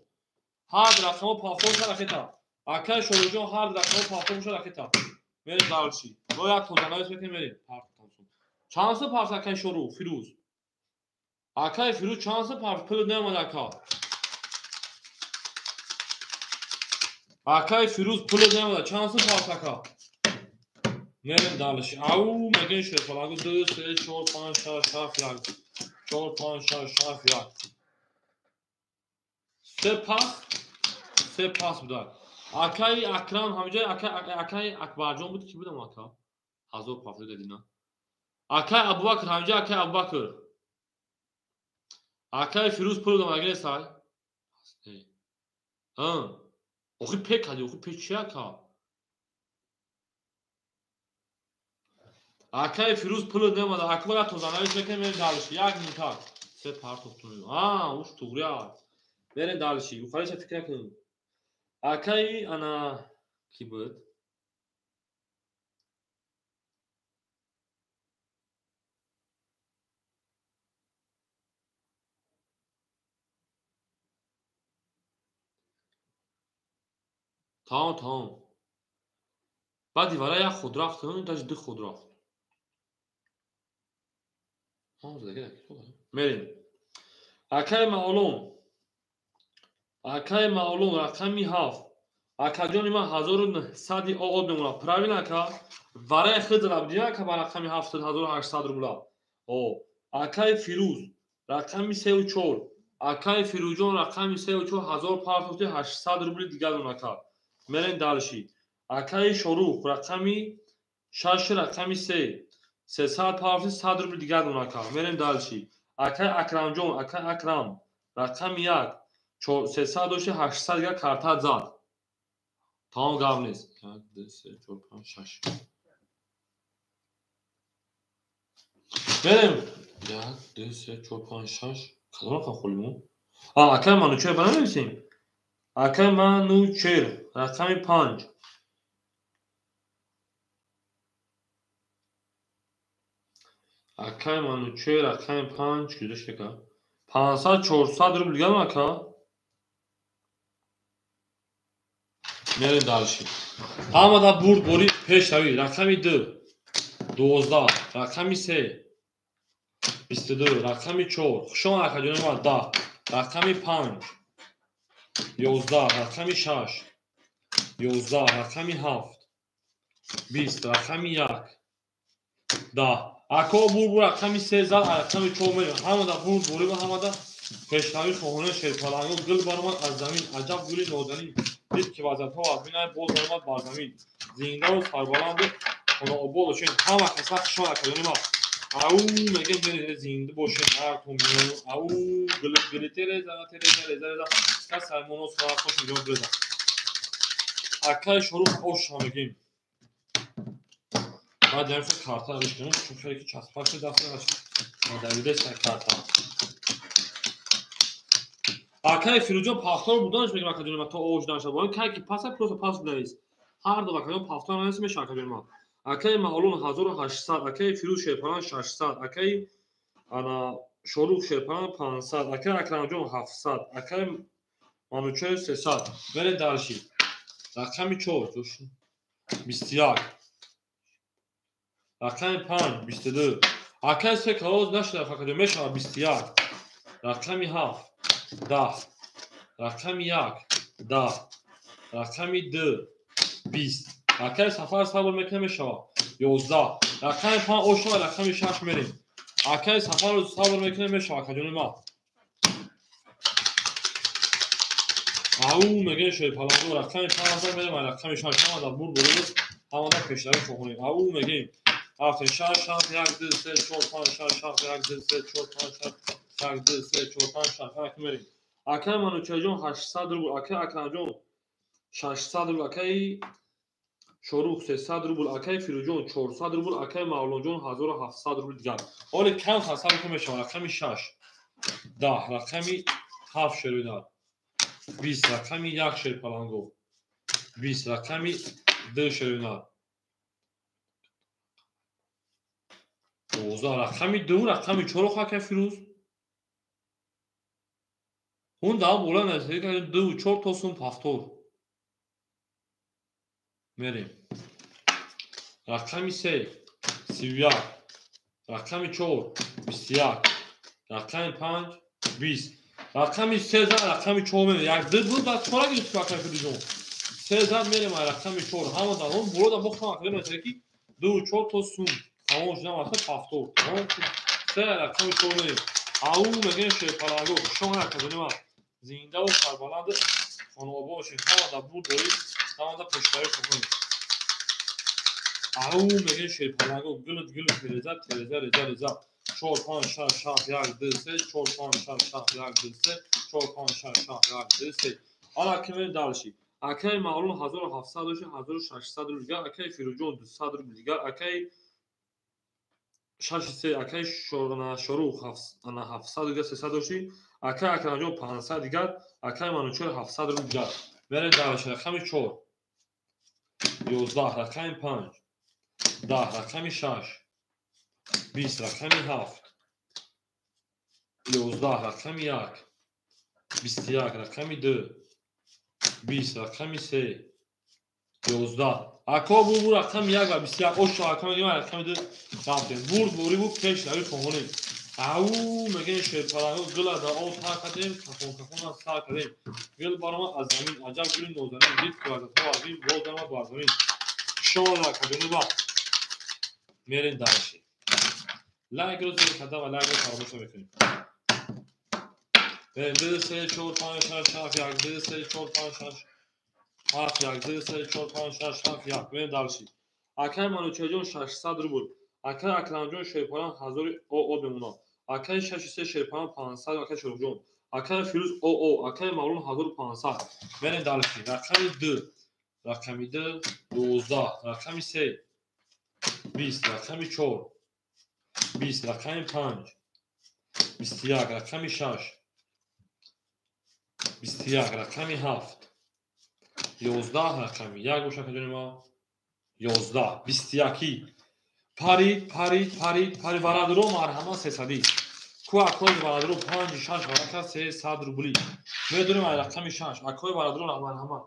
A: Ҳар рақам 7 ракета. Акай Шорух ҷон ҳар рақам 7 ракета. Мерем дальше. Мо як тозанавис мекунем мерем. Чанд сум парс акай Шорух Фирӯз? Акай Фирӯз чанд сум парс пул наомад ака. Акай Фирӯз пул наомад чанд сум парс ака? Мерем дальше. Ау мегин Шерпалагу 2 3 4 5 6 7 1. 4 5 6 7 1. Се пас, се пас буда. Акай Акрам ҳамҷа акай Акбарҷон буд ки будам ака? Ҳазор пафтор дадина. Акай Абубакр ҳамҷа акай Абубакр. Акай Фирӯз пул дам агре сай. Охи пе кади, охи пе чи ака? Акай Фирӯз пул намада. Акбар тозанавис мекунем мерем дальше. Як минута. Се партохтун. А, уш туғри аст. Мерем дальше. Юқариша фикр накунем. Акай ана ки буд? Тамом, тамом. Баъди вара як худ рафт, даже ду худ рафт. Мерем. Акай Маълум. Акай Маълум рақами 7. Акаҷони ман 1900 оғоз мемонад. Правильно ака? Вараи худ рабдина ака ба рақами 7 1800 рубла. О, акай Фирӯз рақами 3 4. Акай Фирӯзҷон рақами 3 4 1000 партофти 800 рубли дигар дон ака. Мерем дальше. Акай Шорух рақами 6 рақами 3. 300 партофти 100 рубли дигар дон ака. Мерем дальше. Акай Акрамҷон, акай Акрам рақами 1 300 дошти 800 дигар карта зад. Тамом гап нест. 1 2 3 4 5 6. Мерем. 1 2 3 4 5 6. Кадом рақам холӣ мо? А, акай Манучер ба нависем. Акай Манучер рақами 5. Акай Манучер рақами 5 гузашт ака. 500 400 рубл дигар ака. Мерем дальше. Ҳамада бурд бори пешравӣ. Рақами 2 12, рақами 3 22, рақами 4 хушон акаҷони ман 10, рақами 5 11, рақами 6 11, рақами 7 20, рақами 1 10. Ако бурд бур рақами 3 зад, рақами 4 мерем. Ҳамада бурд бори ва ҳамада пешравӣ хоҳона шерпаланго. Гул баромад аз замин, аҷаб гули нозанин. Дид ки вазъиятҳо аз бинай, боз баромад бар замин. Зиндаву сарбаланду хонаобод бошед. Ҳама каса хушон акаҷони ман. Ау мегем беред зинда бошед, ҳартон миллион. Ау гул гул тереза тереза реза реза. Кас саймоно суратош миллион реза. Акай Шорух ош мегем. Баъд ямша карта риш кунем, чун хеле ки часпак шуд даст нашуд. Мадавидест карта. Акай Фирӯзҷон пафтор буданаш мегем акаҷони ман то ош нашад. Бо ин кай ки паса просто пас навис. Ҳар ду акаҷон пафтор навис мешавад акаҷони ман. Акай Маълум 1800, акай Фирӯз Шерпаран 600, акай ана Шорух Шерпаран 500, акай Акрамҷон 700, акай Манучер 300. Мерем дальше. Рақами 4 21, рақами 5 22. Акай се калоз нашуда акаҷон мешавад 21, рақами 7 10, рақами 1 10, рақами 2 20. Акай Сафар сабр мекунад мешавад 11, рақами 5 ошава, рақами 6 мерем. Акай Сафар сабр мекунад мешавад акаҷони ман. Ау мегӯем шерпаланго рақами 5 мерем, рақами 6 ҳамада бурд бурд ҳамада пешравӣ хоҳонем. Ау мегӯем рафтем 6 7 1 2 3 4 5 6 7 1 2 3 4 5 6 1 2 3 4 5 6 ҳамаки мерем. Акай Манучарҷон 800 рубл, акай Акрамҷон 600 рубл, акай Шорух 300 рубл, акай Фирӯзҷон 400 рубл, акай Мавлонҷон 1700 рубл дигар. Ҳоле кам сабр кун мешавад. Рақами 6 10, рақами 7 шервинар 20, рақами 1 шерпаланго 20, рақами 2 шервинар 12, рақами 2, рақами 4 акай Фирӯз. Он даҳ бола наздик 2 4 то сум пафтор. Мерем. Рақами 3 31, рақами 4 21, рақами 5 20. Рақами 3 зад, рақами 4 мерем. Як ду буд, баъд чора гирифт акай Фирӯзҷон. 3 зад мерем рақами 4. Ҳама дар он боло да бохтам акай наздик 2 4 то сум. Тамом шудам аста пафтор. Тамом шуд. 3 рақами 4 мерем. Ау мегӯем шерпаланго. Хушон акаҷони ман. Зиндаву сарбаланд хонаобод бошед. Ҳамада бурд дорӣ, ҳамада пешравӣ хоҳонем. Ау мегӯем шерпаланго. Гулут гулут мереза, тереза реза реза. 4 5 6 7 1 2 3 4 5 6 7 1 2 3 4 5 6 7 1 2 3. Ҳала ки мерем дальше. Акай Маълум 1700 дошт, 1600 рубл дигар, акай Фирӯзҷон 200 рубл дигар, акай 6 3, акай Шорух 700 дигар 300 дошт, акай Акрамҷон 500 дигар, акай Манучер 700 рубл дигар. Мерем дальше. Рақами 4 11, рақами 5 10, рақами 6 20, рақами 7 11, рақами 1 21, рақами 2 20, рақами 3 11. Ако бу рақами 1 ва 21 ошо ака мегӯем рақами 2 рафтем. Бурд бурӣ бу пешравӣ хоҳонем. Ау мегӯем шерпаланго гула дар об тар кардем, кафон кафон сар кардем. Гул баромад аз замин, аҷаб гули нозанин. Дид ки вазъиятҳо аз бин, боз баромад бар замин. Шола акаҷони ба мерем дальше. Лайкро зер карда ва лайкро фаромӯш намекунем. 2 3 4 5 6 7 1 2 3 4 5 6 7 1 2 3 4 5 6 7 1. Мерем дальше. Акай Манучарҷон 600 рубл, акай Акрамҷон Шерпаран 1000 ОО мемонад, акай 6 3 Шерпаран 500, акай Шоруҳҷон, акай Фирӯз ОО, акай Мавлон 1500. Мерем дальше. Рақами 2, рақами 2 12, рақами 3 20, рақами 4 20, рақами 5 21, рақами 6 21, рақами 7 11, рақами 1 бошад акаҷони ман 11 21. Парид, парид, парид, парид. Варадро марҳамат 300. Ку акои варадро 5 6 варака 300 рубли. Медонем ай рақами 6. Акои варадро марҳамат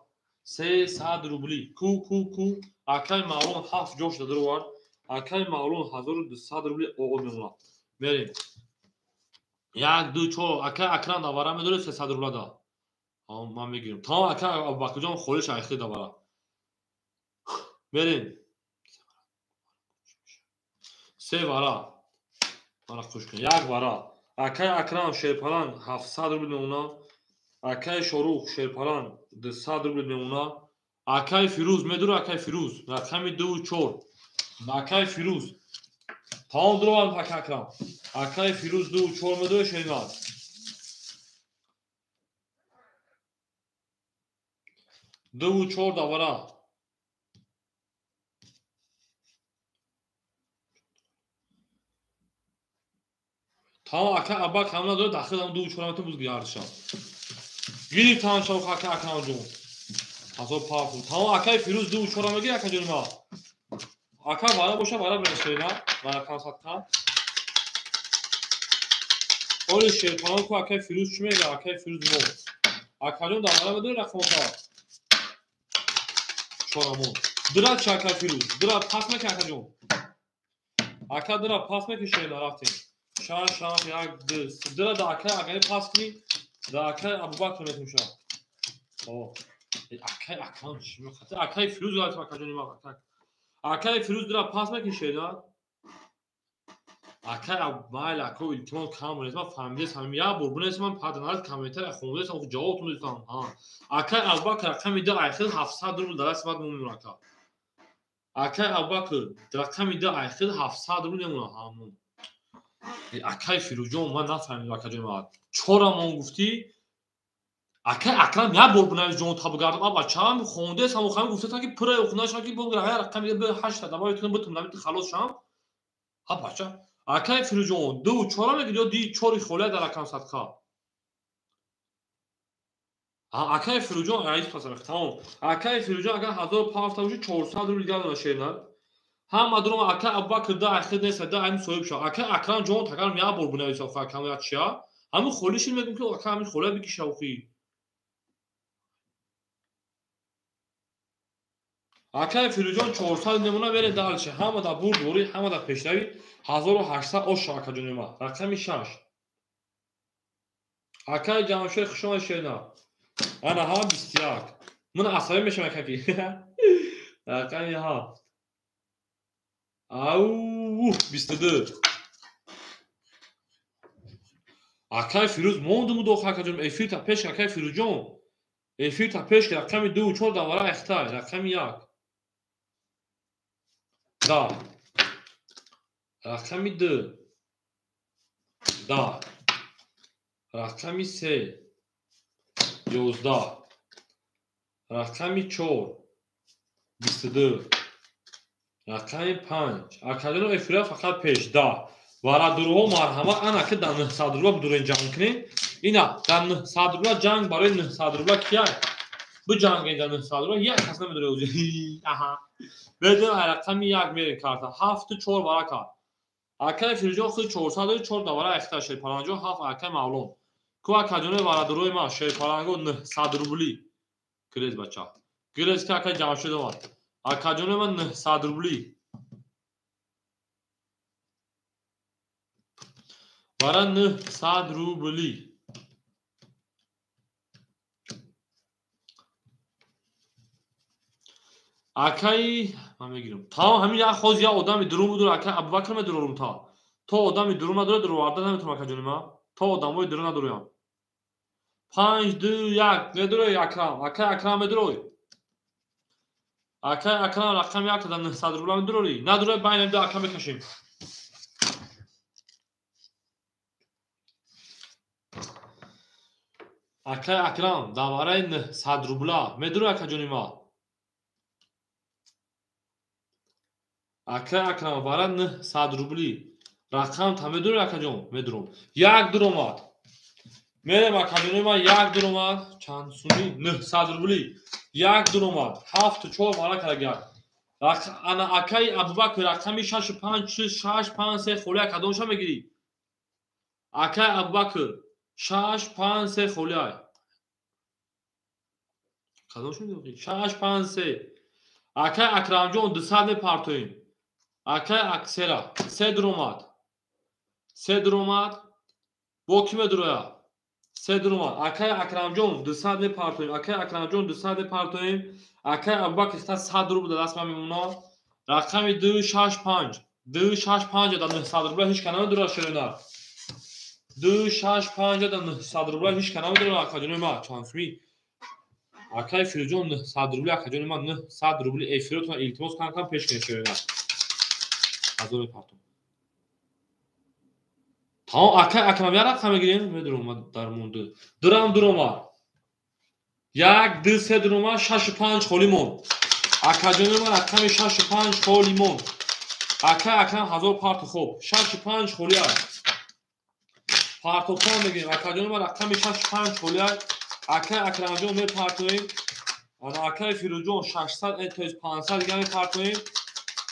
A: 300 рубли. Ку ку ку акай Мавлон 7 ҷош дадровард. Акай Мавлон 1200 рубли оо мемонад. Мерем. 1 2 4 акай Акрам давара медоред 300 рубла да. Ман мегирам. Тамом акай Абубакрҷон холиш айхи давара. Мерем. Се вара. Мана хуш кун. Як вара. Акай Акрам Шерпаланг 700 рубл мемонад. Акай Шорух Шерпаланг 200 рубл мемонад. Акай Фирӯз медура акай Фирӯз. Рақами 2 4. Акай Фирӯз. Тамом дуровард акай Акрам. Акай Фирӯз 2 4 медура шеринад. Ду чор давара. Тамом ака Абак ҳам надорад, дахил ҳам ду чор ҳам буз гардишам. Гирифтам шав ака Акрам ҷон. Ҳазор паф. Тамом акай Фирӯз ду чор ҳам мегир ака ҷони ма. Ака вара боша вара бинашена, вара кам садқа. Оли шерпалон ку акай Фирӯз чӣ мега? Акай Фирӯз мо. Ака ҷон дар вара медорӣ рақамҳо. Чорамон. Дира чӣ акай Фирӯз? Дира пас меки ака ҷон. Ака дира пас меки шерна рафтем. 6 6 1 2 дира да акай агари пас кунӣ, да акай Абубакр метумша. О. Акай Акрам чӣ мехоҳад? Акай Фирӯз рафтем ака ҷони ма. Акай Фирӯз дира пас меки шерна. Акай майли ака илтимос кам бунес ман фаҳмидесам як бор бунес ман паданард комментария хондесам ҷавобтон додам. Акай Абубакр рақами 2 айхил 700 рубл дар дасти ман мемонад ака. Акай Абубакр рақами 2 айхил 700 рубл мемонад ҳамон. Акай Фирӯзҷон ман нафаҳмидам ака ҷони ман. Чорамон гуфтӣ акай Акрам як бор бунавис ҷон табгардам аба чам хондесам хам гуфтесам ки пура хунашам ки бо рақами 8 давай тунам бутум намит халос шам. А бача акай Фирӯзҷон 2 4 мегирӣ ё 2 4 холия дар рақам садқа. Акай Фирӯзҷон раис пасам тамом. Акай Фирӯзҷон агар 1500 бошад 400 рубл дигар дона шерна. Ҳама дурум акай Абубакр да айхид нест да айн соҳиб шав. Акай Акрам ҷон тагарм як бор бунавис охи акам як чия. Ҳамин холиши мегӯм ки ака ҳамин холия бикиша охи. Акай Фирӯзҷон 400 мемона бере дальше. Ҳама да бурдворӣ, ҳама да пешравӣ 1800 ош ака ҷони ма. Рақами 6. Акай Ҷамшед хуш омадӣ шерна. Ана ҳама 21. Ман асабӣ мешавам акаки. Рақами 7. Ау 22. Акай Фирӯз мондум дох ака ҷон эфир та пеш акай Фирӯзҷон. Эфир та пеш рақами 2 4 давара эхтай, рақами 1. Да. Рақами 2. Да. Рақами 3. 11. Рақами 4. 22. Рақами 5. Акаҷоно эфира фақат пеш да. Варадурҳо марҳамат ана ки дар 900 рубла бидурен ҷанг кунед. Ина дар 900 рубла ҷанг барои 900 рубла кияй? Биҷангед дар 900 рубла як кас намедоре ози. Аҳа. Бедон рақами 1 мерем карта. 7 4 вара кард. Акай Фирӯзҷон худ 400 дори 4 давара эхта Шерпаланҷон 7 акай Мавлон. Ку акаҷонои варадурои ман Шерпаланго 900 рубли. Гирез бача. Гирез ки акай Ҷамшед омад. Акаҷонои ман 900 рубли. Вара 900 рубли. Акай ман мегирам. Тамом ҳамин як хоз як одами дурум будур акай Абубакр медурорум та. То одами дурум надорад дуроварда наметавонам акаҷони ман. То одамои дурум надороям. 5 2 1 медурой Акрам. Акай Акрам медурой. Акай Акрам рақами 1 дар 900 рубла медурорӣ. Надурой байнам ду ака мекашем. Акай Акрам давараи 900 рубла медурой акаҷони ман. Акай Акрам вара 900 рубли. Рақам та медурой акаҷон? Медуром. Як дуромад. Мерем акаҷони ман як дуромад. Чанд сумӣ? 900 рубли. Як дуромад. 7 4 вара карагар. Ана акаи Абубакр рақами 6 5 6 5 3 холия кадомша мегирӣ? Акаи Абубакр 6 5 3 холия. Кадомша мегирӣ? 6 5 3. Акаи Акрамҷон 200 мепартоем. Акаи Аксера 3 дуромад. 3 дуромад. Бо ки медуроя? 3 дуромад. Акаи Акрамҷон 200 мепартоем. Акаи Акрамҷон 200 мепартоем. Акаи Абубакр 100 рубл дар даст ман мемонад. Рақами 2 6 5. 2 6 5 дар 900 рубла ҳеч кана намедурад ширина. 2 6 5 дар 900 рубла ҳеч кана намедурад акаҷони ман. Чанд сумӣ? Акаи Фирӯзҷон 900 рубли акаҷони ман 900 рубли эфиротон илтимос кунам пеш кунед ширина. Ҳазор мепартом. Тамом акаи Акрам як рақам мегирем, медурам дар монду. Дурам дуромад. 1 2 3 дуромад 6 5 холӣ монд. Акаҷони ман рақами 6 5 холӣ монд. Акаи Акрам 1000 парту хоб. 6 5 холӣ аст. Партофтан мегирем. Акаҷони ман рақами 6 5 холӣ аст. Акаи Акрамҷон мепартоем. Ана акаи Фирӯзҷон 600 то 500 дига мепартоем.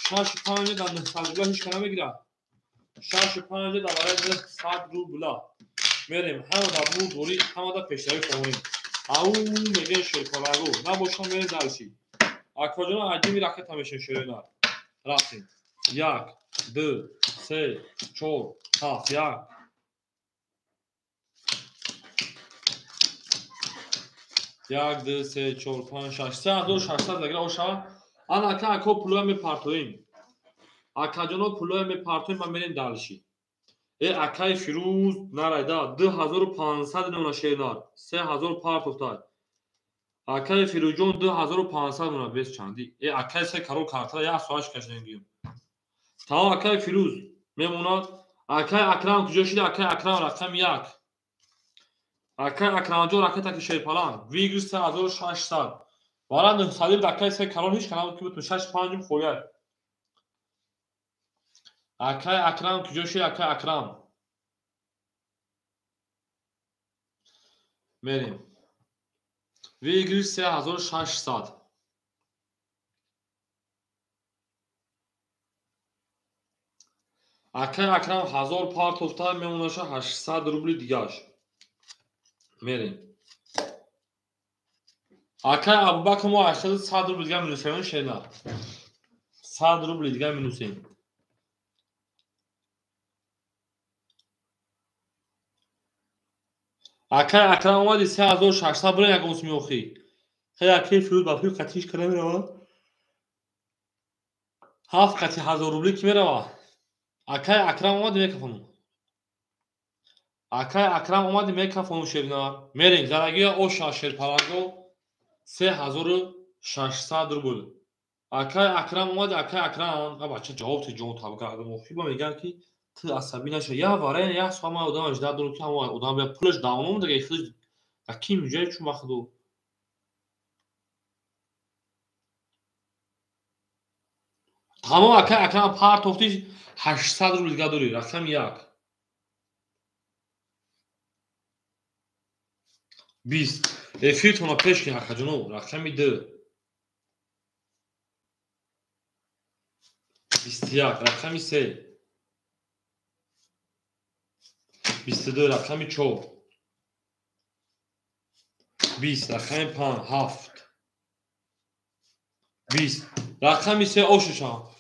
A: 6 5 дар 900 рубла ҳеч кана мегирад. 6 5 дар барои 900 рубла. Мерем ҳама дар бурдборӣ, ҳама дар пешравӣ хоҳем. Ау мегӯем шерпаланго. Набошам мерем дарши. Акаҷон аҷиби ракета мешем шерина. Рафтем. 1 2 3 4 7 1. 1 2 3 4 5 6 7 600 дагира оша. Ана ака ако пулоя мепартоем. Акаҷоно пулоя мепартоем ва мерем дарши. Э акаи Фирӯз нарайда 2500 мемона шернар. 3000 партофтад. Акаи Фирӯзҷон 2500 мемона бес чанди. Э акаи се карол картара як соат кашидем гирем. Тамом акаи Фирӯз мемонад. Акаи Акрам куҷо шида? Акаи Акрам рақами 1. Акаи Акрамҷон ракета ки шерпаланг. Вигр 3600. Вара 900 акаи се карол ҳеч канал ки бутун 6 5 хояд. Акаи Акрам куҷо шида? Акаи Акрам. Мерем. Вигр 3600. Акаи Акрам 1000 партофта мемонаша 800 рубли дигаш. Мерем. Акаи Абубакр мо 800 рубли дига минусем шена. 100 рубли дига минусем. Акаи Акрам омади 3600 бурен ягон сумӣ охӣ. Хеле акаи Фирӯз ба пул қатиш кара меравад. 7 қати 1000 рубли ки меравад. Акаи Акрам омади мекафонум. Акаи Акрам омади мекафонум шерина. Мерем зарагия оша шерпаланго 3600 рубл. Акаи Акрам омади акаи Акрам. А бача ҷавоб ти ҷон табгардам охӣ ба мегӯянд ки ту асабӣ наша. Я варен як соат ман одам жда дорам ки ҳамон одам бия пулаш давном дига хеле аким ҷой чун вақту. Тамом акаи Акрам партофти 800 рубл дига дорӣ. Рақами 1. 20. Эфиртона пеш кун акаҷоно. Рақами 2. 21. Рақами 3. 22. Рақами 4. 20. Рақами 5. 7. 20. Рақами 3 ошуша.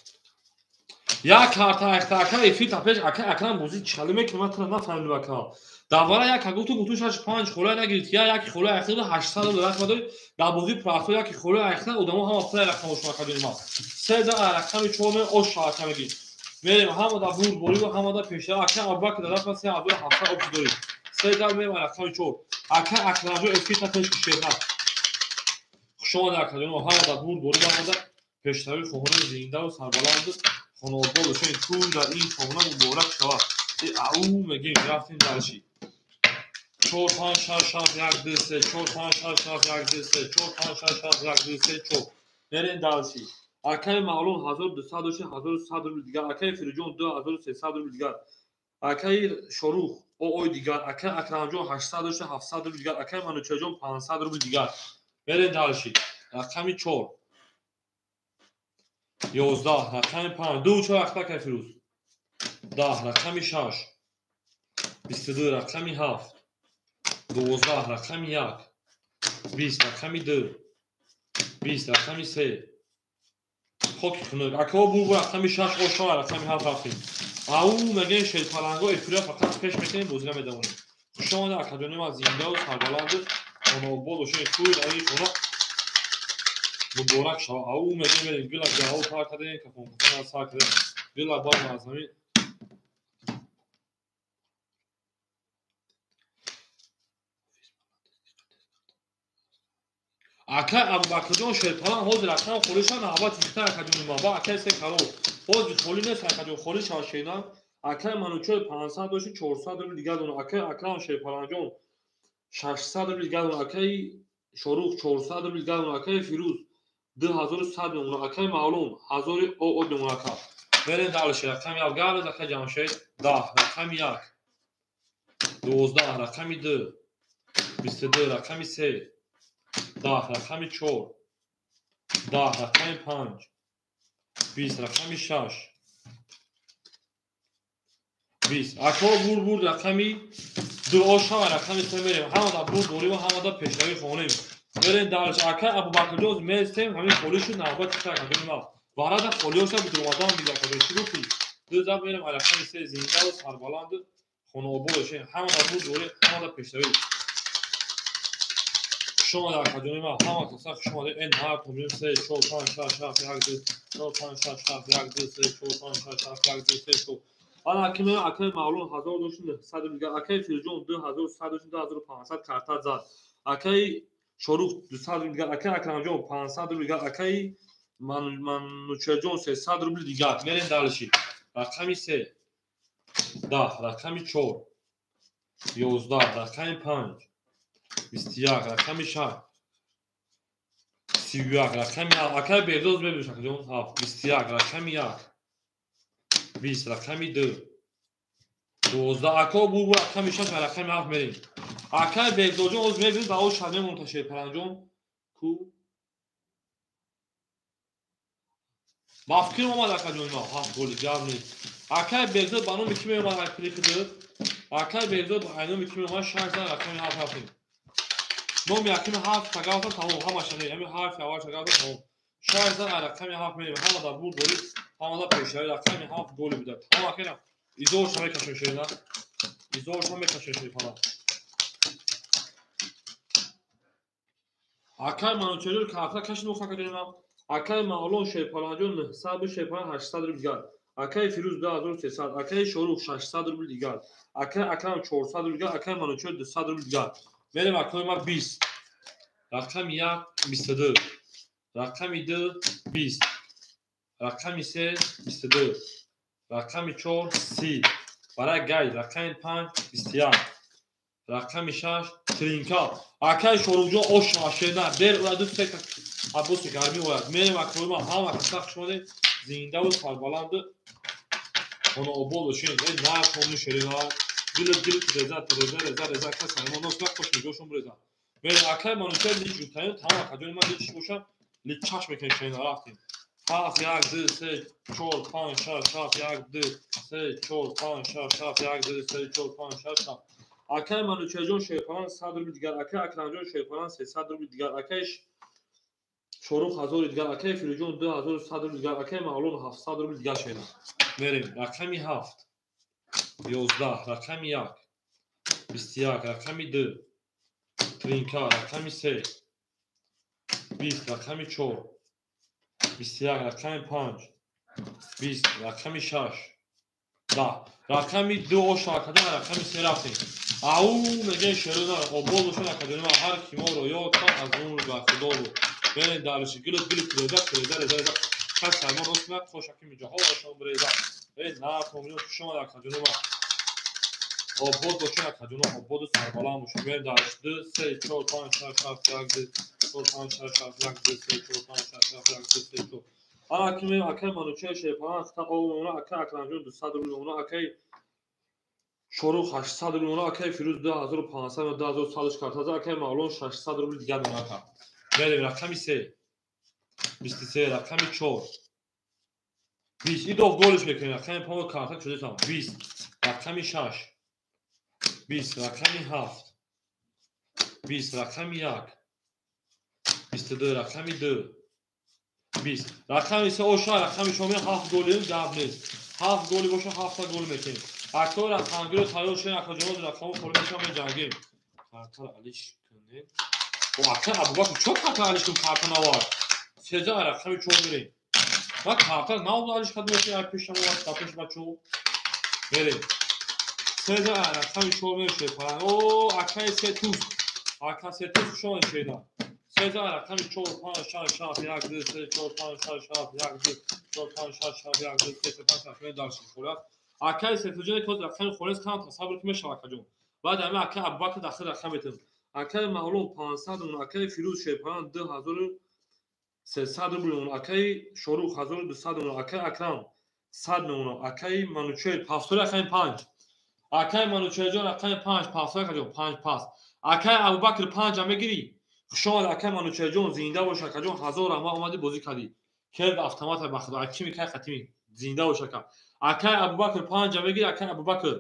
A: Як карта айхта ака эфир та пеш ака Акрам бозӣ чале мекунад ман тура нафаҳмидам ака. Дар вара як гуфту гуфту 6 5 холая нагирифт. Я як холая айхта 800 доллар рақам дорӣ. Дар бозӣ прасо як холая айхта одамо ҳама пулай рақамошон акаҷони ман. 3 да рақами 4 ме оша ака мегирӣ. Мерем ҳама дар бурдборӣ ва ҳама дар пешра. Ака Абубакр дар даст 3700 обши дорӣ. 3 да мерем рақами 4. Ака Акрамҷон эфир та пеш кушед. Хуш омадед акаҷони ман. Ҳама дар бурдборӣ ва ҳама дар пешравӣ хоҳони зиндаву сарбаланд хонаобод бошед. Тӯй дар ин хона муборак шавад. Ау мегӯем рафтем дарши. 4 5 6 7 1 2 3 4 5 6 7 1 2 3 4 5 6 7 1 2 3 4. Мерем дарши. Акаи Мавлон 1200 дошт 1100 рубл дигар. Акаи Фирӯзҷон 2300 рубл дигар. Акаи Шорух ой дигар. Акаи Акрамҷон 800 дошт 700 рубл дигар. Акаи Манучарҷон 500 рубл дигар. Мерем дарши. Рақами 4. 11 рақами 5 2 4 ахта кай Фирӯз 10 рақами 6 22 рақами 7 12 рақами 1 20 рақами 2 20 рақами 3 хоки хунук акао бурбур рақами 6 ошова рақами 7 рафтем ау мегӯем шерпаланго эфира фақат пеш мекунем бозира медавонем хуш омада акаҷони ма зиндаву сарбаланду хонаобод бошед туй раи хона муборак шава ау мегӯем мерем гила гаҳо тар кардем кафонкафона сар кардем гила баъд аз ҳамин акай Абубакрҷон шерпалан ҳозир рақам холӣ шава навбати зихта акаҷони ма ба акай се каро ҳозир холӣ нест акаҷон холӣ шава шена акай Манучои 500 дошти 400 рубл дигар дона акай Акрам шерпаланҷон 600 рубл дигар дона акай Шорух 400 рубл дигар дона акай Фирӯз 2100 мемона акай Маълум 1000 ОО мемона ака мерем дальше рақами 7 гавез акай Ҷамшед 10 рақами 1 12 рақами 2 22 рақами 3 10 рақами 4 10 рақами 5 20 рақами 6 20 ако бурбур рақами 2 ошава рақами 3 мерем ҳамада бурд дорим ҳамада пешравӣ хонем мерем дальше акай Абубакрҷон местем ҳамин холӣ шуд навбати се акаҷони ма варада холиёша бидуромадан дига акаҷон чӣ гуфтӣ ду зад мерем рақами 3 зиндаву сарбаланду хонаобод бошем ҳамада бурд дорим ҳамада пешравӣ хуш омада акаҷони ма ҳама каса хуш омада эн ҳар томин 3 4 5 6 7 1 2 4 5 6 7 1 2 3 4 5 6 7 1 2 3 4 ана акай акай Мавлон 1000 дошт 900 рубл акай Фирӯзҷон 2100 дошт 2500 карта зад акай Шорух 200 рубл дигар акай Акрамҷон 500 рубл дигар акай Манучерҷон 300 рубл дигар мерем дальше рақами 3 10 рақами 4 11 рақами 5 21 рақами 6 31 рақами акай Беҳзод мебиниш акаҷон 7 21 рақами 1 20 рақами 2 12 ако бурбур рақами 6 рақами 7 мерем акай Беҳзодҷон оз мебинед ба оз шаб мемонад шерпаланҷон ку ба фикрим омад акаҷони ма 7 голи гап нест акай Беҳзод ба номи ки меомад клики акай Беҳзод ба номи ки меомад 6 рақами 7 рафтем номи якими ҳарф тагафта тамом ҳамаша не ҳами ҳарфи аввал тагафта тамом 6 рақами 7 мерем ҳамада бурд дорӣ ҳамада пешравӣ рақами 7 голи буда тамом акайна изорша мекашем шерина изорша мекашем шерифана акай Манучерҷон карта кашид мохта акаҷоним акай Мавлон шерпаланҷон 900 шерпалан 800 рубл дигар акай Фирӯз 2300 акай Шорух 600 рубл дигар акай Акрам 400 рубл дигар акай Манучер 200 рубл дигар мерем акои ма 20 рақами 1 22 рақами 2 20 рақами 3 22 рақами 4 30 барои гай рақами 5 21 рақами 6 тринка акай Шоруҳҷон ош шена дер ура ду се аббоси гармӣ ояд мерем акои ма ҳама каса хуш омадед зиндаву сарбаланду хонаобод бошед э нархони шерина гилт гилт реза реза реза реза каса мо нос нақош миҷошон реза мерем акай Манучер лич ютаем тамом акаҷони ман лич боша лич чашм мекунем шерина рафтем 7 1 2 3 4 5 6 7 1 2 3 4 5 6 7 1 2 3 4 5 6 7 акай Манучерҷон шерпалан 100 рубл дигар акай Акрамҷон шерпалан 300 рубл дигар акай Шорух 1000 дигар акай Фирӯзҷон 2100 рубл дигар акай Мавлон 700 рубл дигар шерина мерем рақами 7 11 рақами 1 21 рақами 2 тринка рақами 3 20 рақами 4 21 рақами 5 20 рақами 6 10 рақами 2 оша акаҷон рақами 3 рафтем ау мегӯем шерона обод бошад акаҷони ман ҳар ки моро ёд кард аз умр ба худо буд мерем дальше гилт гилт реза реза реза реза кас сармо рост кунад хошаки миҷаҳо ошон реза э нархомиён хуш омад акаҷони ман обод бошад акаҷоно ободу сарбаланд бошад мерем дальше 2 3 4 5 6 7 1 2 4 5 6 7 1 2 3 4 5 6 7 1 2 3 4 ана ки меем акай Манучер шерпалан о мемона акай Акрамҷон 200 рубл мемона акай Шорух 800 рубл мемона акай Фирӯз 2500 2100 карта зад акай Мавлон 600 рубл дигар мемона ака мерем рақами 3 23 рақами 4 20. Идов голиш мекунем. Рақами 5 карта чудесам. 20. Рақами 6. 20. Рақами 7. 20. Рақами 1. 22. Рақами 2. 20. Рақами 3 оша, рақами 4 7 голим гап нест. 7 голи боша 7 гол мекунем. Акто рақамгиро тайёр шуд, акаҷон рақамро холӣ мешавам меҷангем. Картаро алиш кунед. О, ака Абубакр чо карта алиш кун карта навар. Сеза рақами 4 мерем. Ма карта нав алиш кад меши ай пешам ва да пеш бачо. Мерем. Сеза рақами 4 меше. О, акаи се туз. Ака се туз шон шеда. Сеза рақами 4 5 6 7 1 2 3 4 5 6 7 1 2 4 5 6 7 1 2 3 4 5 6 7 дарши хӯрак. Акаи сетуҷоне ки рақами холес кам тасаввур ки мешава акаҷон. Баъд ҳама акаи Абубакр дахил рақам метавон. Акаи Мавлон 500 рубл, акаи Фирӯз Шерпаран 2300 рубл, акаи Шорух 1200 рубл, акаи Акрам 100 рубл, акаи Манучер пафтори рақами 5. Акаи Манучерҷон рақами 5 пафтори акаҷон 5 пас. Акаи Абубакр 5 ам мегирӣ? Хуш омад акаи Манучерҷон, зинда бош акаҷон, 1000 раҳмат омадӣ бозӣ кардӣ. Керд автомата ба худо, акими кай қатими. Зинда бош ака. Акаи Абубакр 5 мегирӣ, акаи Абубакр.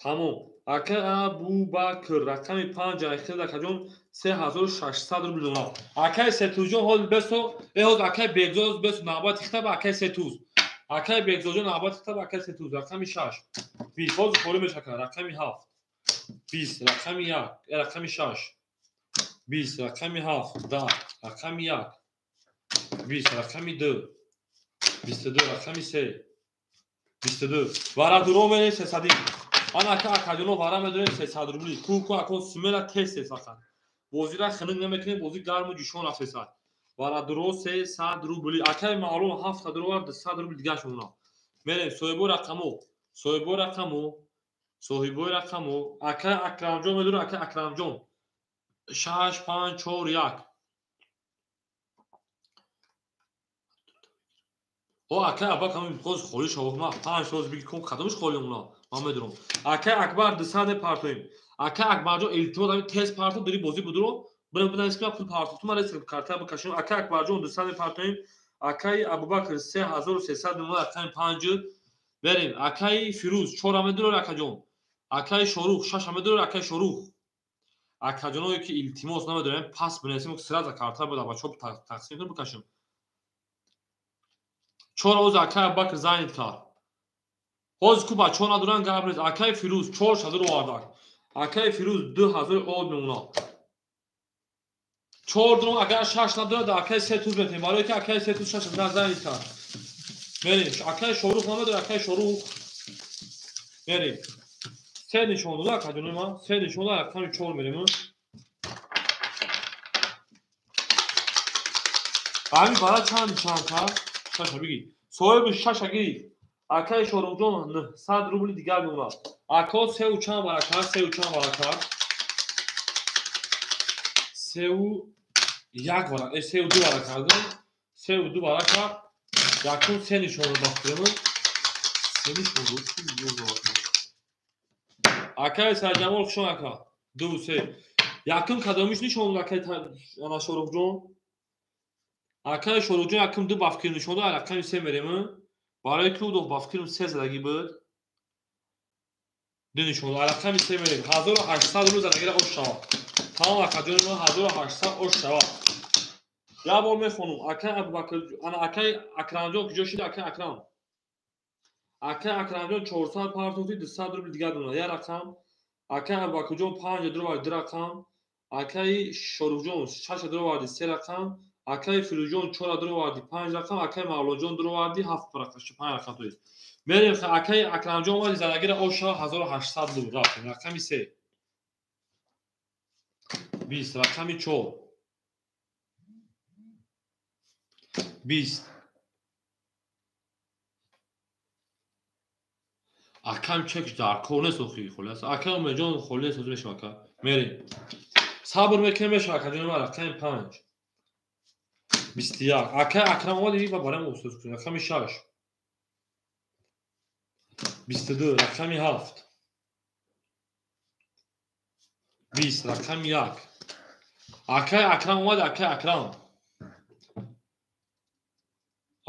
A: Тамом. Акаи Абубакр рақами 5 айхел акаҷон 3600 рубл донад. Акаи Сетузҷон ҳол бесо, ҳоз акаи Бегзод бесо навбат ихтаба акаи Сетуз. Акаи Бегзодҷон навбат ихтаба акаи Сетуз. Рақами 6. 20 ҳоз холӣ мешака. Рақами 7. 20 рақами 1, рақами 6. 20 рақами 7, 10 рақами 1. 20 рақами 2. 22 рақами 3. 22. Вара дуро мерем 300. Ана ака акаҷоно вара медорем 300 рубли. Ку ако смела тез сесахан. Бозира хинук намекунем, бози гарму ҷӯшон рафт 300. Вара дуро 300 рубли. Акаи маълум 700 рубл, 200 рубл дигаш мона. Мерем соҳибои рақамо. Соҳибои рақамо. Соҳибои рақамо. Акаи Акрамҷон медорем, акаи Акрамҷон. 6 5 4 1. О, акаи Аббак ҳамин хоз холӣ шава. Ман 5 роз биги кун кадомш холӣ мона. Ман медонам. Акаи Акбар 200 партоем. Акаи Акбарҷон илтимос ҳамин тез парто дори бозӣ будуро. Бирам биданис ки ман пул партохтум, ман рес карта бикашам. Акаи Акбарҷон 200 партоем. Акаи Абубакр 3300 мемонад, рақами 5. Берем. Акаи Фирӯз 4 медорад акаҷон. Акаи Шорух 6 медорад акаи Шорух. Акаҷоное ки илтимос намедорем, пас бинависем ки сразу карта буда бачаҳо тақсим кунем бикашем. 4 ҳоз акаи Абубакр занид кард. Ҳоз ку бачаҳо надоранд гап нест. Акаи Фирӯз 4 овардак. Акаи Фирӯз 2000 од мемонад. 4 дурон агар 6 надорад, акаи 3 туз метавонем. Барои ки акаи 3 туз 6 занид кард. Мерем. Акаи Шорух намедорад, акаи Шорух. Мерем. 3 нишон дода акаҷони ман. 3 нишон дода, рақами 4 мерем. Ҳамин бара чанд нишон кард? 6 бигир. Соҳиби 6 гирифт. Акаи Шорухҷон 900 рубли дигар мемонад. Ако 3 чанд баракар, 3 чанд баракар. 3 1 баракар, 3 2 баракар. 3 2 баракар. Якум 3 нишон бахтирем. 3 нишон дод, 2 баракар. Акаи Сарҷамол хушон ака. 2 3. Якум кадомиш нишон дод акаи ана Шорухҷон? Акаи Шорухҷон якум 2 бафкир нишон дод, рақами 3 мерем. Барои ки ӯ бафкирм 3 задагӣ буд. 2 нишон дод, рақами 3 мерем. 1800 рубл задагиро ош шавад. Тамом акаҷони ман 1800 ош шавад. Як бор мехонам. Акаи Абубакр, ана акаи Акрамҷон куҷо шид? Акаи Акрам. Акаи Акрамҷон 400 партофти 200 рубл дигар донад. Як рақам. Акаи Абубакрҷон 5 дурварди 2 рақам. Акаи Шорухҷон 6 дурварди 3 рақам. Акаи Фирӯзҷон 4 дурварди 5 рақам. Акаи Мавлонҷон дурварди 7 рақам, 5 рақам то есть. Мерем акаи Акрамҷон омади задагиро ош шава 1800 рубл рафтем. Рақами 3. 20 рақами 4. 20. Акам чекш дар кор нест охи холас. Акам Умедҷон холӣ нест ҳозир мешава ака. Мерем. Сабр мекунем мешава акаҷони ман рақами 5. 21. Акаи Акрам омади ва барои мо устод кунем. Рақами 6. 22 рақами 7. 20 рақами 1. Акаи Акрам омад, акаи Акрам.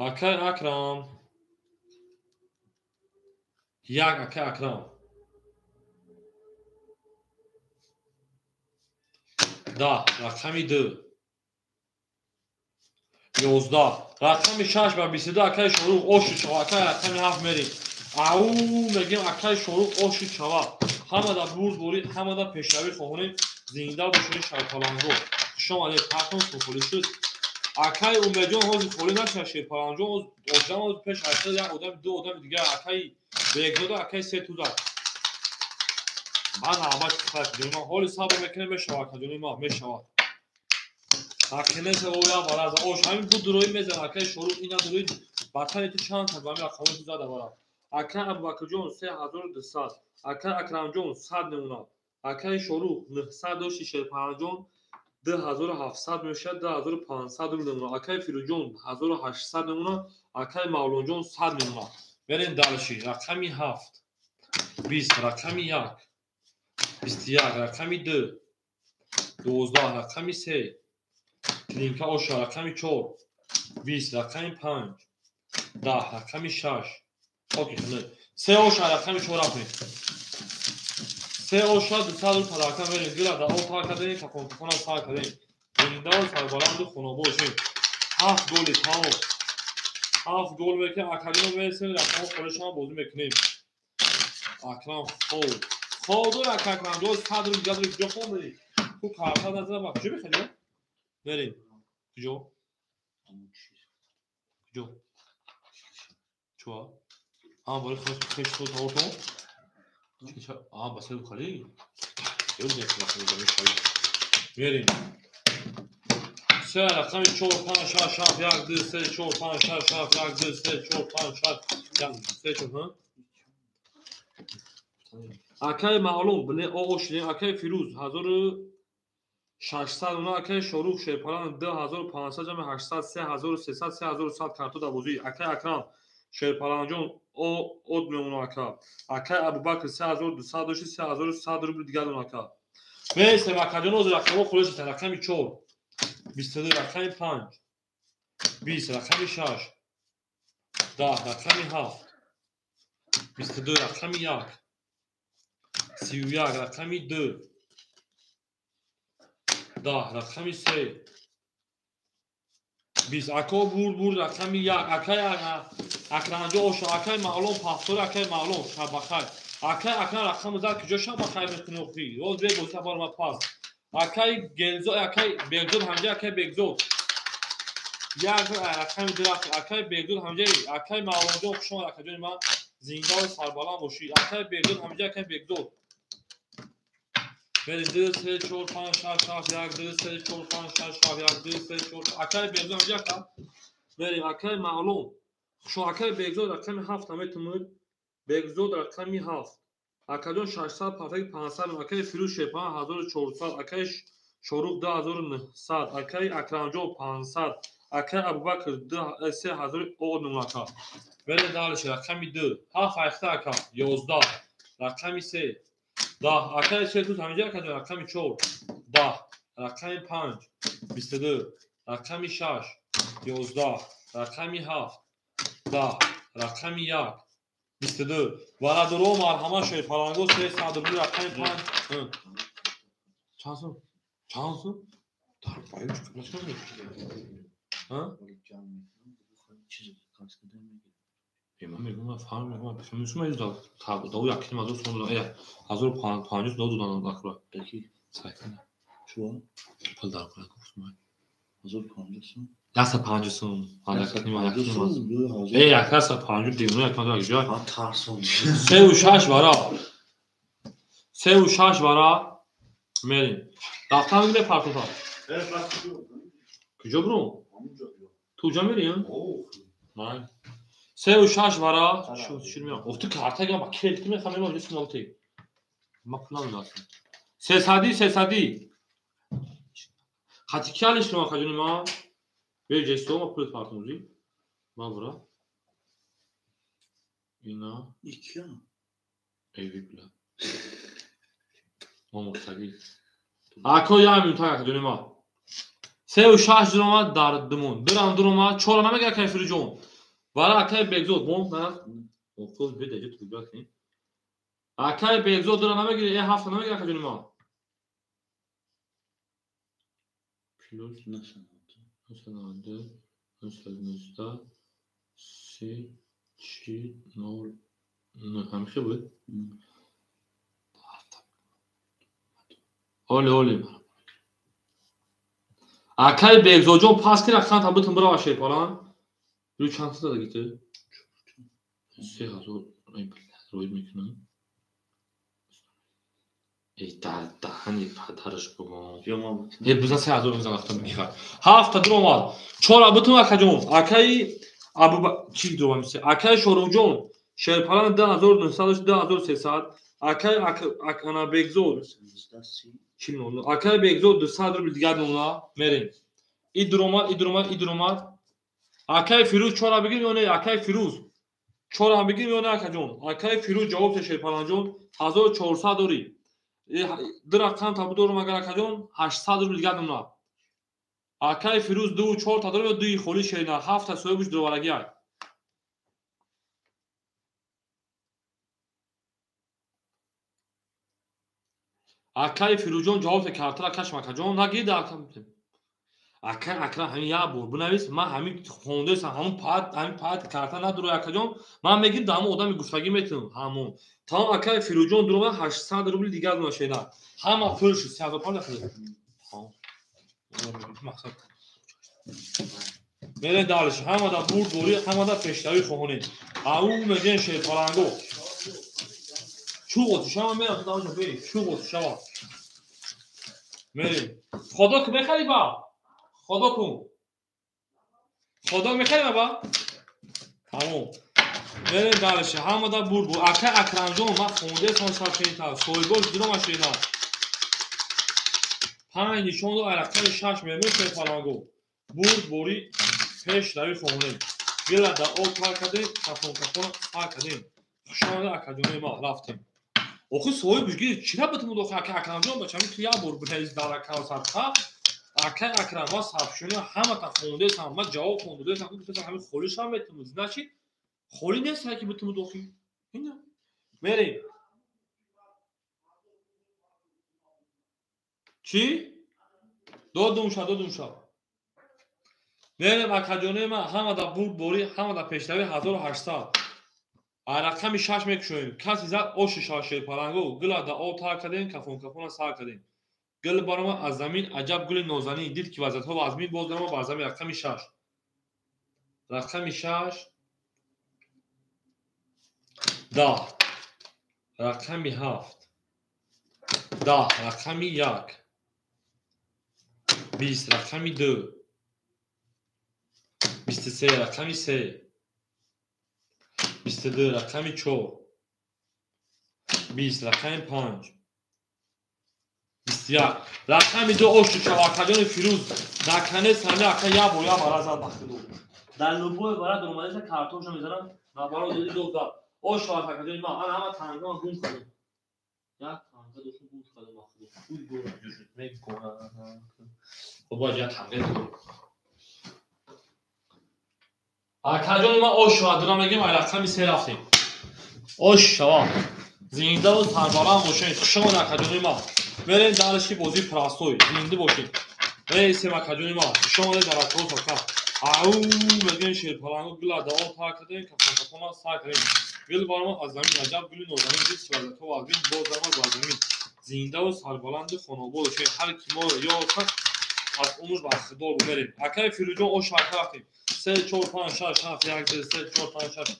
A: Акай Акрам. Як акай Акрам. 10 рақами 2. 11 рақами 6 ба 22 акай Шорух оши шава. Акай рақами 7 мерим. Ау мегем акай Шорух оши шава. Ҳамада бурд борид, ҳамада пешравӣ хоҳонем. Зинда бошед шайпаланго. Хуш омадед, ҳартон холӣ шуд. Акай Умедҷон ҳозир холӣ нашуда, Шерпаланҷон ҳозир одам пеш айсад як одам, ду одами дигар, акай Бегзода, акай се тузак. Ман ҳамаш ҷони ман ҳоли сабр мекунем, мешавад, ака ҷони ман мешавад. Ҳақинеса оя бараза ош ҳамин бу дуроӣ мезанад акай Шорух, ина дуроӣ батани ту чанд та ба рақамҳои ту зада барад. Акай Абубакрҷон 3200, акай Акрамҷон 100 мемонад. Акай Шорух 900 дошти, Шерпаланҷон 2700 мешавад, 2500 рубл мемонад. Акай Фирӯзҷон 1800 мемонад, акай Мавлонҷон 100 мемонад. Берем дальше. Рақами 7 20, рақами 1 21, рақами 2 12, рақами 3 клинка оша, рақами 4 20, рақами 5 10, рақами 6 окей, се оша, рақами 4 рафтем. Се оша 200 рубл подарка мерем. Гира да о пар кардем, кафон кафонам сар кардем. Зиндаву сарбаланду хонобод бошем. 7 голи тамом. 7 гол мекунем, академия мересем, рақамҳо холишам бозӣ мекунем. Акрам хоб. Хоб дор ака Акрам, ҷо 100 рубл дигар куҷо хоб мерӣ? Ту карта назара ба куҷо мехоҳӣ? Мерем. Куҷо? Куҷо? Чуа? Ам барои хеш худ ҳавотон? А, ба сел халӣ? Мерем. Се рақами 4 5 6 7 1 2 3 4 5 6 7 1 2 3 4 5 6 1 3 4. Акай Маълум, бле оғо шидем. Акай Фирӯз 1600 уна, акай Шорух Шерпалан 2500 ҷамъи 800 3300 3100 карто дар бозӣ. Акай Акрам Шерпаланҷон од мемона ака. Акай Абубакр 3200 дошти, 3100 рубл дигар дона ака. Мересем акаҷон, ҳозир рақамҳо холӣ шуданд. Рақами 4 22, рақами 5 20, рақами 6 10, рақами 7 22, рақами 1 31, рақами 2 10, рақами 3 20. Ако бурд бурд, рақами 1 акай Акрамҷон оша, акай Маълум пахтор, акай Маълум шабахай. Акай Акрам рақами зад, куҷо шабахай мекунӣ охӣ? Роз бе бозӣ сафар омад пас. Акай Гелзо, акай Бегзод ҳамҷа, акай Бегзод. Як рақами 2 рафт, акай Бегзод ҳамҷа, акай Маълумҷон хуш омад, акаҷони ман зиндаву сарбаланд бошӣ. Акай Бегзод ҳамҷа, акай Бегзод. Мерем 2 3 4 5 6 7 1 2 3 4 5 6 7 1 2 3 4. Акай Бегзод ҳамҷа, ака. Мерем акай Маълум. Хушо акай Бегзод рақами 7 наметумуд. Бегзод рақами 7. Акаҷон 600 пафак 500, акай Фирӯз Шерпалан 1400, акай Шорух 2900, акай Акрамҷон 500, акай Абубакр 3000 од мемонад ака. Мерем дальше. Рақами 2 7 айхта ака 11, рақами 3 10, акай се тут ҳаминҷа акаҷон, рақами 4 10, рақами 5 22, рақами 6 11, рақами 7 10, рақами 1 22. Варадуро марҳама Шерпаланго 300 рубл, рақами 5. Чанд сум? Чанд сум? Дар баю чӣ ҳа? Ман мегӯям, ман фаҳм мегӯям, фаҳмисум аз да да як ним ҳазор сум додам, 1050 додам акра.
B: Даки?
A: Сайкана.
B: Чуа?
A: Пул дар кора гуфтум.
B: 1050 сум?
A: 150 сум. Як ним
B: сум,
A: 150 дивну як ман ҷо.
B: Ман тарсум.
A: 3 6 вара. 3 6 вара мерем. Рафтан мегире партота. Куҷо бурум? Ту ҷо мерӣ? Май. 3 6 вара. Чӣ меам? Офту карта гам ба кредит мехам, мемон ҷо сумалти. Ма пул надорам. Сесади, сесади. Хати ки алиш кунам хаҷони ман? Бе ҷесто ма пулет партомузи. Ма бура. Ина.
B: Икия?
A: Эй випла. Ма муртаги. Ако як минута хаҷони ман. 3 6 дуромад дар думон. Дурам дуромад, чора намега акай Фирӯҷон. Вара акай Бегзод бон на. Охуз беда ҷо тулга кунем. Акай Бегзод дора намегири, э ҳафта намегири акаҷони ма. Плюс 992 919 3 4 0 9 ҳамихе буд? Оли оли. Акай Бегзодҷон пас ки рақам та бутун бирава шерпалан. Рӯ чанд сада гите? 3000 рӯй мекунам. Эй дар даҳани падараш бугон. Э бизан 3000 бизан вақта бигихар. Ҳафта дуромад. Чора бутун акаҷон. Акаи Абу чи дуромад? Акаи Шоруҷон шерпалан 2900 2300. Акаи Ана Бегзод 40 Акаи Бегзод 200 рубл дигар мемона. Мерем. И дуромад, и дуромад, и дуромад. Акаи Фирӯз чора бигирем ё не? Акаи Фирӯз чора бигирем ё не акаҷон? Акаи Фирӯз ҷавоб те шерпаланҷон 1400 дорӣ. Ду рақам та будорум агар акаҷон 800 рубл дигар мемонад. Акаи Фирӯз 2 4 та дорем ё дуи холи шерина ҳафта соҳибаш дуроварагӣ ай. Акаи Фирӯзҷон ҷавоб те картара кашм акаҷон нагида ака. Акаи Акрам ҳамин як бор бинавис, ман ҳамин хондесам, ҳамун паат, ҳамин паат карта надурӯй акаҷон, ман мегирам да ҳамон одами гуфтагӣ метавонам, ҳамон. Тамом акаи Фирӯзҷон дуромад 800 рубл дигар дона шена. Ҳама пул шуд, 35 дахил. Мақсад. Мерем далиш, ҳамада бурд борӣ, ҳамада пешравӣ хоҳонем. Ау мегӯем шерпаланго. Чуғ шава мерам, ту давоша бери, чуғ шава. Мерем. Худо ки мехари ба? Худо кун. Худо мехари ба? Тамом. Мерем далиш, ҳамада бурд бор. Ака Акрамҷон, ман хондесам сабшинита, соҳибош дурома шена. 5 нишон дод, рақами 6 мемон шерпаланго. Бурд борӣ пешравӣ хоҳонем. Гила да об тар кардем, кафон кафон тар кардем. Хушомада акаҷонои ма рафтем. Охи соҳибаш гир чира битмуд охи ака Акрамҷон бача ҳамин ту як бор бинавис дар акаи садқа. Акаи Акрам ма сабшуни ҳамата хондесам, ма ҷавоб хондесам, гуфтам ҳамин холишам метмуд. Значит, холӣ нест ки битмуд охи. Ина. Мерем. Чӣ? Додумша, додумша. Мерем акаҷонои ма ҳамада бурд борӣ, ҳамада пешравӣ 1800. Рақами 6 мекушоем. Касе зад оши шава шерпаланго, гила да об тар кардем, кафон кафона сар кардем. Гул барома аз замин аҷаб гули нозанин, дид ки вазиятҳо вазмин, боз дарома бар замин рақами 6. Рақами 6 10. Рақами 7 10. Рақами 1 20. Рақами 2 23. Рақами 3 22. Рақами 4 20. Рақами 5 21. Рақами 2 ошу шава акаҷони Фирӯз. Наканес ҳами ака як бор як бара зад бахтидо. Дар любой бара дуромадеса картонша мезанам, набаро доди дод зад. Ош шава акаҷони ма, ана ҳама тангама гум кардем. Як танга доштум гум кардем бахтидо. Хуй дора ҷушуд мекунам. Хуб бояд як танга дорам. Акаҷони ма ош шава дурам мегем, ай рақами 3 рафтем. Ош шава. Зиндаву сарбаланд бошед. Хушомад акаҷони ма. Мерем дарши бозии простой. Зинда бошед. Эй сем акаҷони ма, хушомадед дар акро сока. Ау мегӯем шерпаланго гула да об тар кардем, кафон кафона сар кардем. Гул барома аз замин аҷаб гули нозанин, дид вазиятҳо вазмин, боз дарома бар замин. Зиндаву сарбаланду хонобод бошед. Ҳар ки моро ёфт аз умр бархдор мерем. Акаи Фирӯзҷон ош ака рафтем. 3 4 5 6 7 1 2 3 4 5 6.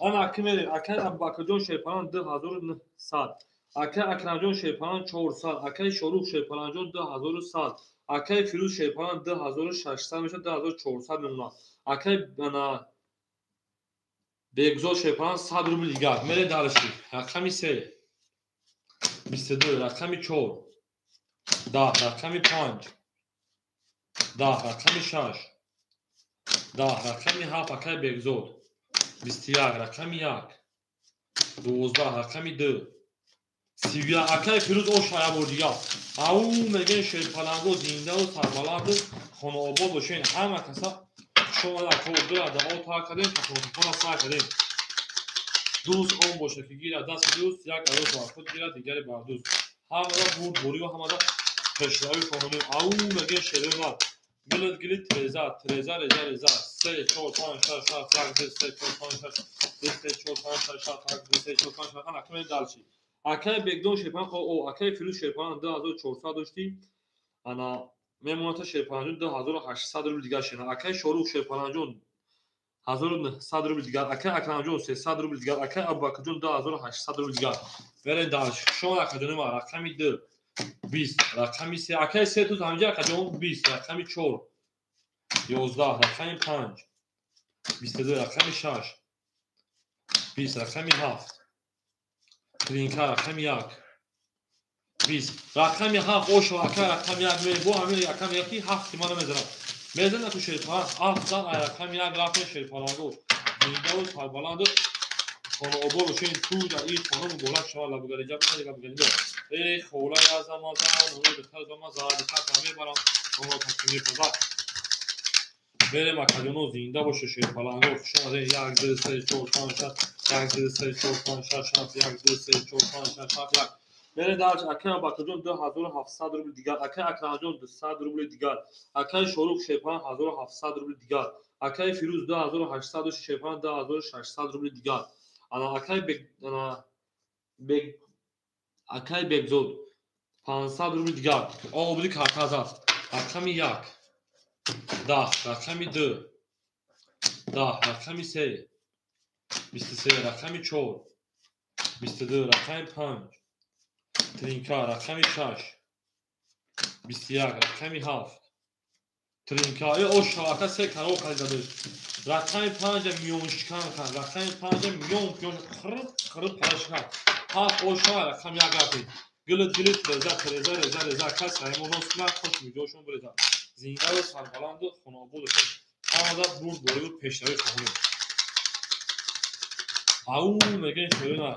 A: Ана аки мерем. Акаи Абубакрҷон шерпалан 2900. Акаи Акрамҷон шерпалан 400. Акаи Шорух шерпаланҷон 2100. Акаи Фирӯз шерпалан 2600 мешавад, 2400 мемонад. Акаи ана Бегзод шерпалан 100 рубл дигар. Мерем дарши. Рақами 3 22. Рақами 4 10. Рақами 5 10. Рақами 6 10. Рақами 7 акаи Бегзод 21. Рақами 1 12. Рақами 2 31. Акаи Фирӯз ош як бор дигар. Ау мегӯем шерпаланго зиндаву сарбаланду хонаобод бошед. Ҳама каса Хуш омада ако гила да о тар кардем, кафон сар кардем. Дӯст он бошад ки гирад дасти дӯст, як арӯс бар худ гирад, дигаре бар дӯст. Ҳамада бурдборӣ ва ҳамада пешравӣ хоҳонем. Ау мегӯем шерои ман. Гилит гилит реза, треза реза реза. 3 4 5 6 7 1 2 3 4 5 6 2 3 4 5 6 7 1 2 3 4 5 6. Акай дальше. Акай Бегдон Шерпан о, акай Фирӯз Шерпан 2400 доштӣ. Ана мемоната Шерпанҷон 2800 рубл дигар шена. Акай Шорух Шерпанҷон 1900 рубл дигар. Акай Акрамҷон 300 рубл дигар. Акай Абубакрҷон 2800 рубл дигар. Берен дальше. Шумо акаҷони ма рақами 2 20, рақами 3, акай 3 тут ҳамҷа акаҷон 20, рақами 4 11, рақами 5 22, рақами 6 20, рақами 7 тринка, рақами 1 20, рақами 7 ошо акай рақами 1 ме бо ҳамин рақами 1 7 мана мезанад. Мезанад ку шерпаланг 7 зан ай рақами 1 рафтем шерпалангу. Зинда сарбаланду хонаобод бошед, ту дар ин хона муборак шавад, лабгариҷа бизанед, лабгариҷа. Эй холаи азамазан, ои духтар замаза, духтар мебарам, онро тақсим мепазад. Берем акаҷоно, зинда боше шерпаланго. Хуш омадед. 1 2 3 4 5 6 1 2 3 4 5 6 7 1 2 3 4 5 6 7 1. Берем дальше. Акай Абубакрҷон 2700 рубл дигар. Акай Акрамҷон 200 рубли дигар. Акай Шорух Шерпаланг 1700 рубли дигар. Акай Фирӯз 2800 Шерпаланг 2600 рубли дигар. Ана акай Бег, ана Бег, акай Бегзод 500 рубли дигар. Обуди карта зад. Рақами 1 10, рақами 2 10, рақами 3 23, рақами 4 22, рақами 5 тринка, рақами 6 21, рақами 7 тринка. Э оша ака се каро харида. Рақами 5 миёншикан кан, рақами 5 миён пиён хирп хирп парашикан. 7 оша рақами 1 рафтем. Гилит гилит реза реза реза реза. Кас ҳаймон рост кунад, хош видеошон бирезад. Зинда сарбаланду хонаобод бошед. Ҳамада бурдборӣ пешравӣ хоҳонем. Ау мегӯем шоирона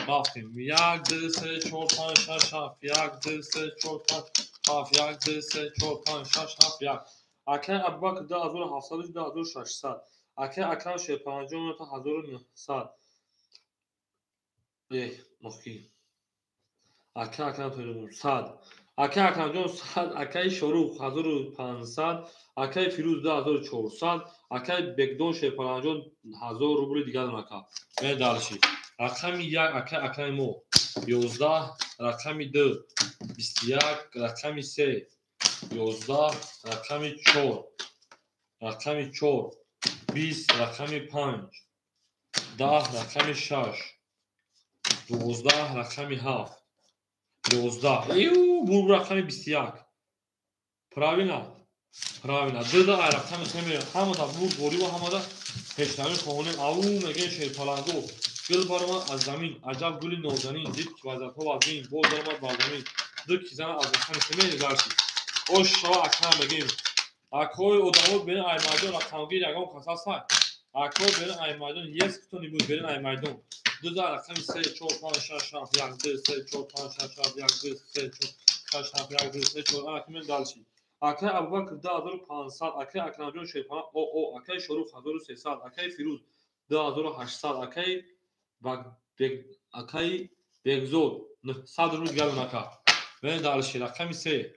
A: рафтем. 1 2 3 4 5 6 7 1 2 3 4 5 7 1 2 3 4 5 6 7 1. Акай Абубакр 2700 2600. Акай Акрам Шерпанҷон 1900. Э, мохи. Акай Акрам 100. Акай Акрамҷон 100, акай Шорух 1500, акай Фирӯз 2400, акай Бегдон Шерпаланҷон 1000 рубли дигар мака. Бе дальше. Рақами 1 акай Акрами мо 11, рақами 2 21, рақами 3 11, рақами 4, рақами 4 20, рақами 5 10, рақами 6 12, рақами 7 11. Ю, бур рақами 21. Правильно? Правильно. Дуда ай рақами 3 меояд. Ҳамада бурдборӣ ва ҳамада пешравӣ хоҳонем. Ау мегӯем шерпалангу. Гул баромад аз замин, аҷаб гули нозанин, дид ки вазатҳо вазмин, боз баромад бар замин. Ду ки зана аз рақами 3 меояд дальше. Ош шава ака мегӯем. Акои одамо берин ай майдон рақамгир ягон кас ҳаст? Акои берин ай майдон, есть кто-нибудь берин ай майдон. Дуда рақами 3 4 5 6 7 1 2 3 4 5 6 7 1 2 3 4 6 7 1 2 3 4. Ана кимем дальше. Акай Абубакр 2500, акай Акрамҷон Шерпаланг о, акай Шорух 1300, акай Фирӯз 2800, акай Бег, акай Бегзод 900 рубл дигар ака. Берин дальше рақами 3.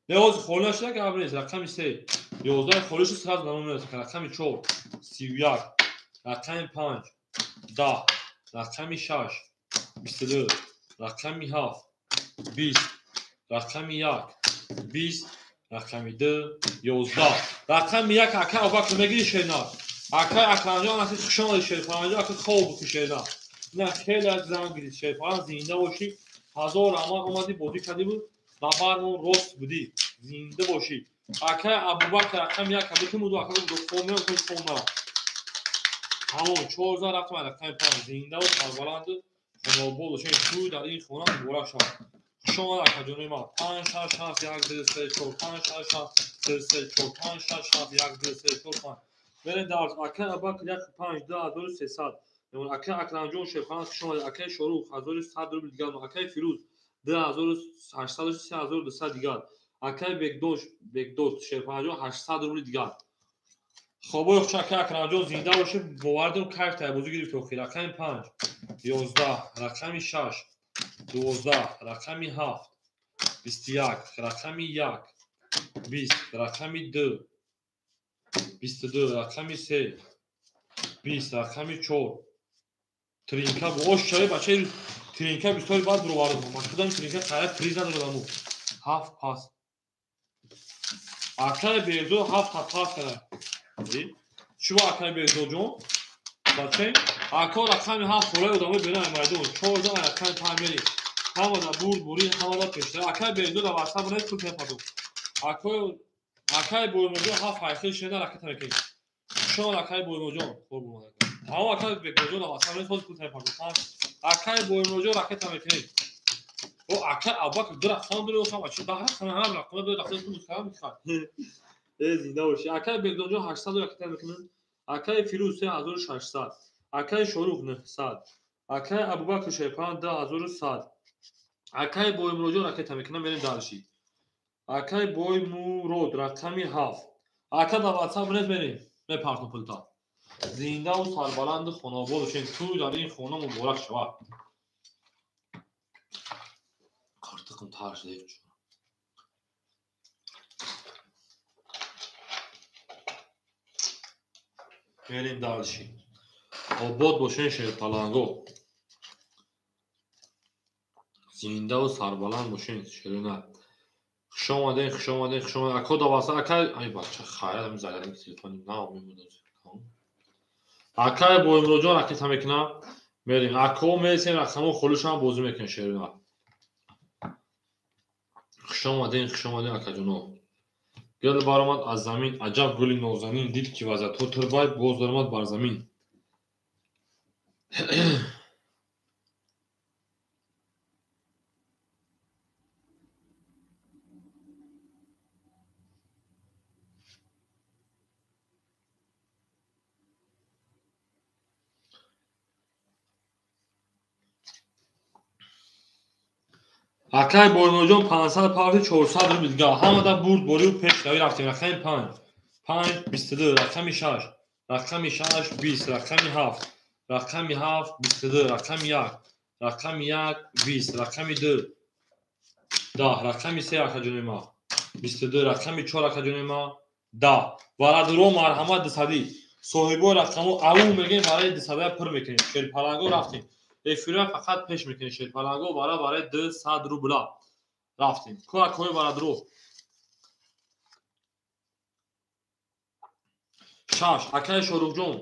A: Не ҳозир холӣ нашуда гап нест. Рақами 3 11 холӣ шуд, сразу намон мерасад. Рақами 4 31, рақами 5 10, рақами 6 22, рақами 7 20, рақами 1 20, рақами 2 11. Рақами 1 акай Абубакр мегири шерна. Акай Акрамҷон аки хуш омадӣ Шерпаланҷон, аки хоб буки шерна. На хеле аз занг гирид Шерпаланг, зинда бошӣ. Ҳазор раҳмат омадӣ бозӣ кардӣ буд. Набармон рост будӣ. Зинда бошӣ. Акай Абубакр рақами 1 кабики муду ака буду хоб меом хоб хоб на. Тамом 4 зан рафтам рақами 5. Зинда ва сарбаланду хонаобод бошед. Ту дар ин хона муборак шавад. Хуш омад акаҷони ман. 5 6 7 1 2 3 4 5 6 7 2 3 4 5 6 7 1 2 3 4 5. Берин дальше. Акай Абубакр 1 5 2300. Акай Акрамҷон Шерпаланг хуш омадед. Акай Шорух 1100 рубл дигар. Акай Фирӯз 2800 3200 дигар. Акай Бегдош Бегдод Шерпаланҷон 800 рубли дигар. Хобои хуш ака Акрамҷон, зинда бошед, бовар дорам кайф тайбозӣ гирифт охир. Рақами 5, 11, рақами 6, 12, рақами 7, 21, рақами 1, 20, рақами 2, 22, рақами 3, 20, рақами 4. Тринка ош чави бачаи тринка бисёри баъд бировардам. Ман худам тринка хайрат приз надодаму. 7 пас. Акаи Берзод 7 та пас кард. Чӣ ба акаи Берзодҷон? Бачаи ака рақами 7 холаи одамои берун майдон. 14 рақами 5 мери. Ҳамада бурд бурӣ, ҳамада пештар. Акаи Берзод ватсап нест, пул мепардохт. Акаи Боймуродҷон 7 хайхил шеда ракета мекунед. Шон акаи Боймуродҷон хуб омад. Ҳамо акаи Бекмуродҷон ватсап нест, ҳозир пул мепардохт. Акаи Боймуродҷон ракета мекунед. О акаи Абубакр ду рақам дорад, охам бача 10 рақам ҳам рақам дорад, рақам пул мехоҳад. Зинда бошӣ. Акаи Бекдонҷон 800 ракета мекунад. Акаи Фирӯз 3600, акаи Шорух 900, акаи Абубакр Шерпан 2100. Акаи Боймуродҷон ракета мекунад, мерем дальше. Акаи Боймурод рақами 7. Ака дар ватсап нест, мерем. Мепартом пулта. Зиндаву сарбаланду хонаобод бошед. Тӯй дар ин хона муборак шавад. Қартиқим тар шуда. Мерем дальше. Обод бошед шерпаланго. Зиндаву сарбаланд бошед шерина. Хуш омадед, хуш омадед, хуш омадед. Ака дар ватсап, ака ай бача хайрат ҳамин загарим телефони нав мемонад. Акаи Боймуродҷон ракета мекунад. Мерем. Ако мересем рақамҳо холишам бозӣ мекунем шерина. Хуш омадед, хуш омадед акаҷоно. Гул баромад аз замин, аҷаб гули нозанин, дид ки вазъиятҳо турбай, боз даромад бар замин. Акаи Боймуродҷон 500 парти 400 рубл дигар. Ҳамада бурд борию пеш рави рафтем. Рақами 5, 5, 22, рақами 6, рақами 6, 20, рақами 7, рақами 7, 22, рақами 1, рақами 1, 20, рақами 2, 10, рақами 3 акаҷони ма, 22, рақами 4 акаҷони ма, 10. Варадуро марҳамат 200. Соҳибои рақамҳо ау мегӯем, барои 200 пур мекунем. Шерпаланго рафтем. Эфира фақат пеш мекунем шерпаланго вара барои 200 рубла. Рафтем. Кӯакҳои варадуро. 6. Акаи Шоруҳҷон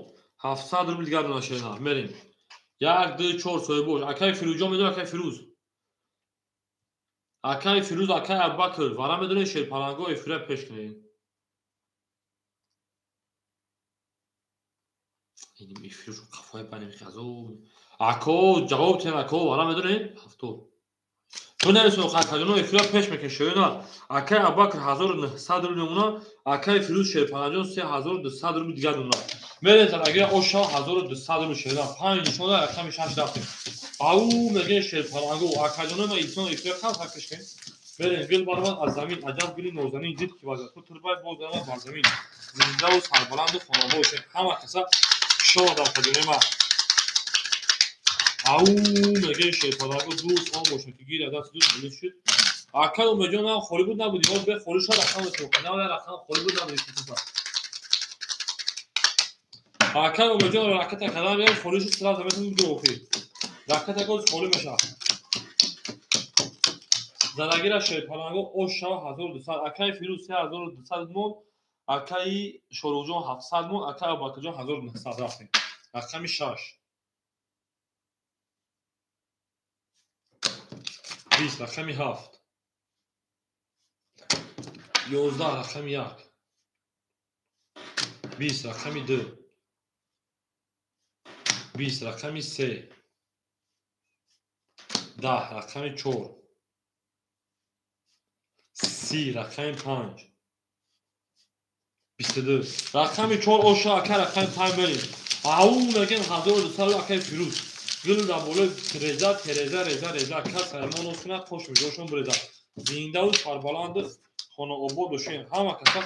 A: 700 рубл дигар дона шерина. Мерем. 1 2 4 соҳибош. Акаи Фирӯзҷон медонад, акаи Фирӯз. Акаи Фирӯз, акаи Абубакр вара медонед шерпаланго эфира пеш кунед. Иним эфиршо қафои баним хазо. Ако ҷавоб тен ако вара медонед 70. Ту нарисо акаҷоно эфира пеш мекунед шоёна. Акаи Абубакр 1900 рубл мемона, акаи Фирӯз Шерпаланҷон 3200 рубл дигар мемона. Мерем агар оша 1200 рубл шоёна. 5 нишона рақами 6 рафтем. Ау мегӯем шерпаланго акаҷоно ма илтимос эфира кам пеш кунед. Мерем гул баромад аз замин, аҷаб гули нозанин, дид ки вазъиятҳо турбай, боз даромад бар замин. Зиндаву сарбаланду хонаобод бошед. Ҳама каса хуш омадам акаҷонои ма. Ау мегӯем шерпаланго дӯст он бошад ки гир аз дасти дӯст холӣ шуд. Ака Умедҷон ҳам холӣ буд набудӣ, мо бе холӣ шуд рақам метавонем. На рақам холӣ буд набудӣ. Ака Умедҷон ракета кардам, як холӣ шуд, сразу метавонем биду охир. Ракета гоз холӣ мешавад. Задагира шерпаланго ош шава 1200, акаи Фирӯз 3200 мон, акаи Шоруҳҷон 700 мон, акаи Абубакрҷон 1900 рафтем. Рақами 6. 20, рақами 7. 11, рақами 1. 20, рақами 2. 20, рақами 3. 10, рақами 4. 30, рақами 5. 22, рақами 4 оша ака рақами 5 мерем. Ау мегӯем 1200 акаи Фирӯз. Гул дар болои реза, тереза, реза, реза. Кас аймон оскунад, қош мижошон буреза. Зиндаву сарбаланду хонаобод бошед. Ҳама каса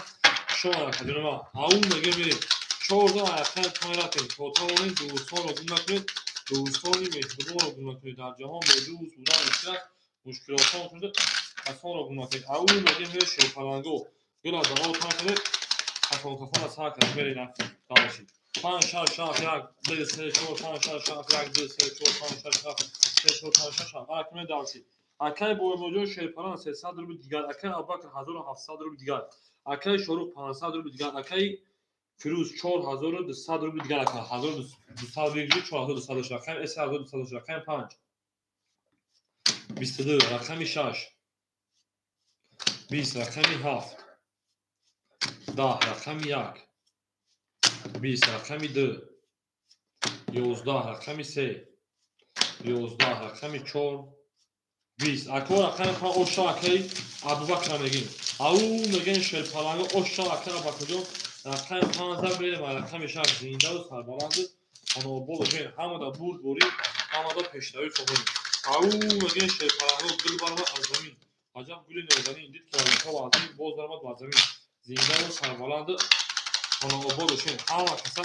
A: хуш омадед акаҷони ман. Ау мегӯем мерем. 4 рақами панҷ рафтем. То тавонед дӯстонро гум накунед, дӯстони меҳрубонро гум накунед. Дар ҷаҳон бе дӯст будан мушкил аст, мушкилотон кунед, касонро гум накунед. Ау мегем ҳе шерпаланго. Гул аз даҳо тан кунед, кафон кафон сар кунед. Мерем дальше. 5 6 7 1 2 3 4 5 6 7 1 2 3 4 5 6 7 3 4 5 6 7. Акнун дальше. Акай Боимоҷон шерпалан 300 рубл дигар, акай Абубакр 1700 рубл дигар, акай Шорух 500 рубл дигар, акай Фирӯз 4200 рубл дигар, акай 1200 рубл 4200 рақами 1200 рақами 5 22 рақами 6 20 рақами 7 10 рақами 1 20 рақами 2 11 рақами 3 11 рақами 4 20. Ако рақами 5 оша акай Абубакр мегим. Ау мегем шерпаланго оша акай Абубакрҷон рақами 5 берем, рақами 6 зиндаву сарбаланду хонаобод бошед. Ҳамада бурдборӣ, ҳамада пешравӣ хоҳем. Ау мегем шерпаланго гул баромад аз замин. Аҷаб гули нозанин дид ки вазифа вазин боз баромад бар замин. Зиндаву сарбаланду хонаобод бошед. Ҳама каса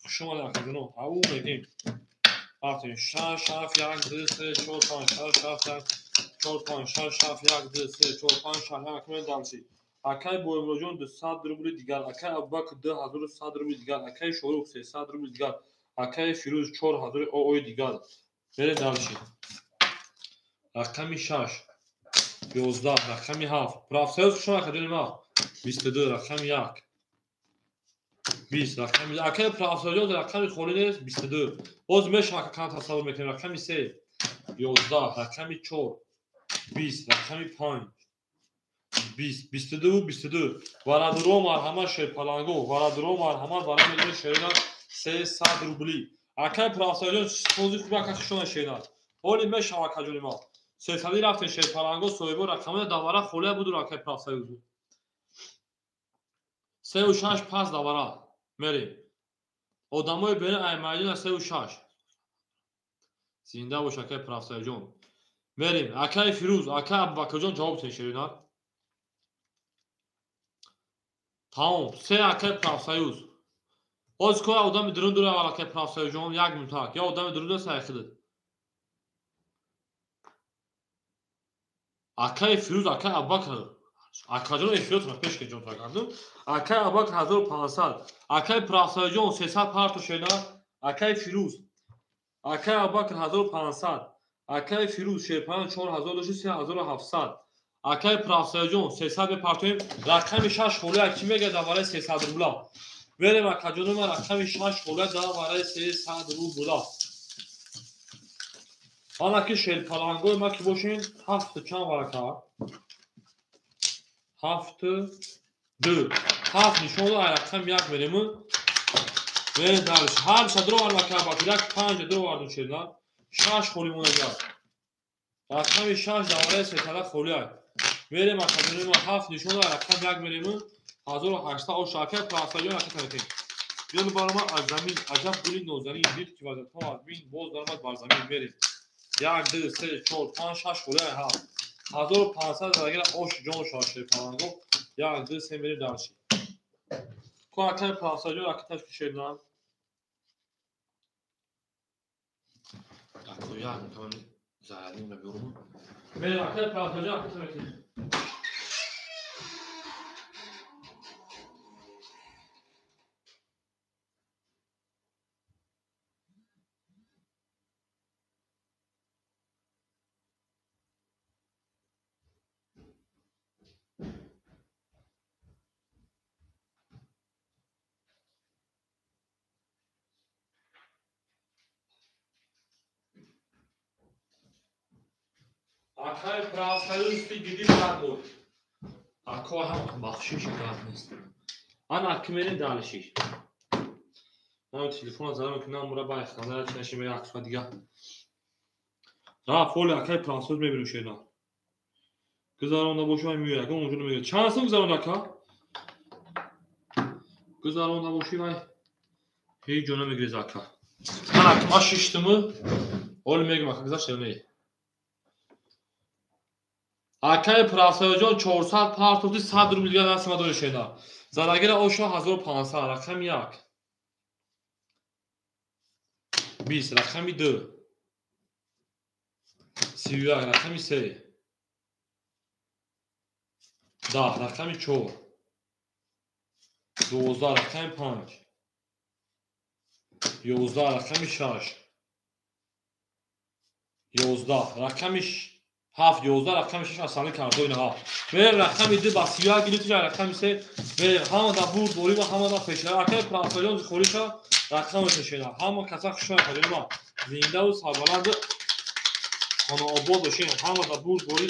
A: хуш омадед акаҷоно. Ау мегем рафтем 6 7 1 2 3 4 5 6 7 1 4 5 6 7 1 2 3 4 5 6 1. Дальше. Акай Боимроҷон 200 рубли дигар, акай Абубакр 2100 рубли дигар, акай Шорух 300 рубли дигар, акай Фирӯз 4000 ОО дигар. Мерем дальше. Рақами 6 11 рақами 7. Профсоюз хуш омадед акаҷони ман. 22 рақами 1 20 рақами акай профсоюз рақами холӣ нест 22. Боз мешавад кам тасаввур мекунем. Рақами 3 11 рақами 4 20 рақами 5 20 22 22. Варадуро марҳамат шерпаланго, варадуро марҳамат барои мегирем шерина 300 рубли. Акай профсоюз сози хуби ака хуш омадед шерина. Ҳоли мешавад акаҷони ман. 300 рафтем шерпаланго соҳибо рақамои давара холия буду акай профсоюз. 3 6 пас давара мерем. Одамои берин ай майдона 3 6. Зинда бош акай профсоюзҷон. Мерем. Акай Фирӯз, акай Абубакрҷон ҷавоб тед шерина. Тамом. 3 акай профсоюз. Боз ко одами дурун дура аввал акай профсоюзҷон як минутак. Я одами дурун дура сай хидид. Акай Фирӯз, акай Абубакр. Акаҷон эфиротро пеш ки ҷон кардум. Акай Абубакр 1500, акай профсоюзҷон 300 парту шена, акай Фирӯз, акай Абубакр 1500, акай Фирӯз шерпалан 4000 дошт 3700, акай профсоюзҷон 300 бепартоем. Рақами 6 холия ки мегӯяд дар барои 300 рубла. Мерем акаҷони ман рақами 6 холия дар барои 300 рубла. Ана ки шерпалангои ма ки бошен 7 чанд варака? 7 2 7 нишон дод, ай рақами 1 мерем. Мерем дальше. Ҳар садро варака бакир 1 5 2 вардум шерна. 6 холӣ монда. Рақами 6 дар барои 300 холӣ. Мерем акаҷони ма 7 нишон дод, рақами 1 мерем. 1800 ош акай профсоюз ака тарафин. Гул баромад аз замин, аҷаб гули нозанин дид ки вазифа аз бин боз баромад бар замин. Мерем. 1 2 3 4 5 6 холӣ 7. 1500 зарагира ош ҷон шош шерпаланго. 1 2 3 мерем дальше. Ко акай профсоюз ака ташкил шерна. Ако як метавонӣ зарарин ба биёрум. Мерем акай профсоюз ака тарафин. Акай профсоюз гиди садбор. Ако ҳам бахшиш гап нест. Ана ки мерем дальше. Ман телефонро задам ки намура бай ханара чи нашим як соат дига. Рафт ҳоли акай профсоюз мебинем шена. Гузаронда бошӣ вай меояд. Ягон онҷо намегирад. Чанд сум гузаронда ака? Гузаронда бошӣ вай ҳеҷ ҷо намегирез ака. Ана ма шиштуму ҳоли мегӯм ака гузашт ё не. Акай профсоюзҷон 400 партофти 100 рубл дигар дасти ма дори шена. Зарагира оша 1500 рақами 1. 20 рақами 2 31 рақами 3 10 рақами 4 12 рақами 5 11 рақами 6 11 рақами 7 11 рақами 6 асали кардо инаҳо. Мерем рақами 2 ба 31 гирифтиш рақами 3 мерем ҳама да бурд борӣ ва ҳама да пешра. Акай прафсоҷон хориша рақами пешина. Ҳама каса хушма кардем. Зиндаву сарбаланд хонаобод бошем. Ҳама да бурд борӣ,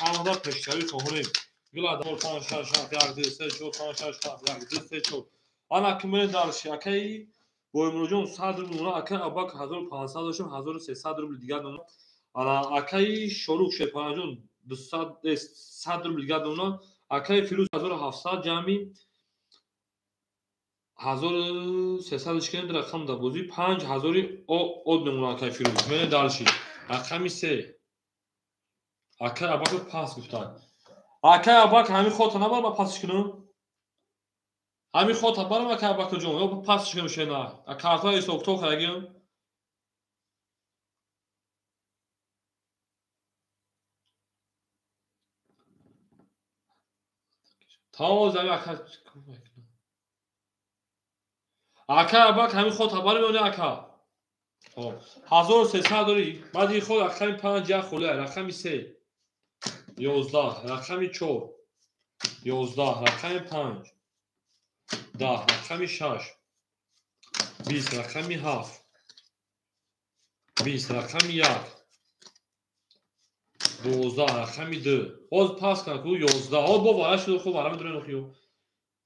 A: ҳама да пешравӣ хоҳонем. Гила 4 5 6 7 1 2 3 4 5 6 7 1 2 3 4. Ана ки мерем дарши акай Боимуродҷон 100 рубл мона, акай Абак 1500 доштем, 1300 рубл дигар мона. Ана акай Шорух Шерпанаҷон 200 100 рубл дигар мона, акай Фирӯз 1700 ҷамъи 1300 шкен рақам да бозӣ 5000 од мемона акай Фирӯз. Мерем дарши. Рақами 3. Акай Абак пас гуфтанд. Акай Абак ҳамин хота набар ба пасш кунам? Ҳамин хота барам акай Абакҷон, ё пасш кунам шена. Картаи ҳисобкитоб харагим. Тоза ака Ака Абак ҳамин хота барам ё не ака? Хоб. 1300 дорӣ. Баъд ин ход рақами 5 як холия, рақами 3 11 рақами 4 11 рақами 5 10 рақами 6 20 рақами 7 20 рақами 1 12 рақами 2. Ҳозир пас кунам ку 11. Ҳо бо вара шуд, хуб вара медонем охиё.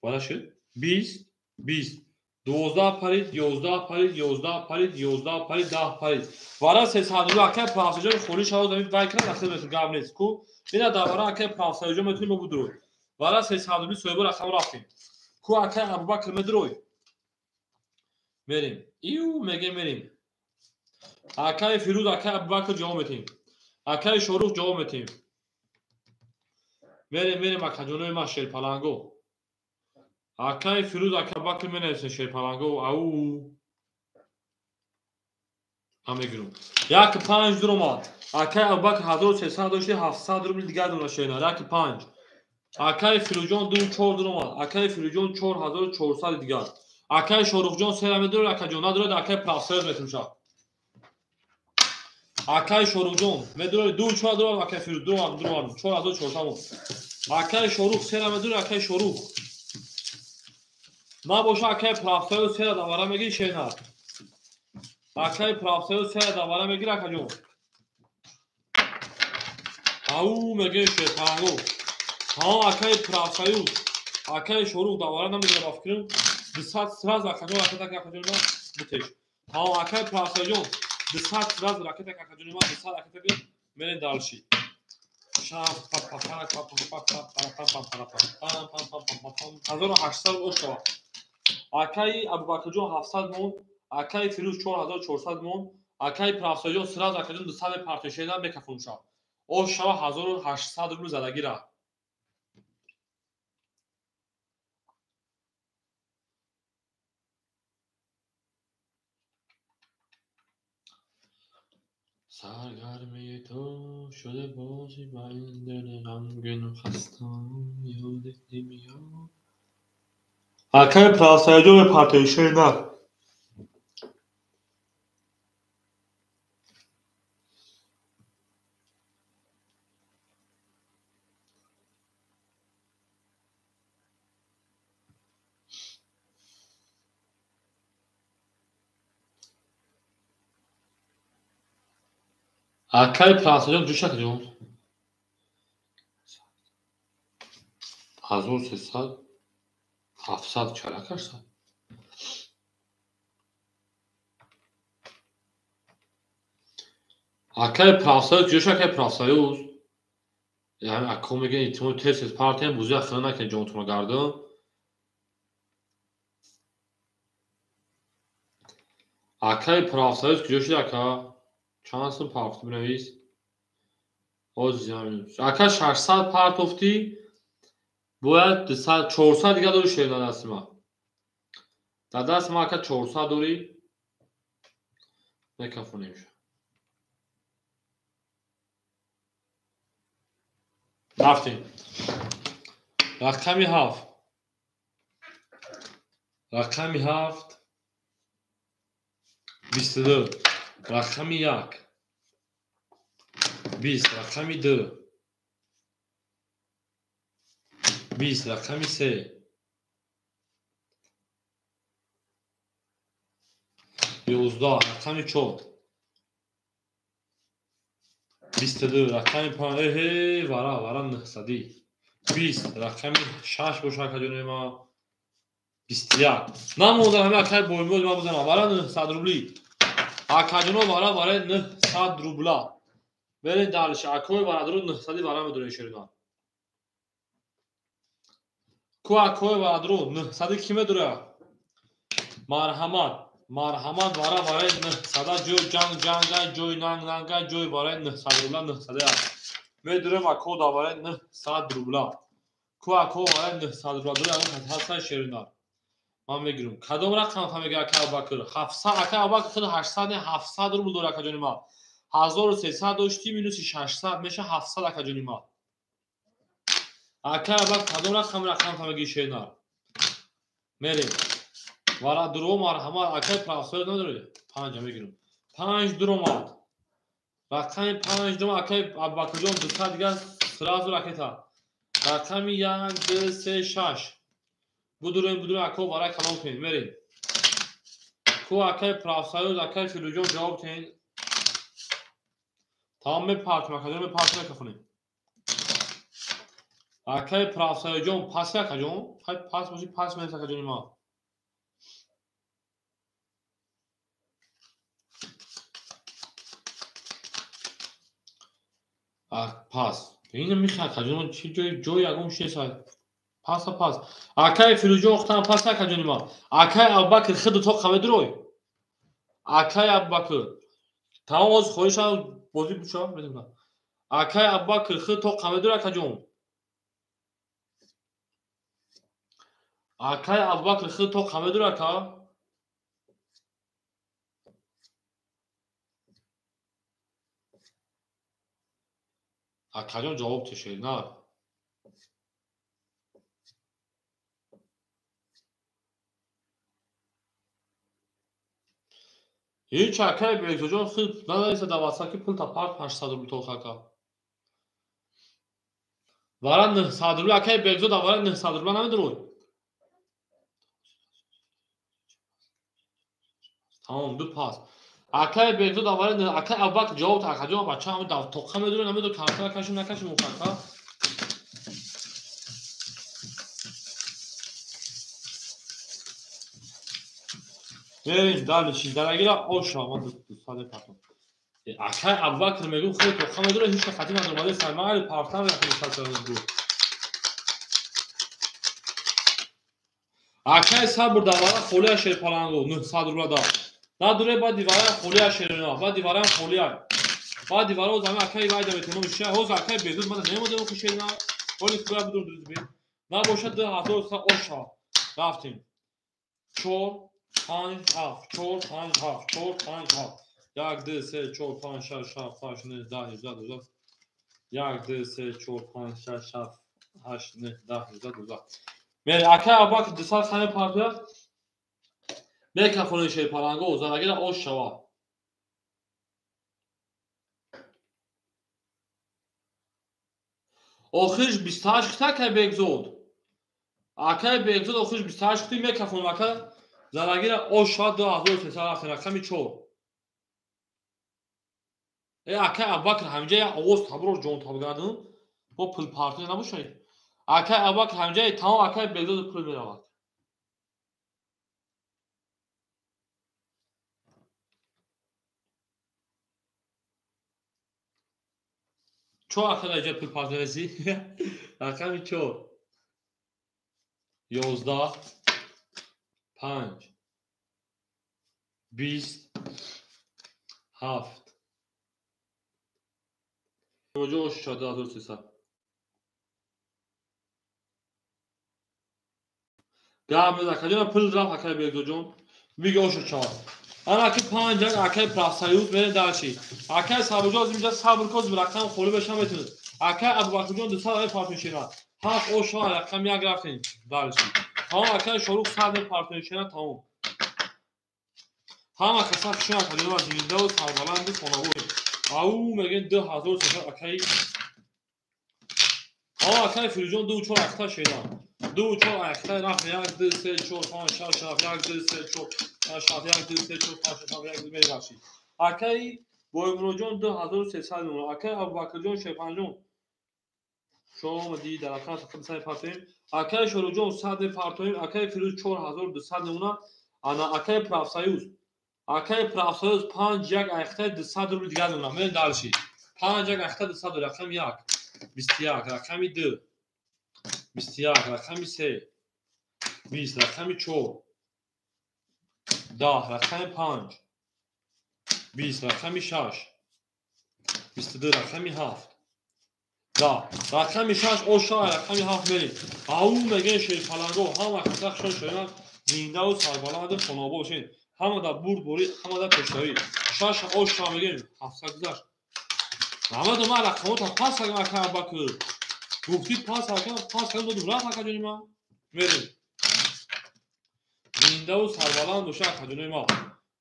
A: Вара шуд 20 20 12 парид 11 парид 11 парид 11 парид 10 парид. Вара 300 рубл акай прафсоҷон холӣ шавад, ҳамин вай кунам нахел метун гап нест ку. Ина дар вара акай прафсоҷон метунем мо будурой. Вара 300 рубл соҳиба рақам рафтем. Ку акай Абубакр медурой. Мерем. Иу мегем мерем. Акай Фирӯз акай Абубакр ҷавоб метем. Акай Шорух ҷавоб метем. Мерем мерем акаҷонои ма Шерпаланго. Акай Фирӯз акай Абубакр менависем Шерпаланго. Ау. Ман мегирам. 1 5 дуромад. Акай Абубакр 1300 дошти 700 рубл дигар дона шена. 1 5. Акай Фирӯзҷон 2 4 дуромад. Акай Фирӯзҷон 4400 дигар. Акай Шорухҷон 3 медорад, акаҷон надорад, акай Прафсоюз метумша. Акай Шорухҷон медорад 2 4 дуром, акай Фирӯз дуром дуром 4400. Акай Шорух 3 медорад, акай Шорух. Набоша акай Прафсоюз 3 давара мегири шена. Акай Прафсоюз 3 давара мегири акаҷон. Ау мегири Шерпаланго. Ҳа акай Прафсоюз, акай Шорух давара намегирам ба фикрам. 200 сразу акаҷон ракета акаҷон ма битеш. Ҳа акай Прафсоюзҷон 200 сразу ракета акаҷон ма 200 ракета мерем далши. Шаф па па па па па па па па па па па па па па 1800 ошава. Акай Абубакрҷон 700 мон, акай Фирӯз 4400 мон, акай Прафсоюзҷон сразу акаҷон 200 партошена мекафонша. Ошава 1800 рубл задагира. Саргармии ту шуда бозӣ ба ин дили ғамгину хастам ёдат намеояд. Акай Прафсоюзҷон мепартоишена. Акай Прафсоюзҷон ҷӯш акаҷон. 1300 700 чара 800. Акай Прафсоюз ҷӯш акай Прафсоюз. Яъне ако мегӯянд эҳтимол тез тез партиям бузӣ ахира накунед ҷонтонро гардон. Акай Прафсоюз куҷо шуд ака? Чанд сум партофтӣ бинавис? Ака 600 партофтӣ, бояд 200 400 дигар дорӣ шена дасти ман. Дар дасти ман ака 400 дорӣ. Мекафонемша. Рафтем. Рақами 7. Рақами 7 22. Рақами 1 20. Рақами 2 20. Рақами 3 11. Рақами 4 22. Рақами 5 эҳе вара вара 900 20. Рақами 6 боша акаҷони ма 21. Намонда ҳама акай боймоз ма бизанам. Вара 900 рубли. Акаҷоно вара вара 900 рубла. Берин далиш акои варадро 900 вара медорем шерина. Ку акои варадро 900 ки медора? Марҳамат. Марҳамат вара вара 900 ҷой ҷанг ҷангай ҷой нанг нангай ҷой вара 900 рубла 900 аст. Медорем ако да вара 900 рубла. Ку ако вара 900 рубла дора ҳастан шерина. Ман мегирам. Кадом рақам фаҳмига ака Абубакр? 700 ака Абубакр худ 800 не 700 рубл дора акаҷони ма. 1300 дошти минуси 600 меша 700 акаҷони ма. Ака Абубакр кадом рақам фаҳмиги шерина? Мерем. Вара дуро марҳамат акай правсояд надорӣ? 5 мегирам. 5 дуромад. Рақами 5 дуромад акай Абубакрҷон 200 дига сразу ракета. Рақами 1 2 3 6. Будурем будурем ако вара калом кунед. Мерем. Ку акай правсоюз акай Фирӯзҷон ҷавоб тиҳед. Тамом мепартем акаҷон мепартем акафонем. Акай правсоюзҷон паси акаҷон? Хай пас боши пас мерес акаҷони ма. Пас. Ина миха акаҷон чи ҷой ягон шеса. Паса пас. Акай Фирӯзҷон охтан пас акаҷони ма. Акай Абубакр худ тоқа медурой. Акай Абубакр. Тамом оз хоҳишам бозӣ бушам медонам. Акай Абубакр худ тоқа медурой акаҷон. Акай Абубакр худ тоқа медурой ака. Акаҷон ҷавоб тешед на. Ҳеҷ акай Бекзоҷон худ наданиста дар ватсап ки пул та парт 800 рубл тоқ ака. Вара 900 рубл акай Бекзод вара 900 рубла намедурой. Тамом ду пас. Акай Бекзод вара акай Абубакр ҷавоб та акаҷон бача ҳам тоқа медурой намедурой карта кашим накашим ака. Мерем дальше. Дарагира оша ман 200 партом. Акай Абубакр мегӯм худ тоқа медурой ҳеҷ хати надомаде саймаали партам яхи ду. Акай сабр да вара холия шерпаланго 900 рубла да. Надуре баъд дивара холия шерина, баъд диварам холия. Баъд дивара оз ами акай вайда метонам ша. Ҳоз акай Бекзод мана немодем ки шерина. Ҳоли куя бидур дуз бин. Набошад 2100 оша. Рафтем. 4 5 7 4 5 7 4 5 7 1 2 3 4 5 6 7 8 9 10 11 12 1 2 3 4 5 6 7 8 9 10 11 12 Мери акай Абубакр 200 хаме партия мекафони шерпаланго зарагира ош шава. Охирш 28 хита акай Бекзод. Акай Бекзод охирш 28 хити мекафонам ака зарагира ош шава 2300 рафтем рақами 4. Э акай Абубакр ҳамҷа як овоз таброр ҷон табгардун. Бо пул партия набошад. Акай Абубакр ҳамҷа тамом акай Бекзод пул меравад. Чо акай ҷа пул партия неси? Рақами 4 11 5 20 7 Оҷо 6300. Гап мезан акаҷон пул рафт акай Бекзоҷон. Биги ошу чавад. Ана ки 5 1 акай профсоюз мере дальше. Акай Сабурҷон аз инҷа сабр кун, рақам холӣ беша метунад. Акай Абубакрҷон 200 мепартонишена. 7 о 6 рақам 1 рафтем дальше. Тамом акай Шорух 100 мепартонишена тамом. Ҳама каса хушона кадима зиндаву сарбаланду хонавор. Ау мегӯем 2300 акай. Ау акай Фирӯзҷон 2 4 ахта шеда. 2 4 ахта рафт 1 2 3 4 5 6 7 1 2 3 4 5 6 1 2 3 4 5 6 7 1 2 мебахшид. Акай Боимуроҷон 2300 мемонад. Акай Абубакрҷон Шерпанҷон шумо омадӣ дар рақам 100 партоем. Акай Шоруҷон 100 партоем. Акай Фирӯз 4200 мемонад. Ана акай Профсоюз. Акай Профсоюз 5 1 ахта 200 рубл дигар мемонад. Мерем дальше. 5 1 ахта 200 рақам 1 21 рақами 2 21 рақами 3 20 рақами 4 10 рақами 5 20 рақами 6 22 рақами 7 10 рақами 6 о 6 рақами 7 мерем. Ау мегӯем шерпаланго ҳама каса хушон шоянд зиндаву сарбаланду хонобод бошед. Ҳама дар бурдборӣ, ҳама дар пешравӣ. 6 о 6 мегӯем 700 гузашт. Раҳмат ман рақамота пас кардам ака Абубакр. Гуфтӣ пас кардам, пас кардам додум рафт ака ҷони ман. Мерем. Зиндаву сарбаланд бошед ака ҷони ман.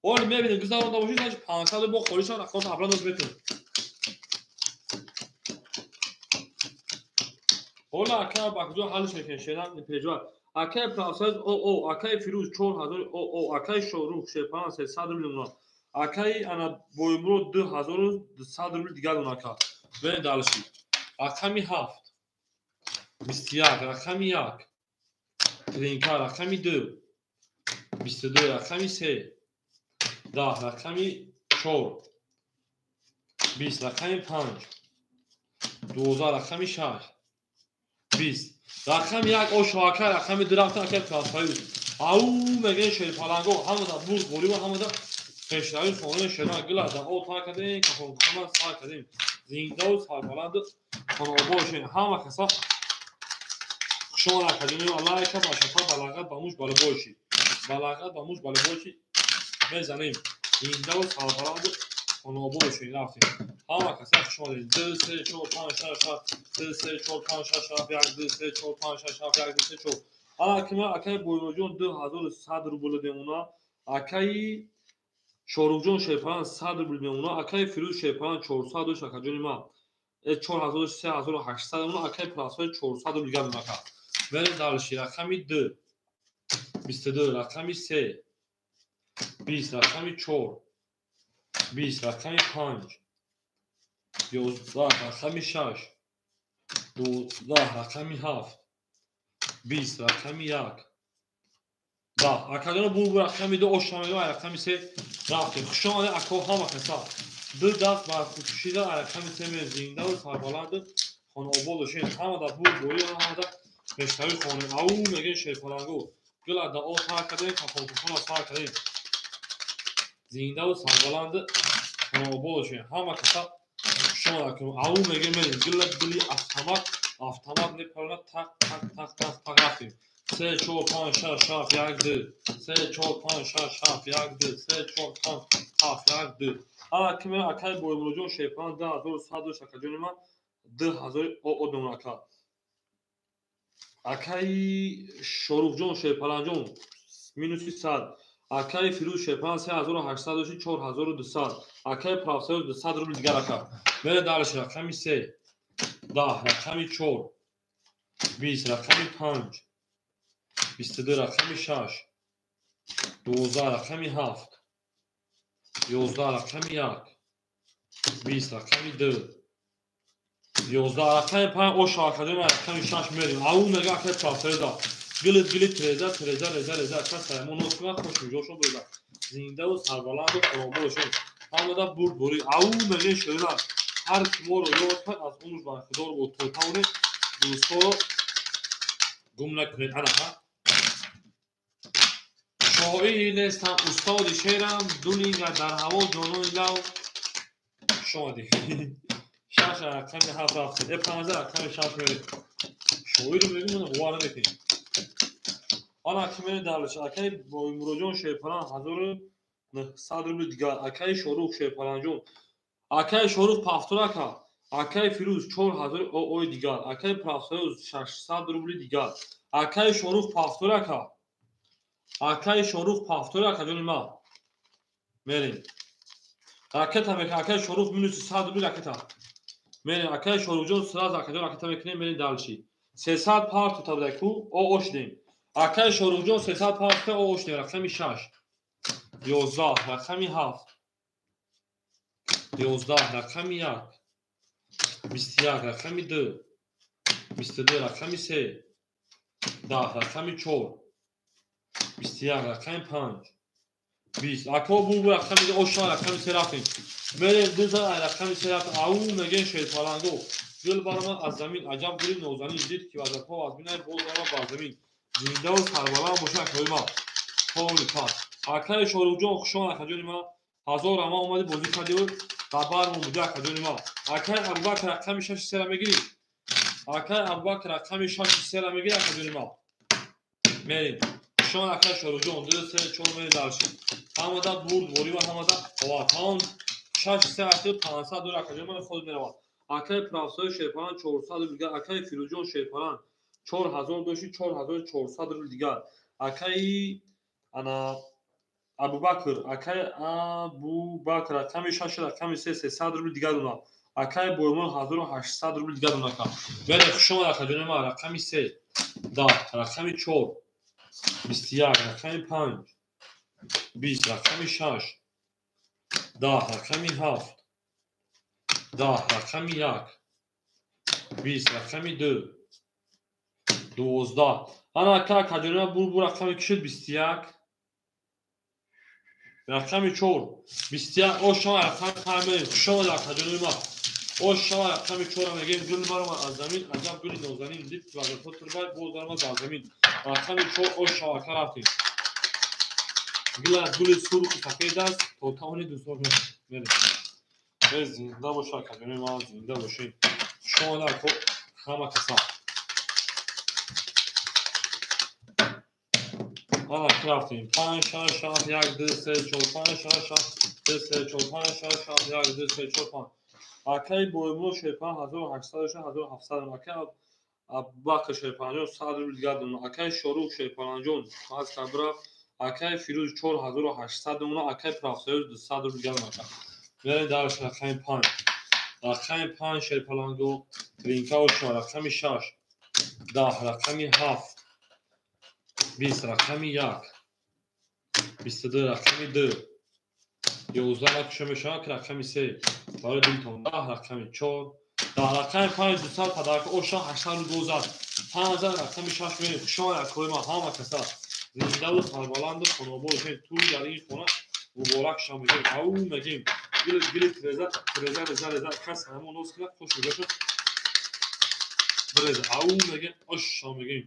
A: Оли мебинем гузаронда бошед, значит 500 бо холӣ шавад рақамота абран доз метунед. Ҳола ака Абубакрҷон ҳаллиш мекунем шеран пеҷвар. Акай Профсоюз ОО, акай Фирӯз 4000 ОО, акай Шорух Шерпалан 300 рубл мемонад. Акай ана Боимурод 2200 рубл дигар мемонад ака. Берем дальше. Рақами 7 21 рақами 1 Тринка рақами 2 22 рақами 3 10 рақами 4 20 рақами 5 12 рақами 6 20 рақами 1 о шоака рақами 2 рафтан акай Профсоюз. Ау мегӯем шерпаланго ҳама дар бурдборӣ ва ҳама дар пешравӣ хонаи шеран гила дар об тар кардем, кафонхона сар кардем. Зиндаву сарбаланду хонобод бошед. Ҳама каса хушомад акаҷони лайка ба шафа балағат ба муш бале бошед. Балағат ба муш бале бошед. Мезанем. Зиндаву сарбаланду хонобод бошед. Рафтем. Ҳама каса хушомадед. 2 3 4 5 6 7 2 3 4 5 6 7 1 2 3 4 5 6 7 1 2 3 4. Ана кима акай Боимуроҷон 2100 рубл мемонад. Акай Шоруҳҷон Шерпалан 100 рубл мемонад. Акай Фирӯз Шерпалан 400 дошт акаҷони ман. 4000 3800 мемонад. Акай Профсоюз 400 рубл дигар мемонад ака. Берем дальше. Рақами 2 22 рақами 3 20 рақами 4 20 рақами 5 11 рақами 6 12 рақами 7 20 рақами 1 10. Акаҷоно бу рақами 2 ошамега рақами 3 рафтем. Хуш омадед ако ҳама каса. Ду даст бар худкушида рақами 3 мерем. Зиндаву сарбаланду хонобод бошед. Ҳама дар бурдборӣ ва ҳама дар пешравӣ хонем. Ау мегӯем шерпаланго. Гила дар об тар кардем, кафонхона сар кардем. Зиндаву сарбаланду хонобод бошед. Ҳама каса хуш омадед акаҷон. Ау мегӯем мерем. Гила гили автомат, автомат мепаронад тақ тақ тақ тақ тақ рафтем. 3 4 5 6 7 1 2 3 4 5 6 7 1 2 3 4 5 7 1 2. Ана ки меояд акай Боимуроҷон Шерпалан 2100 дошт акаҷони ман 2000 ОО мемонад ака. Акай Шоруҳҷон Шерпаланҷон минуси 100. Акай Фирӯз Шерпалан 3800 дошт 4200. Акай Профсоюз 200 рубл дигар ака. Мерем дальше. Рақами 3 10 рақами 4 20 рақами 5 22 рақами 6 12 рақами 7 11 рақами 1 20 рақами 2 11 рақами 5 о шоакаҷон рақами 6 мерем. Ау мега акай Профсоюза. Гилит гилит треза треза реза реза ака саймон нос кунад хуш миҷошон бурда. Зиндаву сарбаланду хонобод бошед. Ҳама дар бурдборӣ. Ау мегӯем шерина. Ҳар ки моро ёд кард аз умр бархӯрдор буд. То тавонед дӯстҳоро гум накунед. Ана ҳа. Шоири нестам, устоди шеърам, ду линга дар ҳаво ҷонони лав. Хуш омадед. 6 рақами 7 рафтед. 15 рақами 6 мерем. Шоиро мегӯем, бовар намекунед. Ана ки мерем дальше. Акай Боимуроҷон Шерпалан 900 рубли дигар. Акаи Шорух Шерпаланҷон, акаи Шорух повтор ака. Акаи Фирӯз 4000 ООи дигар. Акаи Профсоюз 600 рубли дигар. Акаи Шорух повтор ака. Акаи Шорух повтор ака ҷони ма. Мерем. Ракета мекунем. Акаи Шорух минуси 100 рубли ракета. Мерем. Акаи Шорухҷон сразу акаҷон ракета мекунем, мерем дальше. 300 парту табдаку ОО шудем. Акаи Шорухҷон 300 парту ОО шудем. Рақами 6. 11 рақами 7. 11 рақами 1. 21 рақами 2. 22 рақами 3. 10 рақами 4. 21 рақами 5. 20. Ако бу рақами оша рақами 3 рафтем. Мерем дуза рақами 3 рафтем. Ау мегем Шерпаланго. Гул баромад аз замин, аҷаб гули нозанин, дид ки вазатҳо аз бинай боз баромад бар замин. Зиндаву сарбаланд бошад акаҳои ма. Поли пас. Акаи Шоруҳҷон хушомад акаҷони ма. 1000 ама омади бозӣ кардиу ва бармон буди акаҷони ма. Акаи Абубакр рақами 6 сера мегирӣ. Акаи Абубакр рақами 6 сера мегирӣ акаҷони ма. Мерем. Хушомад акаи Шоруҳҷон. 2 3 4 мерем дальше. Ҳамада бурд ворӣ ва ҳамада ова. Тамом 6 се ахир 500 доллар акаҷони ма худ меравад. Акаи Профсоюз Шерпалан 400 рубл дигар. Акаи Фирӯзҷон Шерпалан 4000 дошти 4400 рубл дигар. Акаи ана Абубакр, акаи Абубакр рақами 6 рақами 3 300 рубл дигар дона. Акаи Боймон 1800 рубл дигар дона ака. Бере хушомад акаҷони ма. Рақами 3 10 рақами 4 21 рақами 5 20 рақами 6 10 рақами 7 10 рақами 1 20 рақами 2 12. Ана ака акаҷони ма бу рақами ки шуд 21 рақами 4 21 ошама рақами 5 мерем. Хушомад акаҷони ма. Ошама рақами 4 мегем. Гул баромад аз замин, аҷаб гули нозанин, дид ки вазатҳо турбай боз баромад бар замин. Рақами 4 ошама ака рафтем. Гул аз гули сурху сафед аст, то тавони дӯстон мерем. Зинда боша акаҷони ма, зинда бошед. Хушомад ако ҳама каса. Ана рафтем. 5 6 7 1 2 3 4 5 6 7 2 3 4 5 6 7 1 2 3 4 5. Акаи Боймур Шерпалан 1800 1700. Акаи Абубакр Шерпаланҷон 100 рубл дигар дона. Акаи Шорух Шерпаланҷон аз Кабра. Акаи Фирӯз 4800 дона. Акаи Профсоюз 200 рубл дигар дона. Мерем дарш рақами 5. Рақами 5 Шерпаланго тринка ошма рақами 6 10 рақами 7 20 рақами 1 22 рақами 2 11 накуша мешавад ки рақами 3 барои дилтон 10 рақами 4 10 рақами 5 200 падарка оша 800 рубл зад 5 рақами 6 мерем. Хушомад акои ма ҳама каса. Зиндаву сарбаланду хонобод бошед. Тӯй дар ин хона муборак шав мегем. Ау мегем. Гили гили треза треза реза реза кас ҳамон ноз кунад хуш мегашад. Бреза ау мегем оша мегем.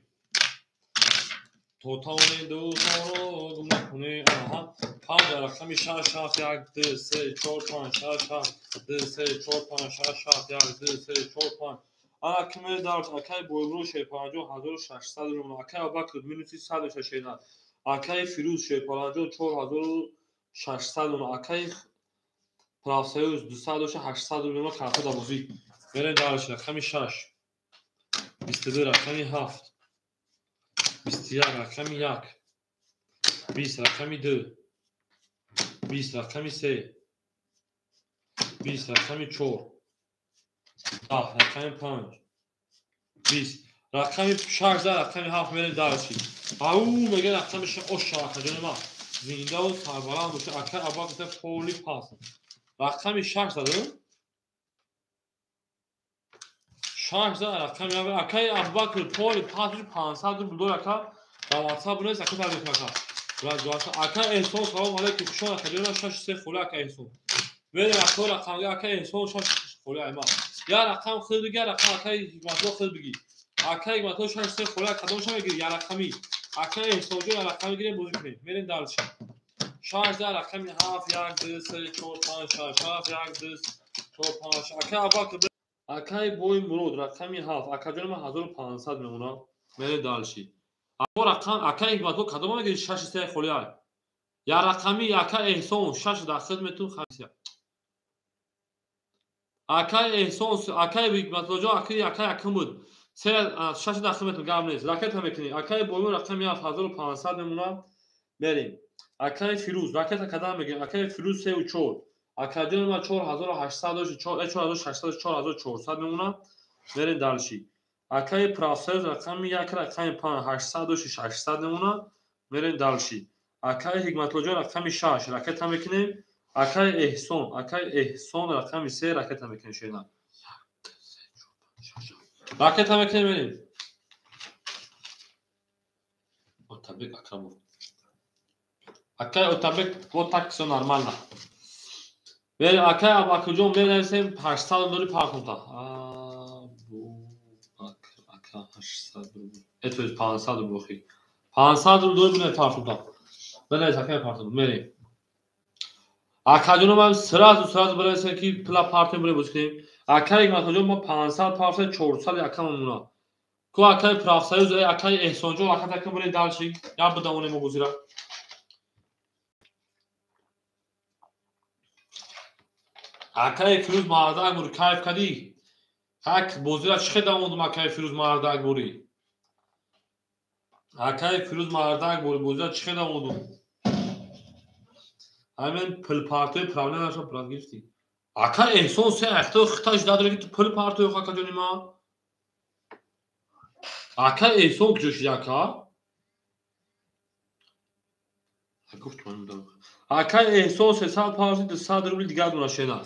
A: То тавони дӯстонро гум накунӣ. Аҳа 5 рақами 6 7 1 2 3 4 5 6 7 2 3 4 5 6 7 1 2 3 4 5. Ана ки мере дарш акаи Боймур Шерпаланҷон 1600 рубл. Акаи Абубакр минуси 100 шена. Акаи Фирӯз Шерпаланҷон 4600 рубл. Акаи Профсоюз 200 800 рубл карта да бозӣ. Мерем дарш рақами 6 22 рақами 7 21 рақами 1 20 рақами 2 20 рақами 3 20 рақами 4 10 рақами 5 20 рақами 6 рақами 7 мерем дарши. Ау мега рақами 6 оша акаҷони ма. Зиндаву сарбаланд бошед. Акаи Абубакр поли пас. Рақами 6 задем. 6 рақами акаи Абубакр поли пас 500 рубл дор ака. Дар WhatsApp бинавис ака табрик ака. Ака Эҳсон салом алейкум. Хушомад акаҷони ма 6 3 холи ака Эҳсон. Мерем ака рақам ака Эҳсон 6 холи ай ма. Я рақам худ биги, я рақам акаи Ҳикматулло худ биги. Акаи Ҳикматулло 6 3 холи кадомша мегири? Я рақами. Акаи Эҳсонҷон я рақами гирем бозӣ кунем. Мерем дальше. 6 рақами 7 1 2 3 4 5 6 7 1 2 4 5 6. Акаи Абубакр акаи Бой Мурод рақами 7. Акаҷони ма 1500 мемонад. Мерем дальше. Ако рақам акаи Ҳикматулло кадома мегири? 6 3 холи ай. Я рақами ака Эҳсон 6 дақиқа метун хамсия. Ака Эҳсон, акаи Ҳикматуллоҷон, акаи ака якум буд. 3 6 дақиқа метун гап нест. Ракета мекунӣ. Акаи Боюн рақами 7500 мемонад. Мерем. Акаи Фирӯз ракета кадам мегирем. Акаи Фирӯз 3 ва 4. Акаҷони ма 4800 дошт, 4600, 4400 мемонад. Мерем дальше. Акаи Профсоюз рақами 1 рақами 5 800 дошт, 600 мемонад. Мерем дальше. Акаи Ҳикматуллоҷон рақами 6 ракета мекунем. Акаи Эҳсон рақами 3 ракета мекунем шена. Ракета мекунем мерем. Отабек Акрамов. Акаи Отабек вот так всё нормально. Мерем акаи Абубакрҷон менависем 800 рубли партонта. Абубакр ака 800 рубл. То есть 500 рубл охи. 500 рубл дори бинед партонта. Бинавис акаи партонта. Мерем. Акаҷоно ман сразу бинависем ки пула партоем бирем бозӣ кунем. Акаи Ҳикматуллоҷон мо 500 партоем 400 ака мемонад. Ку акаи Профсоюз, акаи Эҳсонҷон ака таким бирем дальше. Я бидавонем мо бозира. Акаи Фирӯз мардак бури кайф кардӣ? Ҳак бозира чӣ хел давондум акаи Фирӯз мардак бури? Акаи Фирӯз мардак бури бозира чӣ хел давондум? Ҳамин пулпартои проблема нашо брат гирифтӣ. Ака Эҳсон се ахто хиташ дадоре ки ту пул партои ака ҷони ман. Ака Эҳсон куҷо шид ака? Гуфт ман дам. Ака Эҳсон 300 партои 200 рубли дигар дона шена.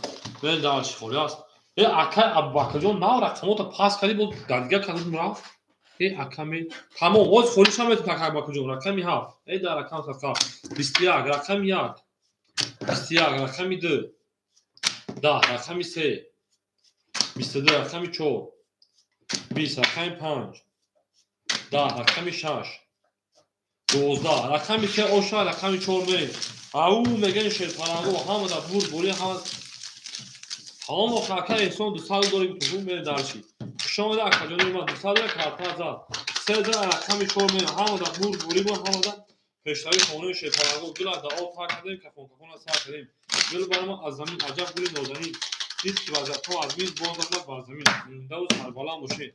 A: Мен дальше холи аст. Ака Абубакрҷон нав рақамота пас кардӣ бо дар дигар кадом рафт? Аками тамом боз холиш наметун ака Абубакрҷон рақами 7. Дар рақам сақа 21 рақами 1 21 рақами 2 10 рақами 3 22 рақами 4 20 рақами 5 10 рақами 6 12 рақами 3 оша рақами 4 мерем. Ау мегӯянд шерпаланго ҳама дар бурд бурӣ ҳама тамом охир ака Эҳсон 200 дори гуфтум мерем дальше. Хуш омада акаҷони ман 200 дора карта зад. 3 зад рақами 4 мерем. Ҳама дар бурд бурӣ бо ҳама дар пешравии хонаи шерпаланго гул аз об тар кардем, кафон кафона сар кардем. Гул бар мо аз замин аҷаб гули нозанин. Дид ки вазъиятҳо аз мин боз омад бар замин. Зиндаву сарбаланд бошед.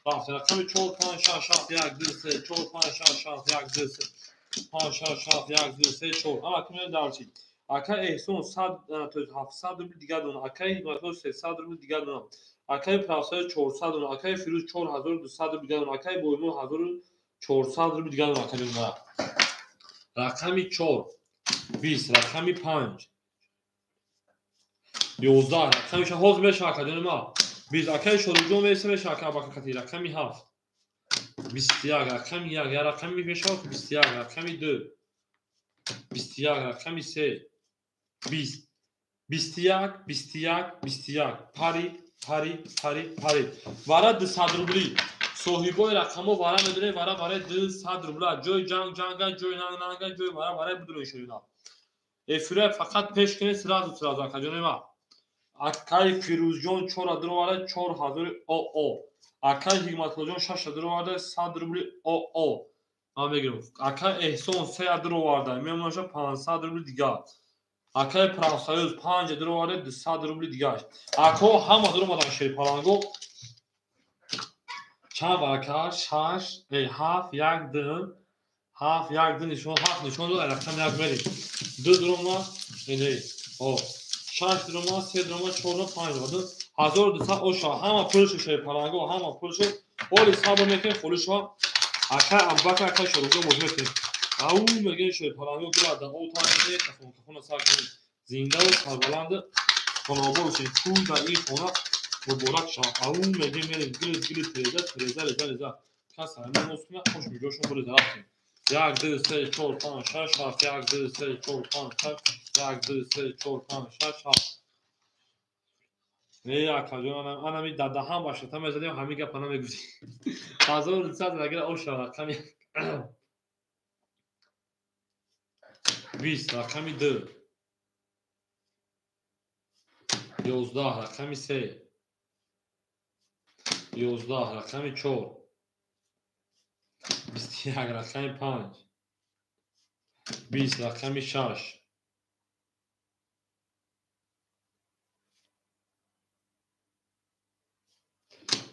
A: Рафт рақами 4 5 6 7 1 2 3 4 5 6 7 1 2 3 5 6 7 1 2 3 4. Ама кунем дальше. Ака Эҳсон 100 то 700 рубл дигар дона. Акаи Ҳикматулло 300 рубл дигар дона. Акаи Профсоюз 400 дона. Акаи Фирӯз 4200 рубл дигар дона. Акаи Боимон 1400 рубл дигар дона. Акаи дона. Рақами 4 20 рақами 5 11 рақами 6 ҳозир мешавад акаҷони ман. 20 акаи Шодиҷон мерасем мешавад ака Абубакр хати рақами 7 21 рақами 1 я рақами мешавад 21 рақами 2 21 рақами 3 20 21 21 21 парид парид парид парид вара 200 рубли соҳибои рақамҳо вара медонед вара барои 200 рубла ҷои ҷанг ҷанга ҷои нанг нанга ҷои вара барои бидонед шудина. Эфира фақат пеш кунед сразу сразу акаҷони ман. Акаи Фирӯзҷон 4 дуроварда 4000 ОО. Акаи Ҳикматуллоҷон 6 дуроварда 100 рубли ОО. Ман мегирам. Акаи Эҳсон 3 дуроварда мемонаша 500 рубли дигар. Акаи Профсоюз 5 дуроварда 200 рубли дигар. Акаҳо ҳама дуромадан шерпаланго. Чанд ака 6 7 1 2 7 1 2 нишон 7 нишон дод рақам 1 мерем. 2 дурома не о 6 дурома 3 дурома 4 дурома 5 дурома 1200 оша ҳама пулшо шерпаланго ҳама пулшо оли сабр мекунем холишо ака Абубакр ака Шоҳрухҷон бозӣ мекунем. Ау мегӯем шерпаланго гула дар об тар кардем кафон кафона сар кардем. Зиндаву сарбаланд хонобод бошед. Кӯ дар ин хона муборак шавад. Ау мегӯем мерем гили гили тереза тереза реза реза. Кас ҳамин ноз кунад хош миҷошон буреза рафтем. 1 2 3 4 5 6 7 1 2 3 4 5 6 1 2 3 4 5 6 7. Не акаҷон анами дар даҳан ба шата мезадем ҳамин гапа намегуфтем. 1200 агар оша рақами 20 рақами 2 11 рақами 3 11 рақами 4 21 рақами 5 20, рақами 6.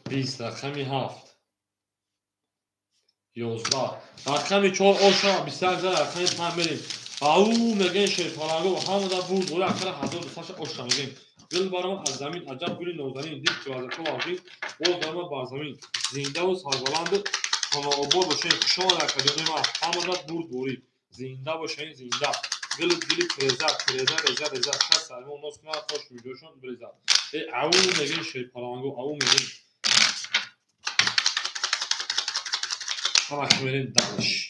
A: 20, рақами 7. 11, рақами 4 оша 21 зад, рақами 5 мерем. Ау мегӯем шерпаланго ҳамада бурд бора акара 1200 оша мегӯем. Гул баромад аз замин, аҷаб гули нозанин, дид ки вазифа вазин, боз даромад бар замин. Зиндаву сарбаланду хонаобод бошед. Хуш омад акаҷони ман, ҳамада бурд борӣ. Зинда бошед, зинда. Гул гули преза, преза, реза, реза. Шаш сармон ноз кунад, хош видеошон брезад. Э ау мегӯем шерпаланго, ау мегӯем. Ҳамаш мерем дальше.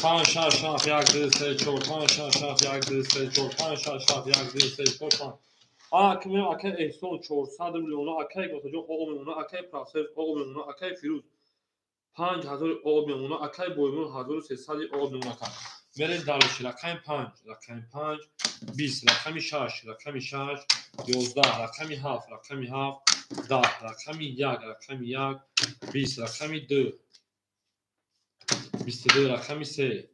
A: 5 6 7 1 2 3 4 5 6 7 1 2 3 4 5 6 7 1 2 3 4 5. Ака меем акай Эҳсон 400 миллиона, акай Готаҷон об мемона, акай Профсоюз об мемона, акай Фирӯз 5000 об мемона, акай Боймон 1300 об мемона. Ака мерем дальше. Рақами 5, рақами 5, 20, рақами 6, рақами 6, 11, рақами 7, рақами 7, 10, рақами 1, рақами 1, 20, рақами 2, 22, рақами 3,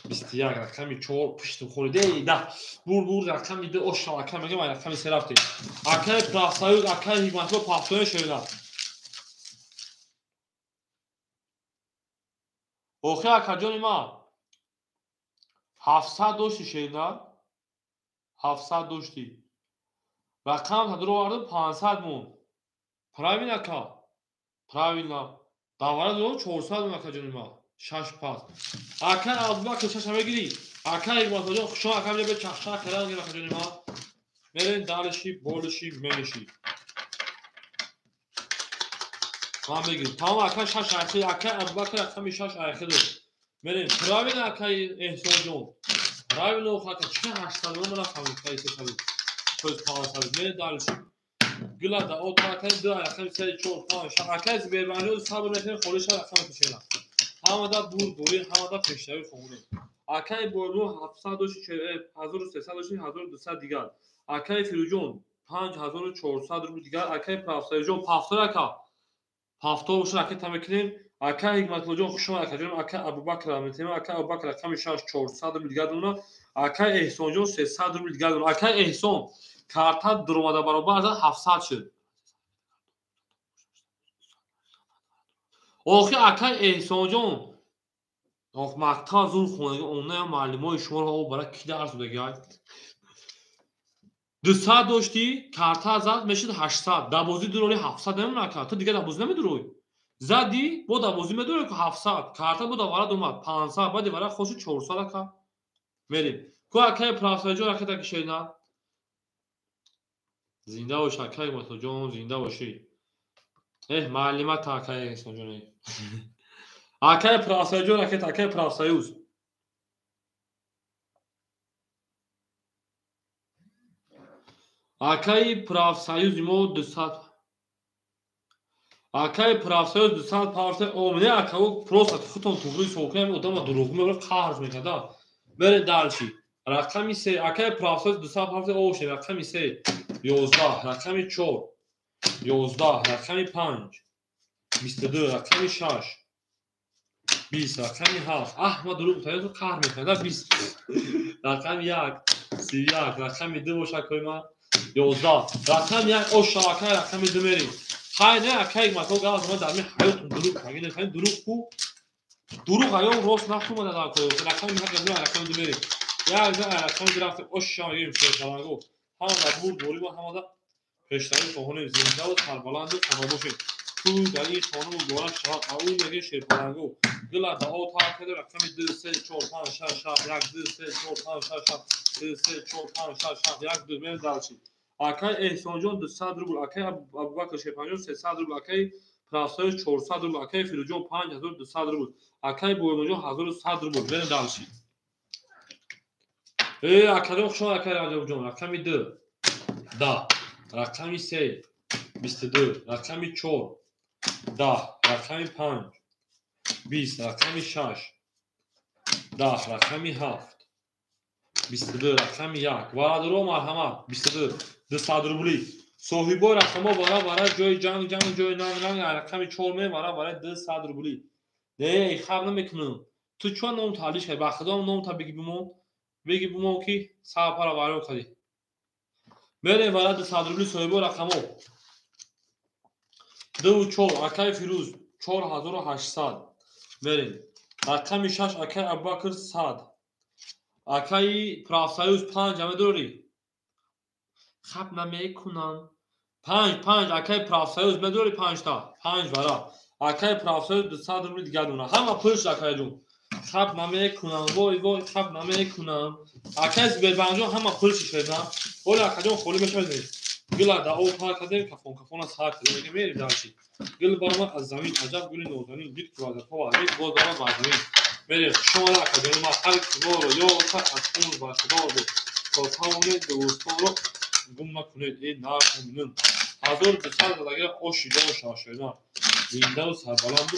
A: 21, рақами 4, пушту хӯрида, эй, 10, бур, бур, рақами 2, оша, ака мегӯям, ай рақами 3 рафтем. Акаи Профсоюз, акаи Ҳикматулло пафтоя шоида. Охи акаҷони ман, 700 дошти шоида, 700 дошти. Рақам тадро овардум, 500 монд. Правильно, ака? Правильно. Давара дорам 400 монд, акаҷони ман. 6 пас. Ака Абубакр шаша мегирӣ. Ака Ҳикматуллоҷон хушо ака мебе чахчах кардан гир акаҷони ман. Мерем дальше, болиши, мениши. Ман мегирем. Тамом ака 6 айхи, ака Абубакр рақами 6 айхи дор. Мерем. Правильно ака Эҳсонҷон. Правильно ака чӣ 800 ман нафаҳмидам кай 300. Тоз 500. Мерем дальше. Гула да от ака 2 рақами 3 4 5 6 ака Зибербанҷон сабр мекунем холиша рақами пешена. Ҳамада бурд борӣ, ҳамада пешравӣ хоҳонем. Акаи Боймон 700 дошти, 1300 дошти, 1200 дигар. Акаи Фирӯзҷон 5400 рубл дигар. Акаи Профсоюзҷон пафтор ака. Пафтор бошад ака та мекунем. Акаи Ҳикматуллоҷон хуш омад акаҷон. Акаи Абубакр метем. Акаи Абубакр рақами 6 400 рубл дигар дона. Акаи Эҳсонҷон 300 рубл дигар дона. Акаи Эҳсон карта дуромада баробар зад 700 шуд. Охи акаи Эҳсонҷон, ох мактаб зур хондаги, онаям муаллимои шуморо о бара ки дарс додагиай? 200 дошти, карта зад мешуд 800. Дабозӣ дуроли 700 намемона ака. Ту дига дабозӣ намедурой. Зади бо дабозӣ медурой ку 700. Карта бо даварад омад 500, баъди вара хоши 400 ака. Мерем. Ку акаи Профсоюзҷон ракета кишед на. Зинда бош акаи Ҳикматуллоҷон, зинда бошӣ. Эҳ, муаллимата акаи Эҳсонҷон. Акаи Профсоюзҷон ракета, акаи Профсоюз. Акаи Профсоюзи мо 200. Акаи Профсоюз 200 парса. О, не ака, о просто худтон туғри сокунем, одама дурӯғ мегӯяд, қарз мекунад. Мерем дальше. Рақами 3, акаи Профсоюз 200 парса, о, шед, рақами 3, 11, рақами 4, 11, рақами 5, 22, рақами 6, 20, рақами 7. Аҳ, ма дурӯғ гуфтам, қаҳр мекунад, 20. Рақами 1, 31, рақами 2 бошад акои ман. 11, рақами 1, оша, акаи рақами 2 мерем. Хай, не, акаи Ҳикматулло гап зад, дар ми ҳаётум дурӯғ гуфтагӣ не, дурӯғ ку? Дурӯғ ҳаём рост нахӯмада дар акои. Рақами 1, рақами 2 мерем. Як за рақами 2 рафтем, оша мегирем шерпаланго. Ҳамада бурд борӣ мо ҳамада пешравӣ хоҳонем, зиндаву сарбаланду хона бошед. Ту дар ин хона муборак шавад. Ау мегӯем шерпаланго. Гула да о тар карда рақами 2 3 4 5 6 7 1 2 3 4 5 6 7 2 3 4 5 6 7 1 2 мерем дальше. Акаи Эҳсонҷон 200 рубл, акаи Абубакр Шерпанҷон 300 рубл, акаи Профсоюз 400 рубл, акаи Фирӯзҷон 5200 рубл, акаи Боймонҷон 1100 рубл. Мерем дальше. Э, акаҷон хуш омад, акаи Раҷабҷон. Рақами 2, 10, рақами 3, 22, рақами 4, 10, рақами 5, 20, рақами 6, 10, рақами 7, 22, рақами 1. Варадуро марҳамат, 22, 200 рубли. Соҳибои рақамҳо бара бара ҷои ҷанг ҷанг ҷои нанг нанг рақами 4 ме бара бара 200 рубли. Не, хаб намекунам. Ту чо ном таълиш кардӣ? Ба худо номта бигӣ бимон. Бигӣ бимон ки сапара вайрон кардӣ. Мерем вара 200 рубли соҳибо рақамо. 2 4 акай Фирӯз 4800. Мерем. Рақами 6 акай Абубакр 100. Акаи Профсоюз 5 медорӣ? Хаб намекунам. 5 5 акаи Профсоюз медорӣ 5 та? 5 вара. Акаи Профсоюз 200 рубли дигар дона. Ҳама пулш акайҷон. Хаб намекунам. Вой вой хаб намекунам. Акаи Сбербанкҷон ҳама пулш шудам. Оля акаҷон холӣ мешавад. Гила да об пар кардем, кафон кафона сар кардем. Мегем мерем дарчи. Гил баромад аз замин, аҷаб гули нозанин, дид ки вазифа вазид, боз баромад бар замин. Мерем шуморо акаҷони ман ҳар киморо ёфта аз умр бархӯрдор буд. То тавонед дӯстонро гум накунед, эй нархоминун. 1200 задагира оши ҷон шавшоина. Зиндаву сарбаланду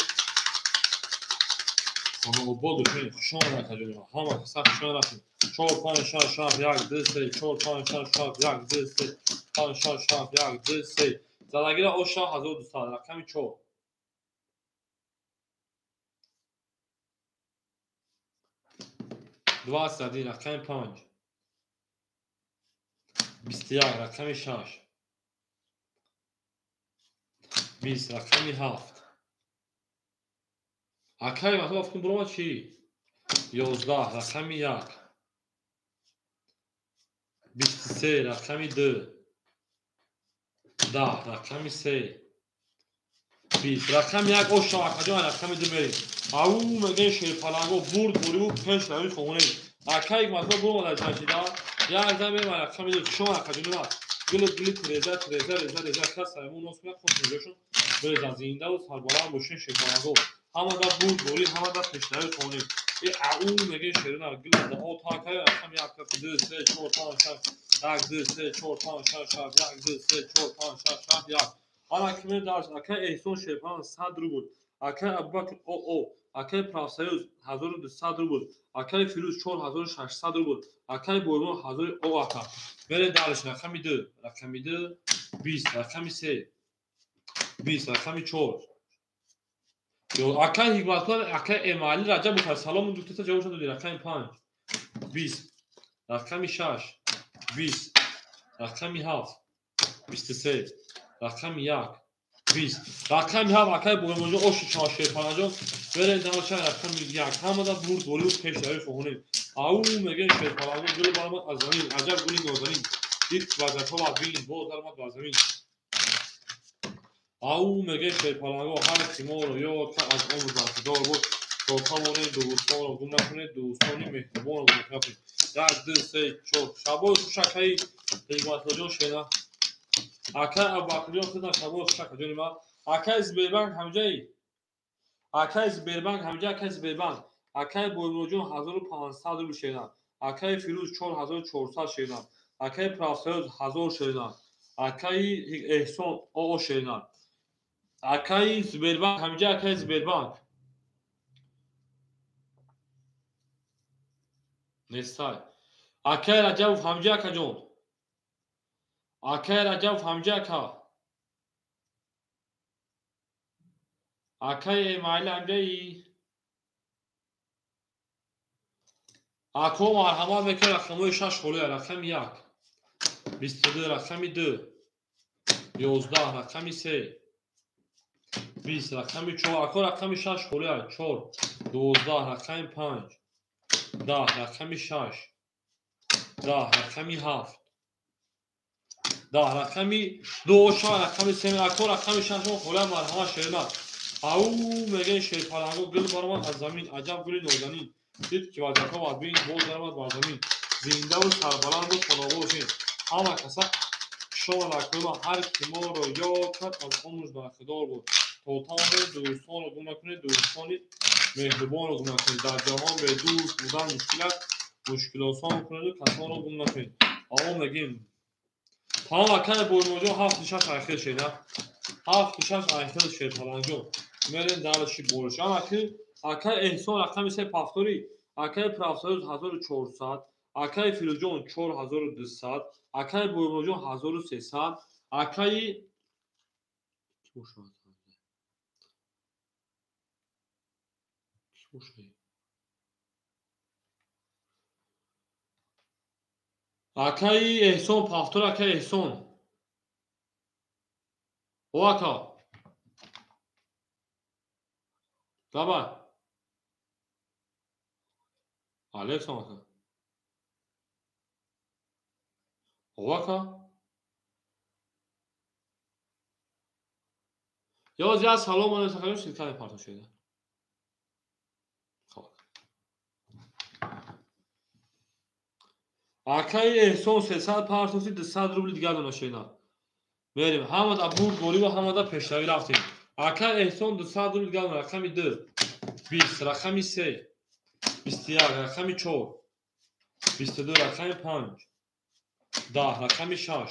A: хонаобод бошед. Хуш омадед акаҷони ман. Ҳама каса хуш омад рафтем. 4 5 6 7 1 2 3 4 5 6 7 1 2 3 5 6 7 1 2 3. Задагира оша 1200 рақами 4. 21 рақами 5. 21 рақами 6. 20 рақами 7. Акай масалан фикр буромад чӣ? 11 рақами 1. 23 рақами 2. 10 рақами 3. 20 рақами 1 оша акаҷон рақами 2 мерем. Ау мегӯем шерпаланго бурд буриву пеш равӣ хонем. Акай масалан буромад аз ҷашида. Як зан мерем рақами 2. Шумо акаҷони ман. Гули гули тиреза тиреза реза реза кас саймон нос кунад худшон ҷошон березан. Зиндаву сарбаланд бошен шерпаланго. Ҳама да бурд бурӣ, ҳама да пешравӣ хонем. Э ау мегӯем шерина гули да о та акай рақами 1 2 3 4 5 6 1 2 3 4 5 6 7 1 2 3 4 5 6 7 1. Ана ки мерем дарс. Акай Эҳсон шерпаланг 100 рубл. Акай Абубакр ОО. Акай Профсоюз 1200 рубл. Акай Фирӯз 4600 рубл. Акай Боймон 1000 О ака. Мерем дарс. Рақами 2. Рақами 2 20. Рақами 3 20. Рақами 4. Акай Ҳикматулло, акай Эмали Раҷабов салом духтаса ҷавобшон додӣ. Рақами 5 20. Рақами 6 20. Рақами 7 23. Рақами 1 20. Рақами 7 акай Боймонҷон оши чор шерпаланҷон. Берем дарча рақами 1. Ҳамада бурд бориву пешравӣ хоҳонем. Ау мегӯем шерпаланго гул баромад аз замин, аҷаб гули нозанин. Дид вазифа вазин, боз даромад бар замин. Ау мегӯем шерпаланго ҳар киморо ёд кард аз умр бархӯрдор буд. То тавонед дӯстонро гум накунед, дӯстони меҳрубонро гум накунед. 1 2 3 4. Шабои хуш акаи Ҳикматуллоҷон шена. Акай Абубакрҷон худам шабои хуш акаҷони ман. Акай Сбербанк ҳамҷаи? Акай Сбербанк ҳамҷа, акай Сбербанк. Акай Боймуродҷон 1500 рубл шена. Акай Фирӯз 4400 шена. Акай Профсоюз 1000 шена. Акаи Эҳсон ОО шена. Акаи Сбербанк ҳамҷа, акаи Сбербанк. Нестай. Акай Раҷабов ҳамҷа, акаҷон. Акай Раҷабов ҳамҷа, ака. Акай Эмаили ҳамҷаи. Ако марҳамат мекунед рақамҳои 6 холия. Рақами 1 22, рақами 2 11, рақами 3 20, рақами 4. Ако рақами 6 холия. 4 12, рақами 5 10, рақами 6 10, рақами 7 10, рақами 2 6, рақами 3. Ако рақами 6 холия марҳамат шерина. Ау мегӯем шерпаланго гул баромад аз замин, аҷаб гули нозанин. Дид ки вазифа вазин, боз даромад бар замин. Зиндаву сарбаланду хонобод бошед. Ҳама каса шомад акрӯма ҳар ки моро ёд кард аз умр бархӯрдор буд. То тавонед дӯстонро гум накунед, дӯстони меҳрубонро гум накунед. Дар ҷаҳон бе дӯст будан мушкил аст, мушкилосон кунеду касонро гум накунед. Аво мегӯем тамом акай Боймуродҷон 7 6 айхел шена. 7 6 айхел шерпаланҷон. Мерем дарши бориш. Ама ки акай Эҳсон рақами 3 пафтори, акай Профсоюз 1400, акай Фирӯзҷон 4200, акай Боймуродҷон 1300, акаи Акаи Эҳсон повтор, акаи Эҳсон. О ака. Давай. Алейкум ака. О ака. Ёз я салом алейкум, силкаи партон шуда. Акаи Эҳсон 300 партоси 200 рубли дигар дона шена. Мерим. Ҳамада бурдборӣ ва ҳамада пешравӣ рафтем. Акаи Эҳсон 200 рубли дигар дона. Рақами 2, 20, рақами 3, 21, рақами 4, 22, рақами 5, 10, рақами 6,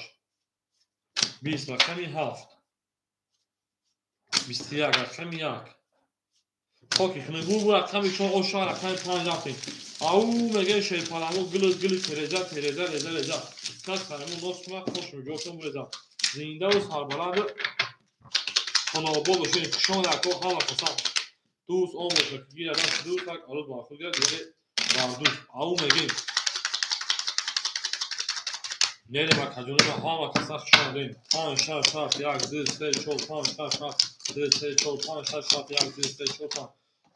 A: 20, рақами 7, 21, рақами 1. Хоки хунугур бу рақами 4, оша рақами 5 рафтем. Ау мегӯем шерпаланго гилз гилз тереза тереза реза реза. Кас сарамон нос кунад, хош меҷошон буреза. Зиндаву сарбаланду хонаобод бошед. Хушон ако ҳама каса. Дӯст он бошад ки гирад даст дӯст, так арӯз бар худ гирад, дигаре бар дӯст. Ау мегӯем. Мерем акаҷонона ҳама каса хушон омадем. 5 6 7 1 2 3 4 5 6 7 2 3 4 5 6 7 1 2 3 4 5.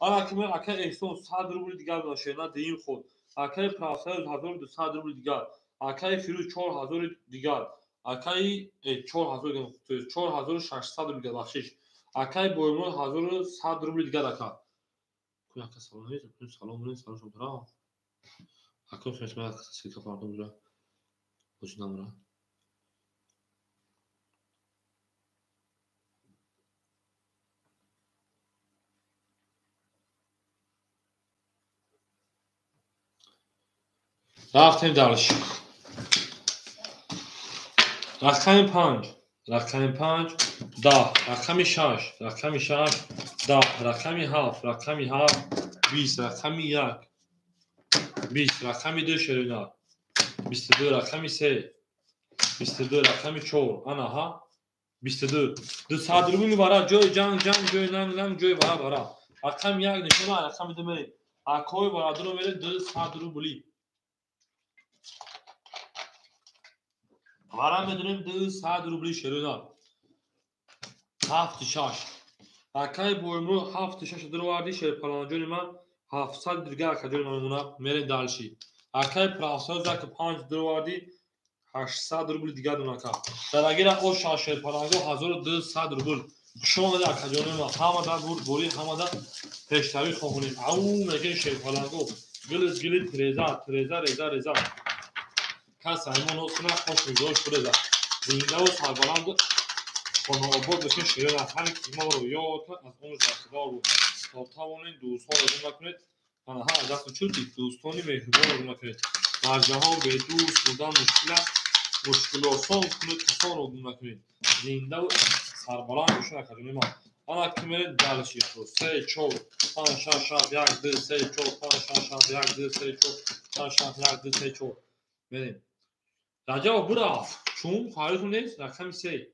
A: Ана киме акаи Эҳсон 100 рубли дигар дона шена дуюм ход. Акаи Профсоюз 1200 рубли дигар. Акаи Фирӯз 4000 дигар. Акаи 4000 4600 рубли дигар бахшиш. Акаи Боимон 1100 рубли дигар ака. Кун ака салом нест, кун салом нест, салом шумо тара. Ака хеш ма силка фардом бура. Боши намура. Рафтем дальше. Рақами 5, рақами 5, 10, рақами 6, рақами 6, 10, рақами 7, рақами 7, 20, рақами 1, 20, рақами 2 шерина, 22, рақами 3, 22, рақами 4, ана ҳа, 22. 200 рубли вара ҷои ҷанг, ҷанг, ҷои нанг, нанг, ҷои вара, вара. Рақами 1 нишона, рақами 2 мерем. Акои барадуро мерем 200 рубли. Вара медонем 200 рубли шерина. 7 6. Акаи Боимро 7 6 дароварди шерпаланҷони ман 700 дигар акаҷони ман мемонад. Мерем дальше. Акаи Профсоюз 5 дароварди 800 рубли дигар дона ака. Дарагира оша шерпаланго 1200 рубл. Хуш омадед акаҷони ман. Ҳамада бурдборӣ, ҳамада пешравӣ хоҳонем. Ау мегӯем шерпаланго гилз гилз тереза тереза реза реза. Кас аймон нос кунад, хош мегузошт буреза. Зиндаву сарбаланду хонаобод бошед шерина. Ҳар ки моро ёд кард аз он зарфдор буд. То тавонед дӯстҳоро гум накунед. Ана ҳа аз дасту чӣ дӯстони меҳрубонро гум накунед. Дар ҷаҳон бедӯст будан мушкил аст. Мушкилосон кунед касонро гум накунед. Зиндаву сарбаланд бошед акаҷони ман. Ана ки меред дальше. 3 4 5 6 7 1 2 3 4 5 6 7 1 2 3 4 5 6 1 2 3 4. Мерем. Раҷабов бурафт. Чун харитон нест, рақами 3.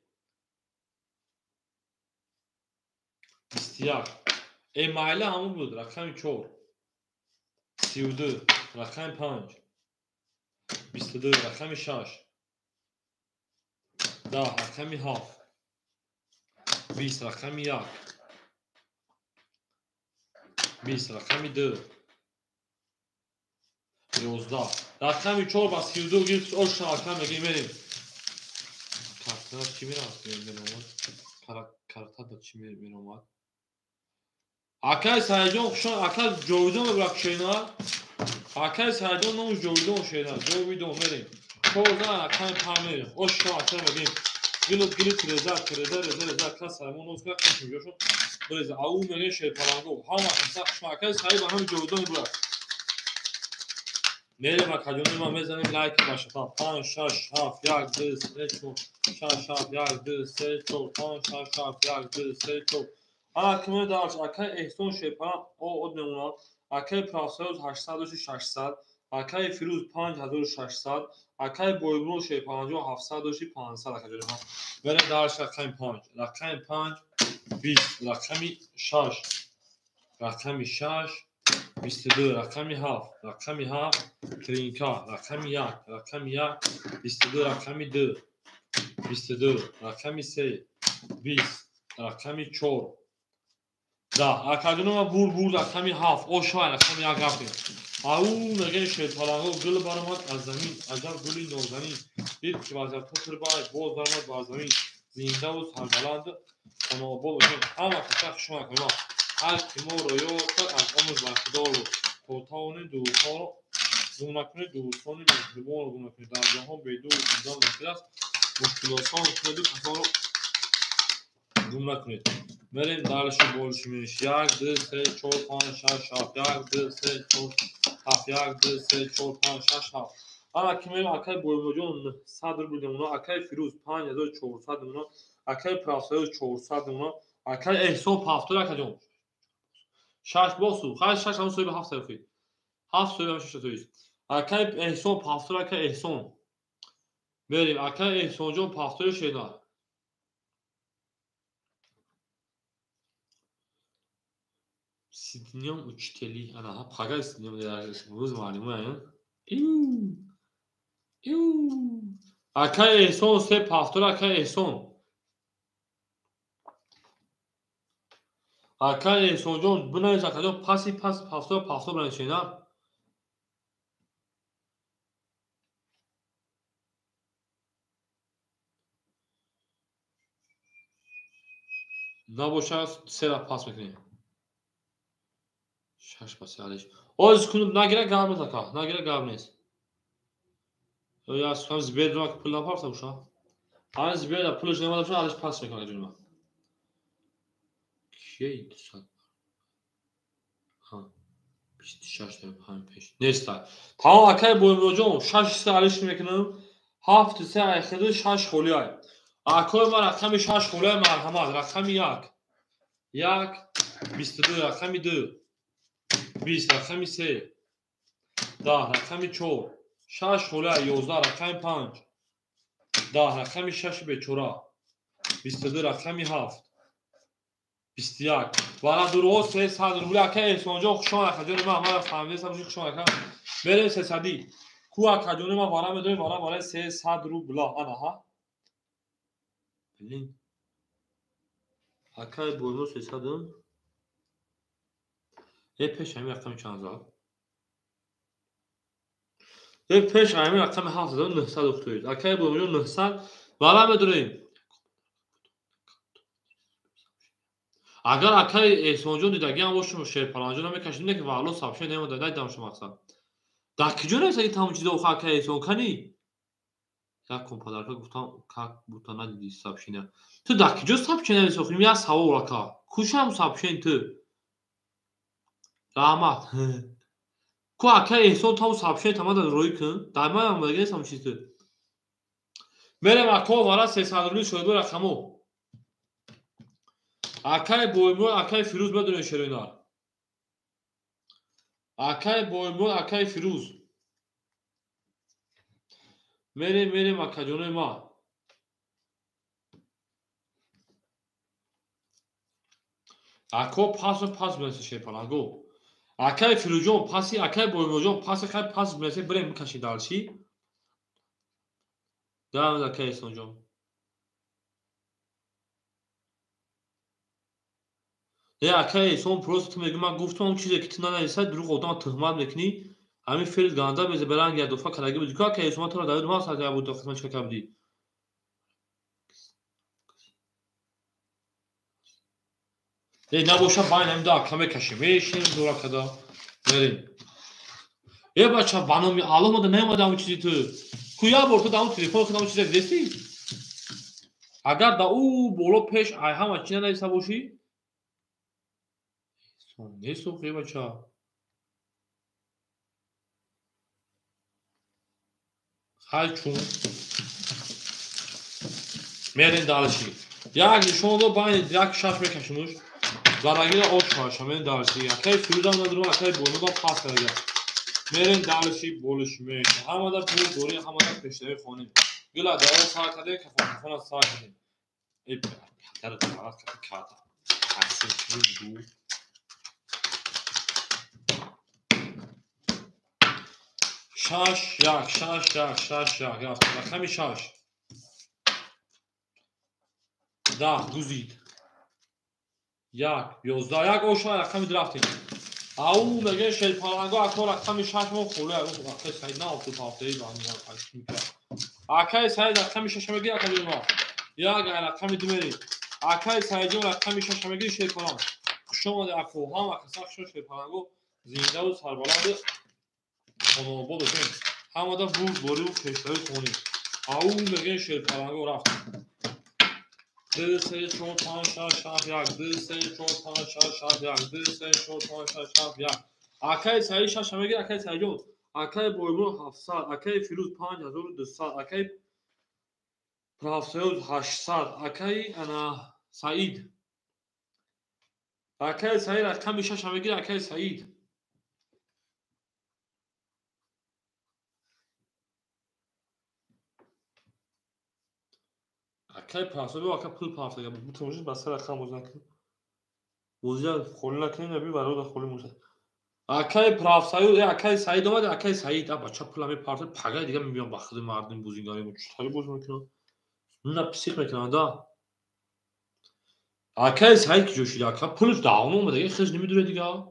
A: 21. Эмайла ҳамон буд, рақами 4. 32, рақами 5. 22, рақами 6. 10, рақами 7. 20, рақами 1. 20, рақами 2. 11. Рақами 4 ба 32 гирифт, оша ака мегӯем мерем. Картада чӣ мерафт? Меромад. Картада чӣ меромад? Акаи Саидҷон хушон, ака Ҷовидон мебурад шена. Акаи Саидҷон номаш Ҷовидон шена. Ҷовидон мерем. 14 рақами 5 мерем. Оша ака мегӯем. Гилз гилз реза тереза реза реза кас саймон нос кунад, хош меҷошон буреза. Ау мегӯем шерпаланго. Ҳама каса хушон. Акаи Саид ба ҳами Ҷовидон мебурад. Мерем акаҷони ман мезанем лайк башата. 5 6 7 1 2 3 4 6 7 1 2 3 4 5 6 7 1 2 3 4. Ана киме дарш акаи Эҳсон шерпалан од мемонад. Акаи Профсоюз 800 600, акаи Фирӯз 5600, акаи Боимрон шерпаланҷо 700 500 акаҷони ман. Мерем дарш рақами 5, рақами 5 20, рақами 6, рақами 6 22, рақами 7, рақами 7, тринка, рақами 1, рақами 1, 22, рақами 2, 22, рақами 3, 20, рақами 4, 10. Акаҷоно ма бур бур рақами 7, ошай рақами 1 рафтем. Ау мегӯяд шерпаланго гул баромад аз замин, аҷаб гули нозанин, дид ки вазиятҳо тирбай, боз баромад бар замин, зиндаву сарбаланд хонаобод бошем. Ҳама каса хуш омад. Ҳар ки моро ёд кард, аз омӯз бархӯрдор буд. То тавонед дӯстонро гум накунед, дӯстони меҳрубонро гум накунед. Дар ҷаҳон бедӯст будан мушкил аст, мушкилосон кунеду касонро гум накунед. Мерем дальше больше меньше. 1, 2, 3, 4, 5, 6, 7. 1, 2, 3, 4, 7. 1, 2, 3, 4, 5, 6, 7. Ана ки мерем акай Боимоҷон 900 рубл намуна, акай Фирӯз 5400 намуна, акай Профсоюз 400 намуна, акай Эҳсон 70 акаҷон. 6 босу, хай 6 ҳам соҳиби 7 саёфи. 7 соҳиби ҳам 6 соҳиби. Акай Эҳсон 70 акай Эҳсон. Мерем акай Эҳсонҷон 70 шена. С днём учителей. Ана, пага с днём рӯз муаллимоя. Акай Эҳсон 3 70 акай Эҳсон. Акай Эҳсонҷон бинавис акаҷон паси пас 70 70 бинависед, на? Набошад 3 пас мекунем. 6 ба 3 алиш. Оз кунуб нагира гап нест ака, нагира гап нест. Я сухам зибер ки пул напарта боша. Ҳамин зибер пулаш намада боша, алиш пас мекунам аҷони ман. Кией 200? Ҳа. 26 ҳамин пеш. Неста. Тамом акай Боимроҷон 6 се алиш мекунам. 7 се айхиду 6 холӣ ай. Акои ман рақами 6 холӣ ай марҳамат, рақами 1. 1 22 рақами 2. 20 рақами 3. 10 рақами 4. 6 холӣ ай 11 рақами 5. 10 рақами 6 бечора. 22 рақами 7. 21. Вара дурӯғ 300 рубл ака Эҳсонҷон хуш омад акаҷони ман, ман фаҳмидастам хуш омад ака. Мерем 300. Ку акаҷони ман вара медорем, вара барои 300 рубла. Ана ҳа. Блин. Акай Боимо 300. Пеш ҳамин рақами чанд зад? Пеш ҳамин рақами 7 зад, 900 ухтоид. Акай Боимоҷон 900 вара медорем. Агар акай Эҳсонҷон дидагиам бошум шерпаланҷон намекашидим, не ки ваъло сабше намода, надидам шумо мақсад. Дар куҷо нависаги тамом чизо охо акай Эҳсон кани? Як кун падарка гуфтам, как будто надиди сабшина. Ту дар куҷо сабше нависи охи? Як савол ака. Кушам сабшен ту? Раҳмат. Ку акай Эҳсон тамом сабшен тамада рӯй кун. Дар ман омадаги нестам чиз ту. Мерем ако вара 300 рубли шоҳидбо рақамо. Акай Боимрод, акай Фирӯз медонед шероинар. Акай Боимрод, акай Фирӯз. Мерем, мерем акаҷонои ман. Ако пасу пас бинависед шерпаланго. Акай Фирӯзҷон паси, акай Боимродҷон паси, хай пас бинависед, бирем бикашед далши. Давид акай Эҳсонҷон. Э акай Эҳсон просто ту мегӯӣ ман гуфтам он чизе ки ту нанависад дурӯғ одама туҳмат мекунӣ. Ҳамин феъл ганда беза беранг як дуфа кардаги буди. Ку акай Эҳсон ман туро Давид ман сар буд қисмат чика кардӣ. Э набоша байн ҳамин ду ака мекашем. Мешинем зора када. Мерем. Э бача ба номи Аллоҳ мада наомада он чизи ту. Ку як бор ту дар он телефон худ он чизе дидестӣ? Агар дар ӯ боло пеш ай ҳама чи нанависа бошӣ? Нест охи бача. Хай чун. Мерем дальше. Як нишон дод байни як шаш мекашимуш. Зарагира ош шаша мерем дальше. Акай Фирӯзам надорам, акай Боимодам пас карда. Мерем дальше болиш ме. Ҳамада пул дорӣ, ҳамада пешравӣ хонем. Гула давом сар кардем, кафон сар кардем. Эй, падар давлат карда. Тақсим ду. 6 1 6 1 6 1 рафт. Рақами 6. 10 гузид. 1 11 1 оша рақами 2 рафтем. Ау мегӯяд шерпаланго ако рақами 6 мо холе акаи Саид на пул ҳафтаи акаи Саид рақами 6 мегӯяд акаи ма. Як рақами 2 мерем. Акаи Саидҷон рақами 6 мегӯяд шерпаланг. Хуш омадед ако ҳам акаса хуш шерпаланго зиндаву сарбаланду хонаобод бошем. Ҳамада бурдбориву пешравӣ хонем. Ау мегӯяд шерпаланго рафт. 2 3 4 5 6 7 1 2 3 4 5 6 7 1 2 3 4 5 6 7 1. Акаи Саид 6 мегӯяд акаи Саидҷон. Акаи Боймурод 700, акаи Фирӯз 5200, акаи Профсоюз 800, акаи ана Саид. Акаи Саид рақами 6 мегӯяд акаи Саид. Акаи Профсоюз ака пул пафтага бутониш ба сар рақам боз накун. Бозия холӣ накунем наби барода холӣ муша. Акаи Профсоюз акаи Саид омад акаи Саид а бача пула мепартад пагай дига мебиём ба худи мардум бозигари мо чутари боз мекунам. На псих мекунам да. Акаи Саид ки ҷо шид ака пулш давно омада хез намедура дига.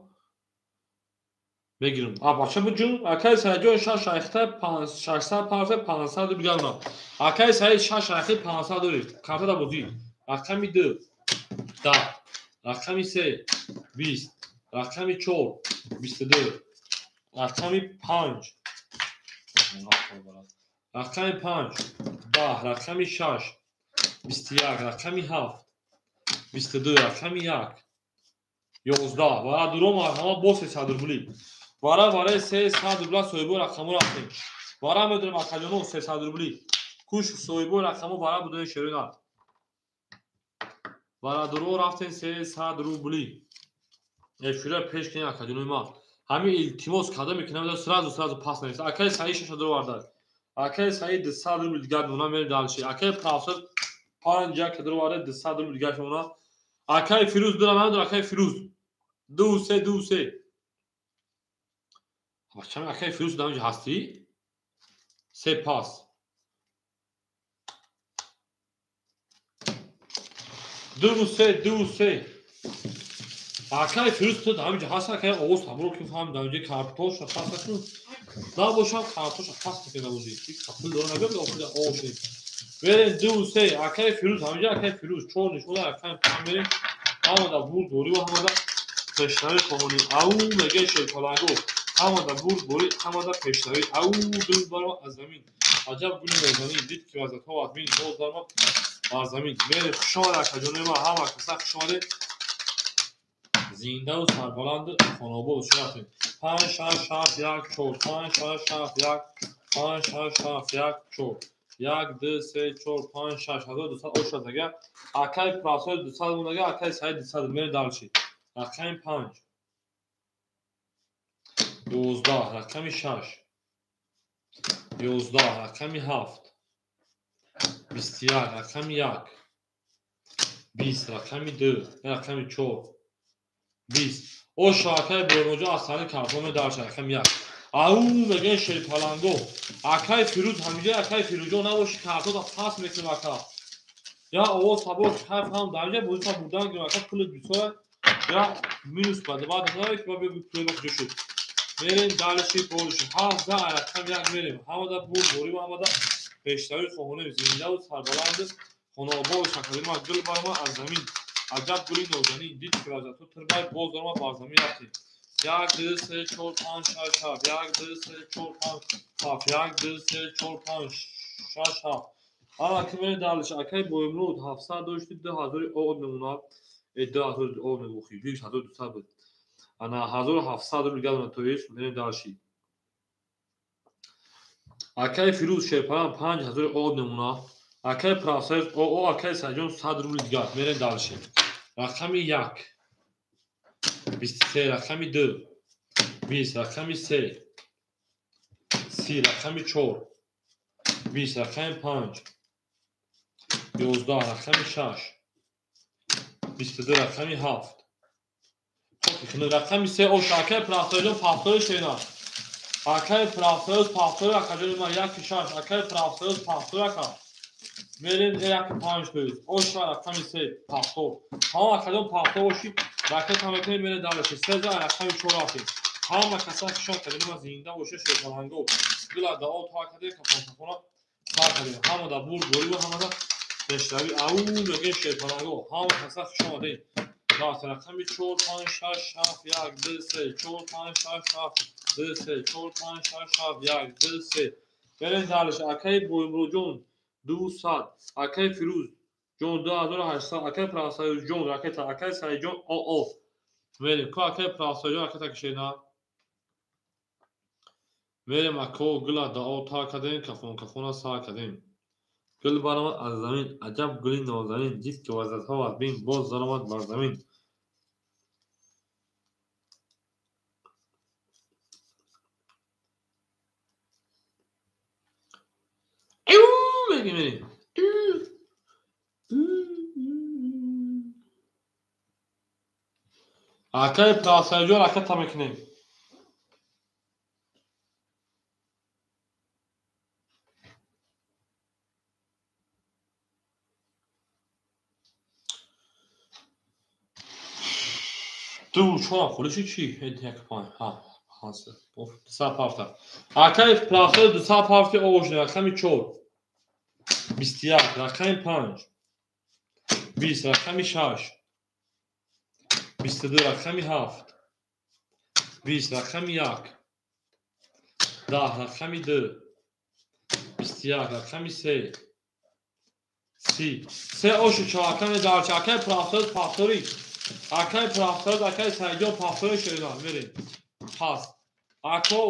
A: Мегирам. А бача буҷун акаи Саидҷон 6 айхта 600 парта 500 бигарна. Акаи Саид 6 айхта 500 дорид. Карта да бозӣ. Рақами 2 10, рақами 3 20, рақами 4 22, рақами 5 рақами 5 10, рақами 6 21, рақами 7 22, рақами 1 11. Вара дуро марҳама бо 300 рубли. Вара вараи 300 рубла соҳибо рақамо рафтем. Вара медонем акаҷоно 300 рубли. Куш соҳибо рақамо вара будани шерина. Вара дуро рафтем 300 рубли. Эфира пеш кунем акаҷонои ма. Ҳамин илтимос карда мекунам сразу сразу пас нависа. Акаи Саид 6 дуро вардар. Акаи Саид 200 рубли дигар мемонам мерем дальше. Акаи Профсоюз 5 як дуро вардар 200 рубли дигар мемонам. Акаи Фирӯз дура надор акаи Фирӯз. 2 3 2 3. Бачам акаи Фирӯз дар онҷо ҳастӣ? 3 пас. 2 3 2 3. Акаи Фирӯз ту дар онҷо ҳаст акаи овоз ҳамро ки фаҳм дар онҷо картоша пас накун. Набошам картоша пас накунам бозӣ. Пул дора набиём охир овоз шудем. Мерем 2 3 акаи Фирӯз ҳаминҷо акаи Фирӯз 4 нишона акаи пам мерем. Ҳамада бурдборӣ ва ҳамада пешравӣ хоҳонем. Ау мегӯяд шерпаланго. Ҳамада бурдборӣ ҳамада пешравӣ. Ау гул барма аз замин. Аҷаб гули нозанин дид ки вазатҳо админ боз барма бар замин. Мерем хуш омадед акаҷонои ман ҳама каса хуш омадед. Зиндаву сарбаланду хонаобод бошед рафтем. 5 6 7 1 4 5 6 7 1 5 6 7 1 4 1 2 3 4 5 6 1200 ошад ага. Акаи Профсоюз 200 монага акаи Саид 200 мерем дальше. Рақами 5 12, рақами 6 11, рақами 7 21, рақами 1 20, рақами 2 рақами 4 20. Оша акаи Боймуродҷон аз саҳни картон медарша рақами 1. Ау мегӯяд шерпаланго. Акаи Фирӯз ҳаминҷо акаи Фирӯзҷон набоши картонро пас мекунем ака. Я овоз ҳабор кайф ҳам дар инҷа бозита бурдан гирем ака пули бисёр я минус баъд баъд надорем ки ба пули ма куҷо шуд. Мерем дальше больше. 7 рақам 1 мерем. Ҳамада бурдборӣ ва ҳамада пешравӣ хоҳонем. Зиндаву сарбаланду хонаобод шакади ма гул барма аз замин. Аҷаб гули нозанин дид ки вазатҳо тирбай боз дарма бар замин рафтем. 1 2 3 4 5 6 7 1 2 3 4 5 7 1 2 3 4 5 6 7. Ана ки мерем дальше. Акаи Боймурод 700 дошти 2000 од мемонад. 2000 од мегӯхӣ 2200 буд. Ана 1700 рубл гадона то есть мерем дальше. Акаи Фирӯз шерпалан 5000 од мемонад. Акаи Профсоюз о акаи Саидҷон 100 рубл дигар. Мерем дальше. Рақами 1 23, рақами 2 20, рақами 3 30, рақами 4 20, рақами 5 11, рақами 6 22, рақами 7. Рақами 3 оша акаи Профсоюзҷон пафтори шена. Акай профсоюз пахтор акаҷони ман 1,6. Акай профсоюз пахтор ака. Мерем 1,5 тоиз. Оша рақами 3 пахтор. Ҳама акаҷон пахтор боши, ракета мекунем мерем дальше. 3 рақами 4 рафтем. Ҳама каса хушон кардем, ма зинда боша шерпаланго. Гила да о та каде кафон сар кардем. Ҳама да бурд борӣ ва ҳама да пешравӣ. Ау мегем шерпаланго. Ҳама каса хуш омадем. Рафт рақами 4 5 6 7 1 2 3 4 5 6 7 2 3 4 5 6 7 1 2 3. Берем дальше. Акай Боимроҷон 200, акай Фирӯз ҷон 2800, акай Профсоюз ҷон ракета, акай Саидҷон ОО. Мерем. Ко акай Профсоюз ҷон ракета кишена. Мерем ако гила дао та кардем, кафон кафона сар кардем. Гул баромад аз замин, аҷаб гули нозанин, дид ки ваззатҳо аз бин, боз даромад бар замин. Мегим мерем. Акай Профсоюзҷон ракета мекунем. Ду чорам холиши чӣ? Як панҷ ҳа панҷ дусад ҳафта. Акай Профсоюз 207 овошни рақами 4 21 рақами 5 20 рақами 6 22 рақами 7 20 рақами 1 10 рақами 2 21 рақами 3 30 се ошу чораками дарча. Акай Профсоюз пахтори, акай Профсоюз, акай Саидҷон пахтори шеда мерем. Пас ако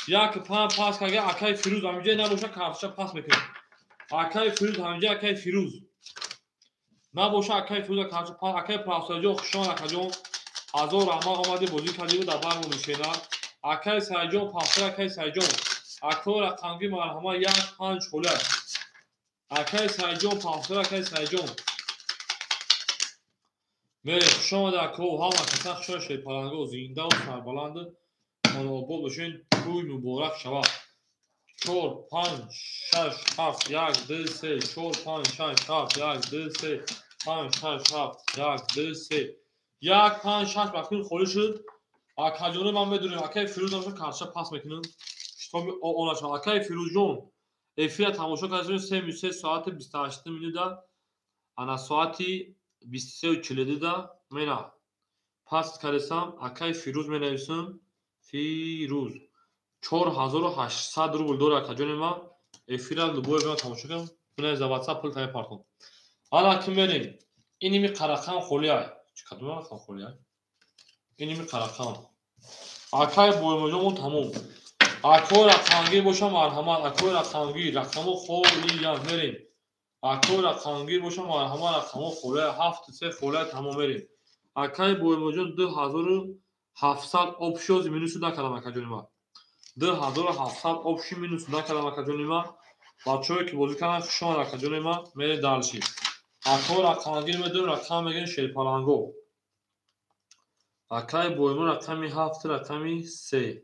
A: 1 5 пас кага акай Фирӯз ҳаминҷа набоша карточа пас мекунем. Акай Фирӯз ҳаминҷа, акай Фирӯз набоша, акай Фирӯз карточа пас. Акай Профсоюзҷон хушон акаҷон, ҳазор раҳмат омадӣ бозӣ кардӣ дар бармо нишена. Акай Саидҷон пахтори, акай Саидҷон ако рақамги марҳама 1 5 холия. Акай Саидҷон пахтори, акай Саидҷон мерем. Хуш омада ако, ҳама каса хушон шерпаланго, зиндаву сарбаланду хонаобод бошед, тӯй муборак шавад. 4 5 6 7 1 2 3 4 5 6 7 1 2 3 5 6 7 1 2 3 1 5 6 вақти холӣ шуд. Акаҷоно ман медонем, акай Фирӯз наша карточа пас мекунам. Шитоби ОО нашавад. Акай Фирӯзҷон эфира тамошо кардем 3 соати 28 минута, ана соати 23:42 да мена пас кардесам. Акай Фирӯз менависам. Фирӯз 4800 рубл дора акаҷони ман. Эфира любое время тамошо кардам. Менавис за WhatsApp пул тами партон. Ана ки мерем. Иними қарақам холиай. Чӣ кадом рақам холиай? Иними қарақам. Акай Боимоҷон тамом. Акои рақамгир боша марҳамат. Акои рақамгир рақамо холиян мерем. Акои рақамгир боша марҳамат рақамо холия 7 3 холия тамом мерем. Акай Боимоҷон 2700 общий минусу накардам акаҷони ман. 2700 общий минусу накардам акаҷони ман. Бачаҳое ки бозӣ карданд хуш омад акаҷони ман. Мерем дальше. Акои рақамгир медонем рақам мегирем шерпаланго. Акай Боимо рақами 7 рақами 3.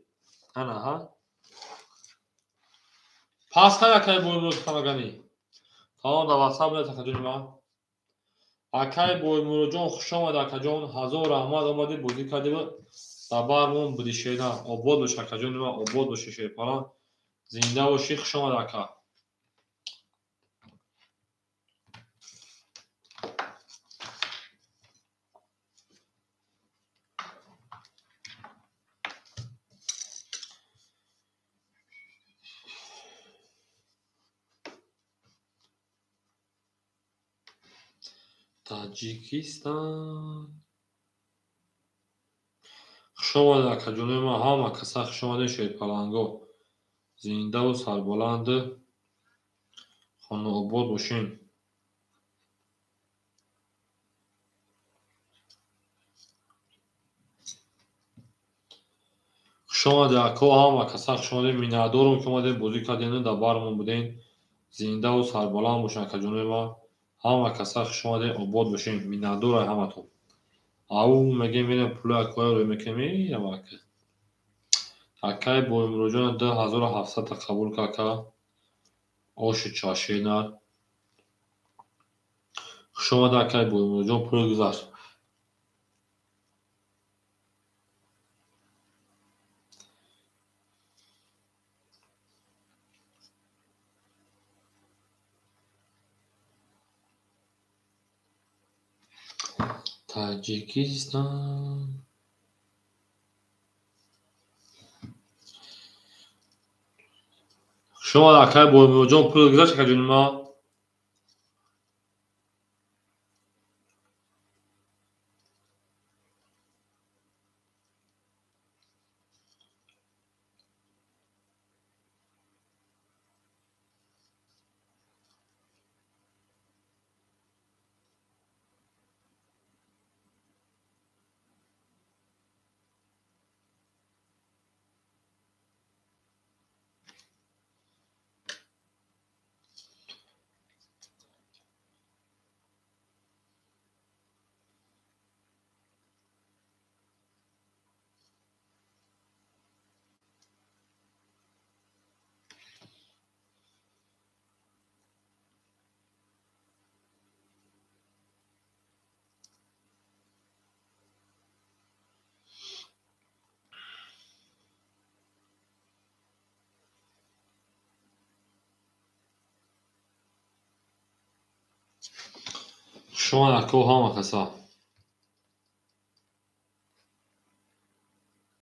A: Ана ҳа. Пас кай акай Боимо тамагани. Тамом дар WhatsApp меояд акаҷони ман. Акай Боимуроҷон хуш омад акаҷон, ҳазор раҳмат омадӣ бозӣ кардӣ дар бармон будӣ шена. Обод бош акаҷони ман, обод боши шерпалан, зинда бошӣ, хуш омад ака. Таҷикистон. Хуш омадед акаҷони ман, ҳама каса хуш омадед шерпаланго. Зиндаву сарбаланду хонаобод бошем. Хуш омадед ако, ҳама каса хуш омадед. Миннатдорам ки омадед бозӣ кардену дар бармон будем. Зиндаву сарбаланд бошем акаҷони ман. Ҳама каса хуш омадед, обод бошем. Миннатдорам ҳаматон. Ау мегем мерем пули акоя рӯй мекунем. Ака. Акай Боимуродҷон 2700 қабул кард, ака. Оши чашена. Хуш омада, акай Боимуродҷон, пул гузашт. Таҷикистон. Хуш омада, акай Боимуродҷон, пул гузашт, акаҷони ман. Хуш омад, ако, ҳама каса.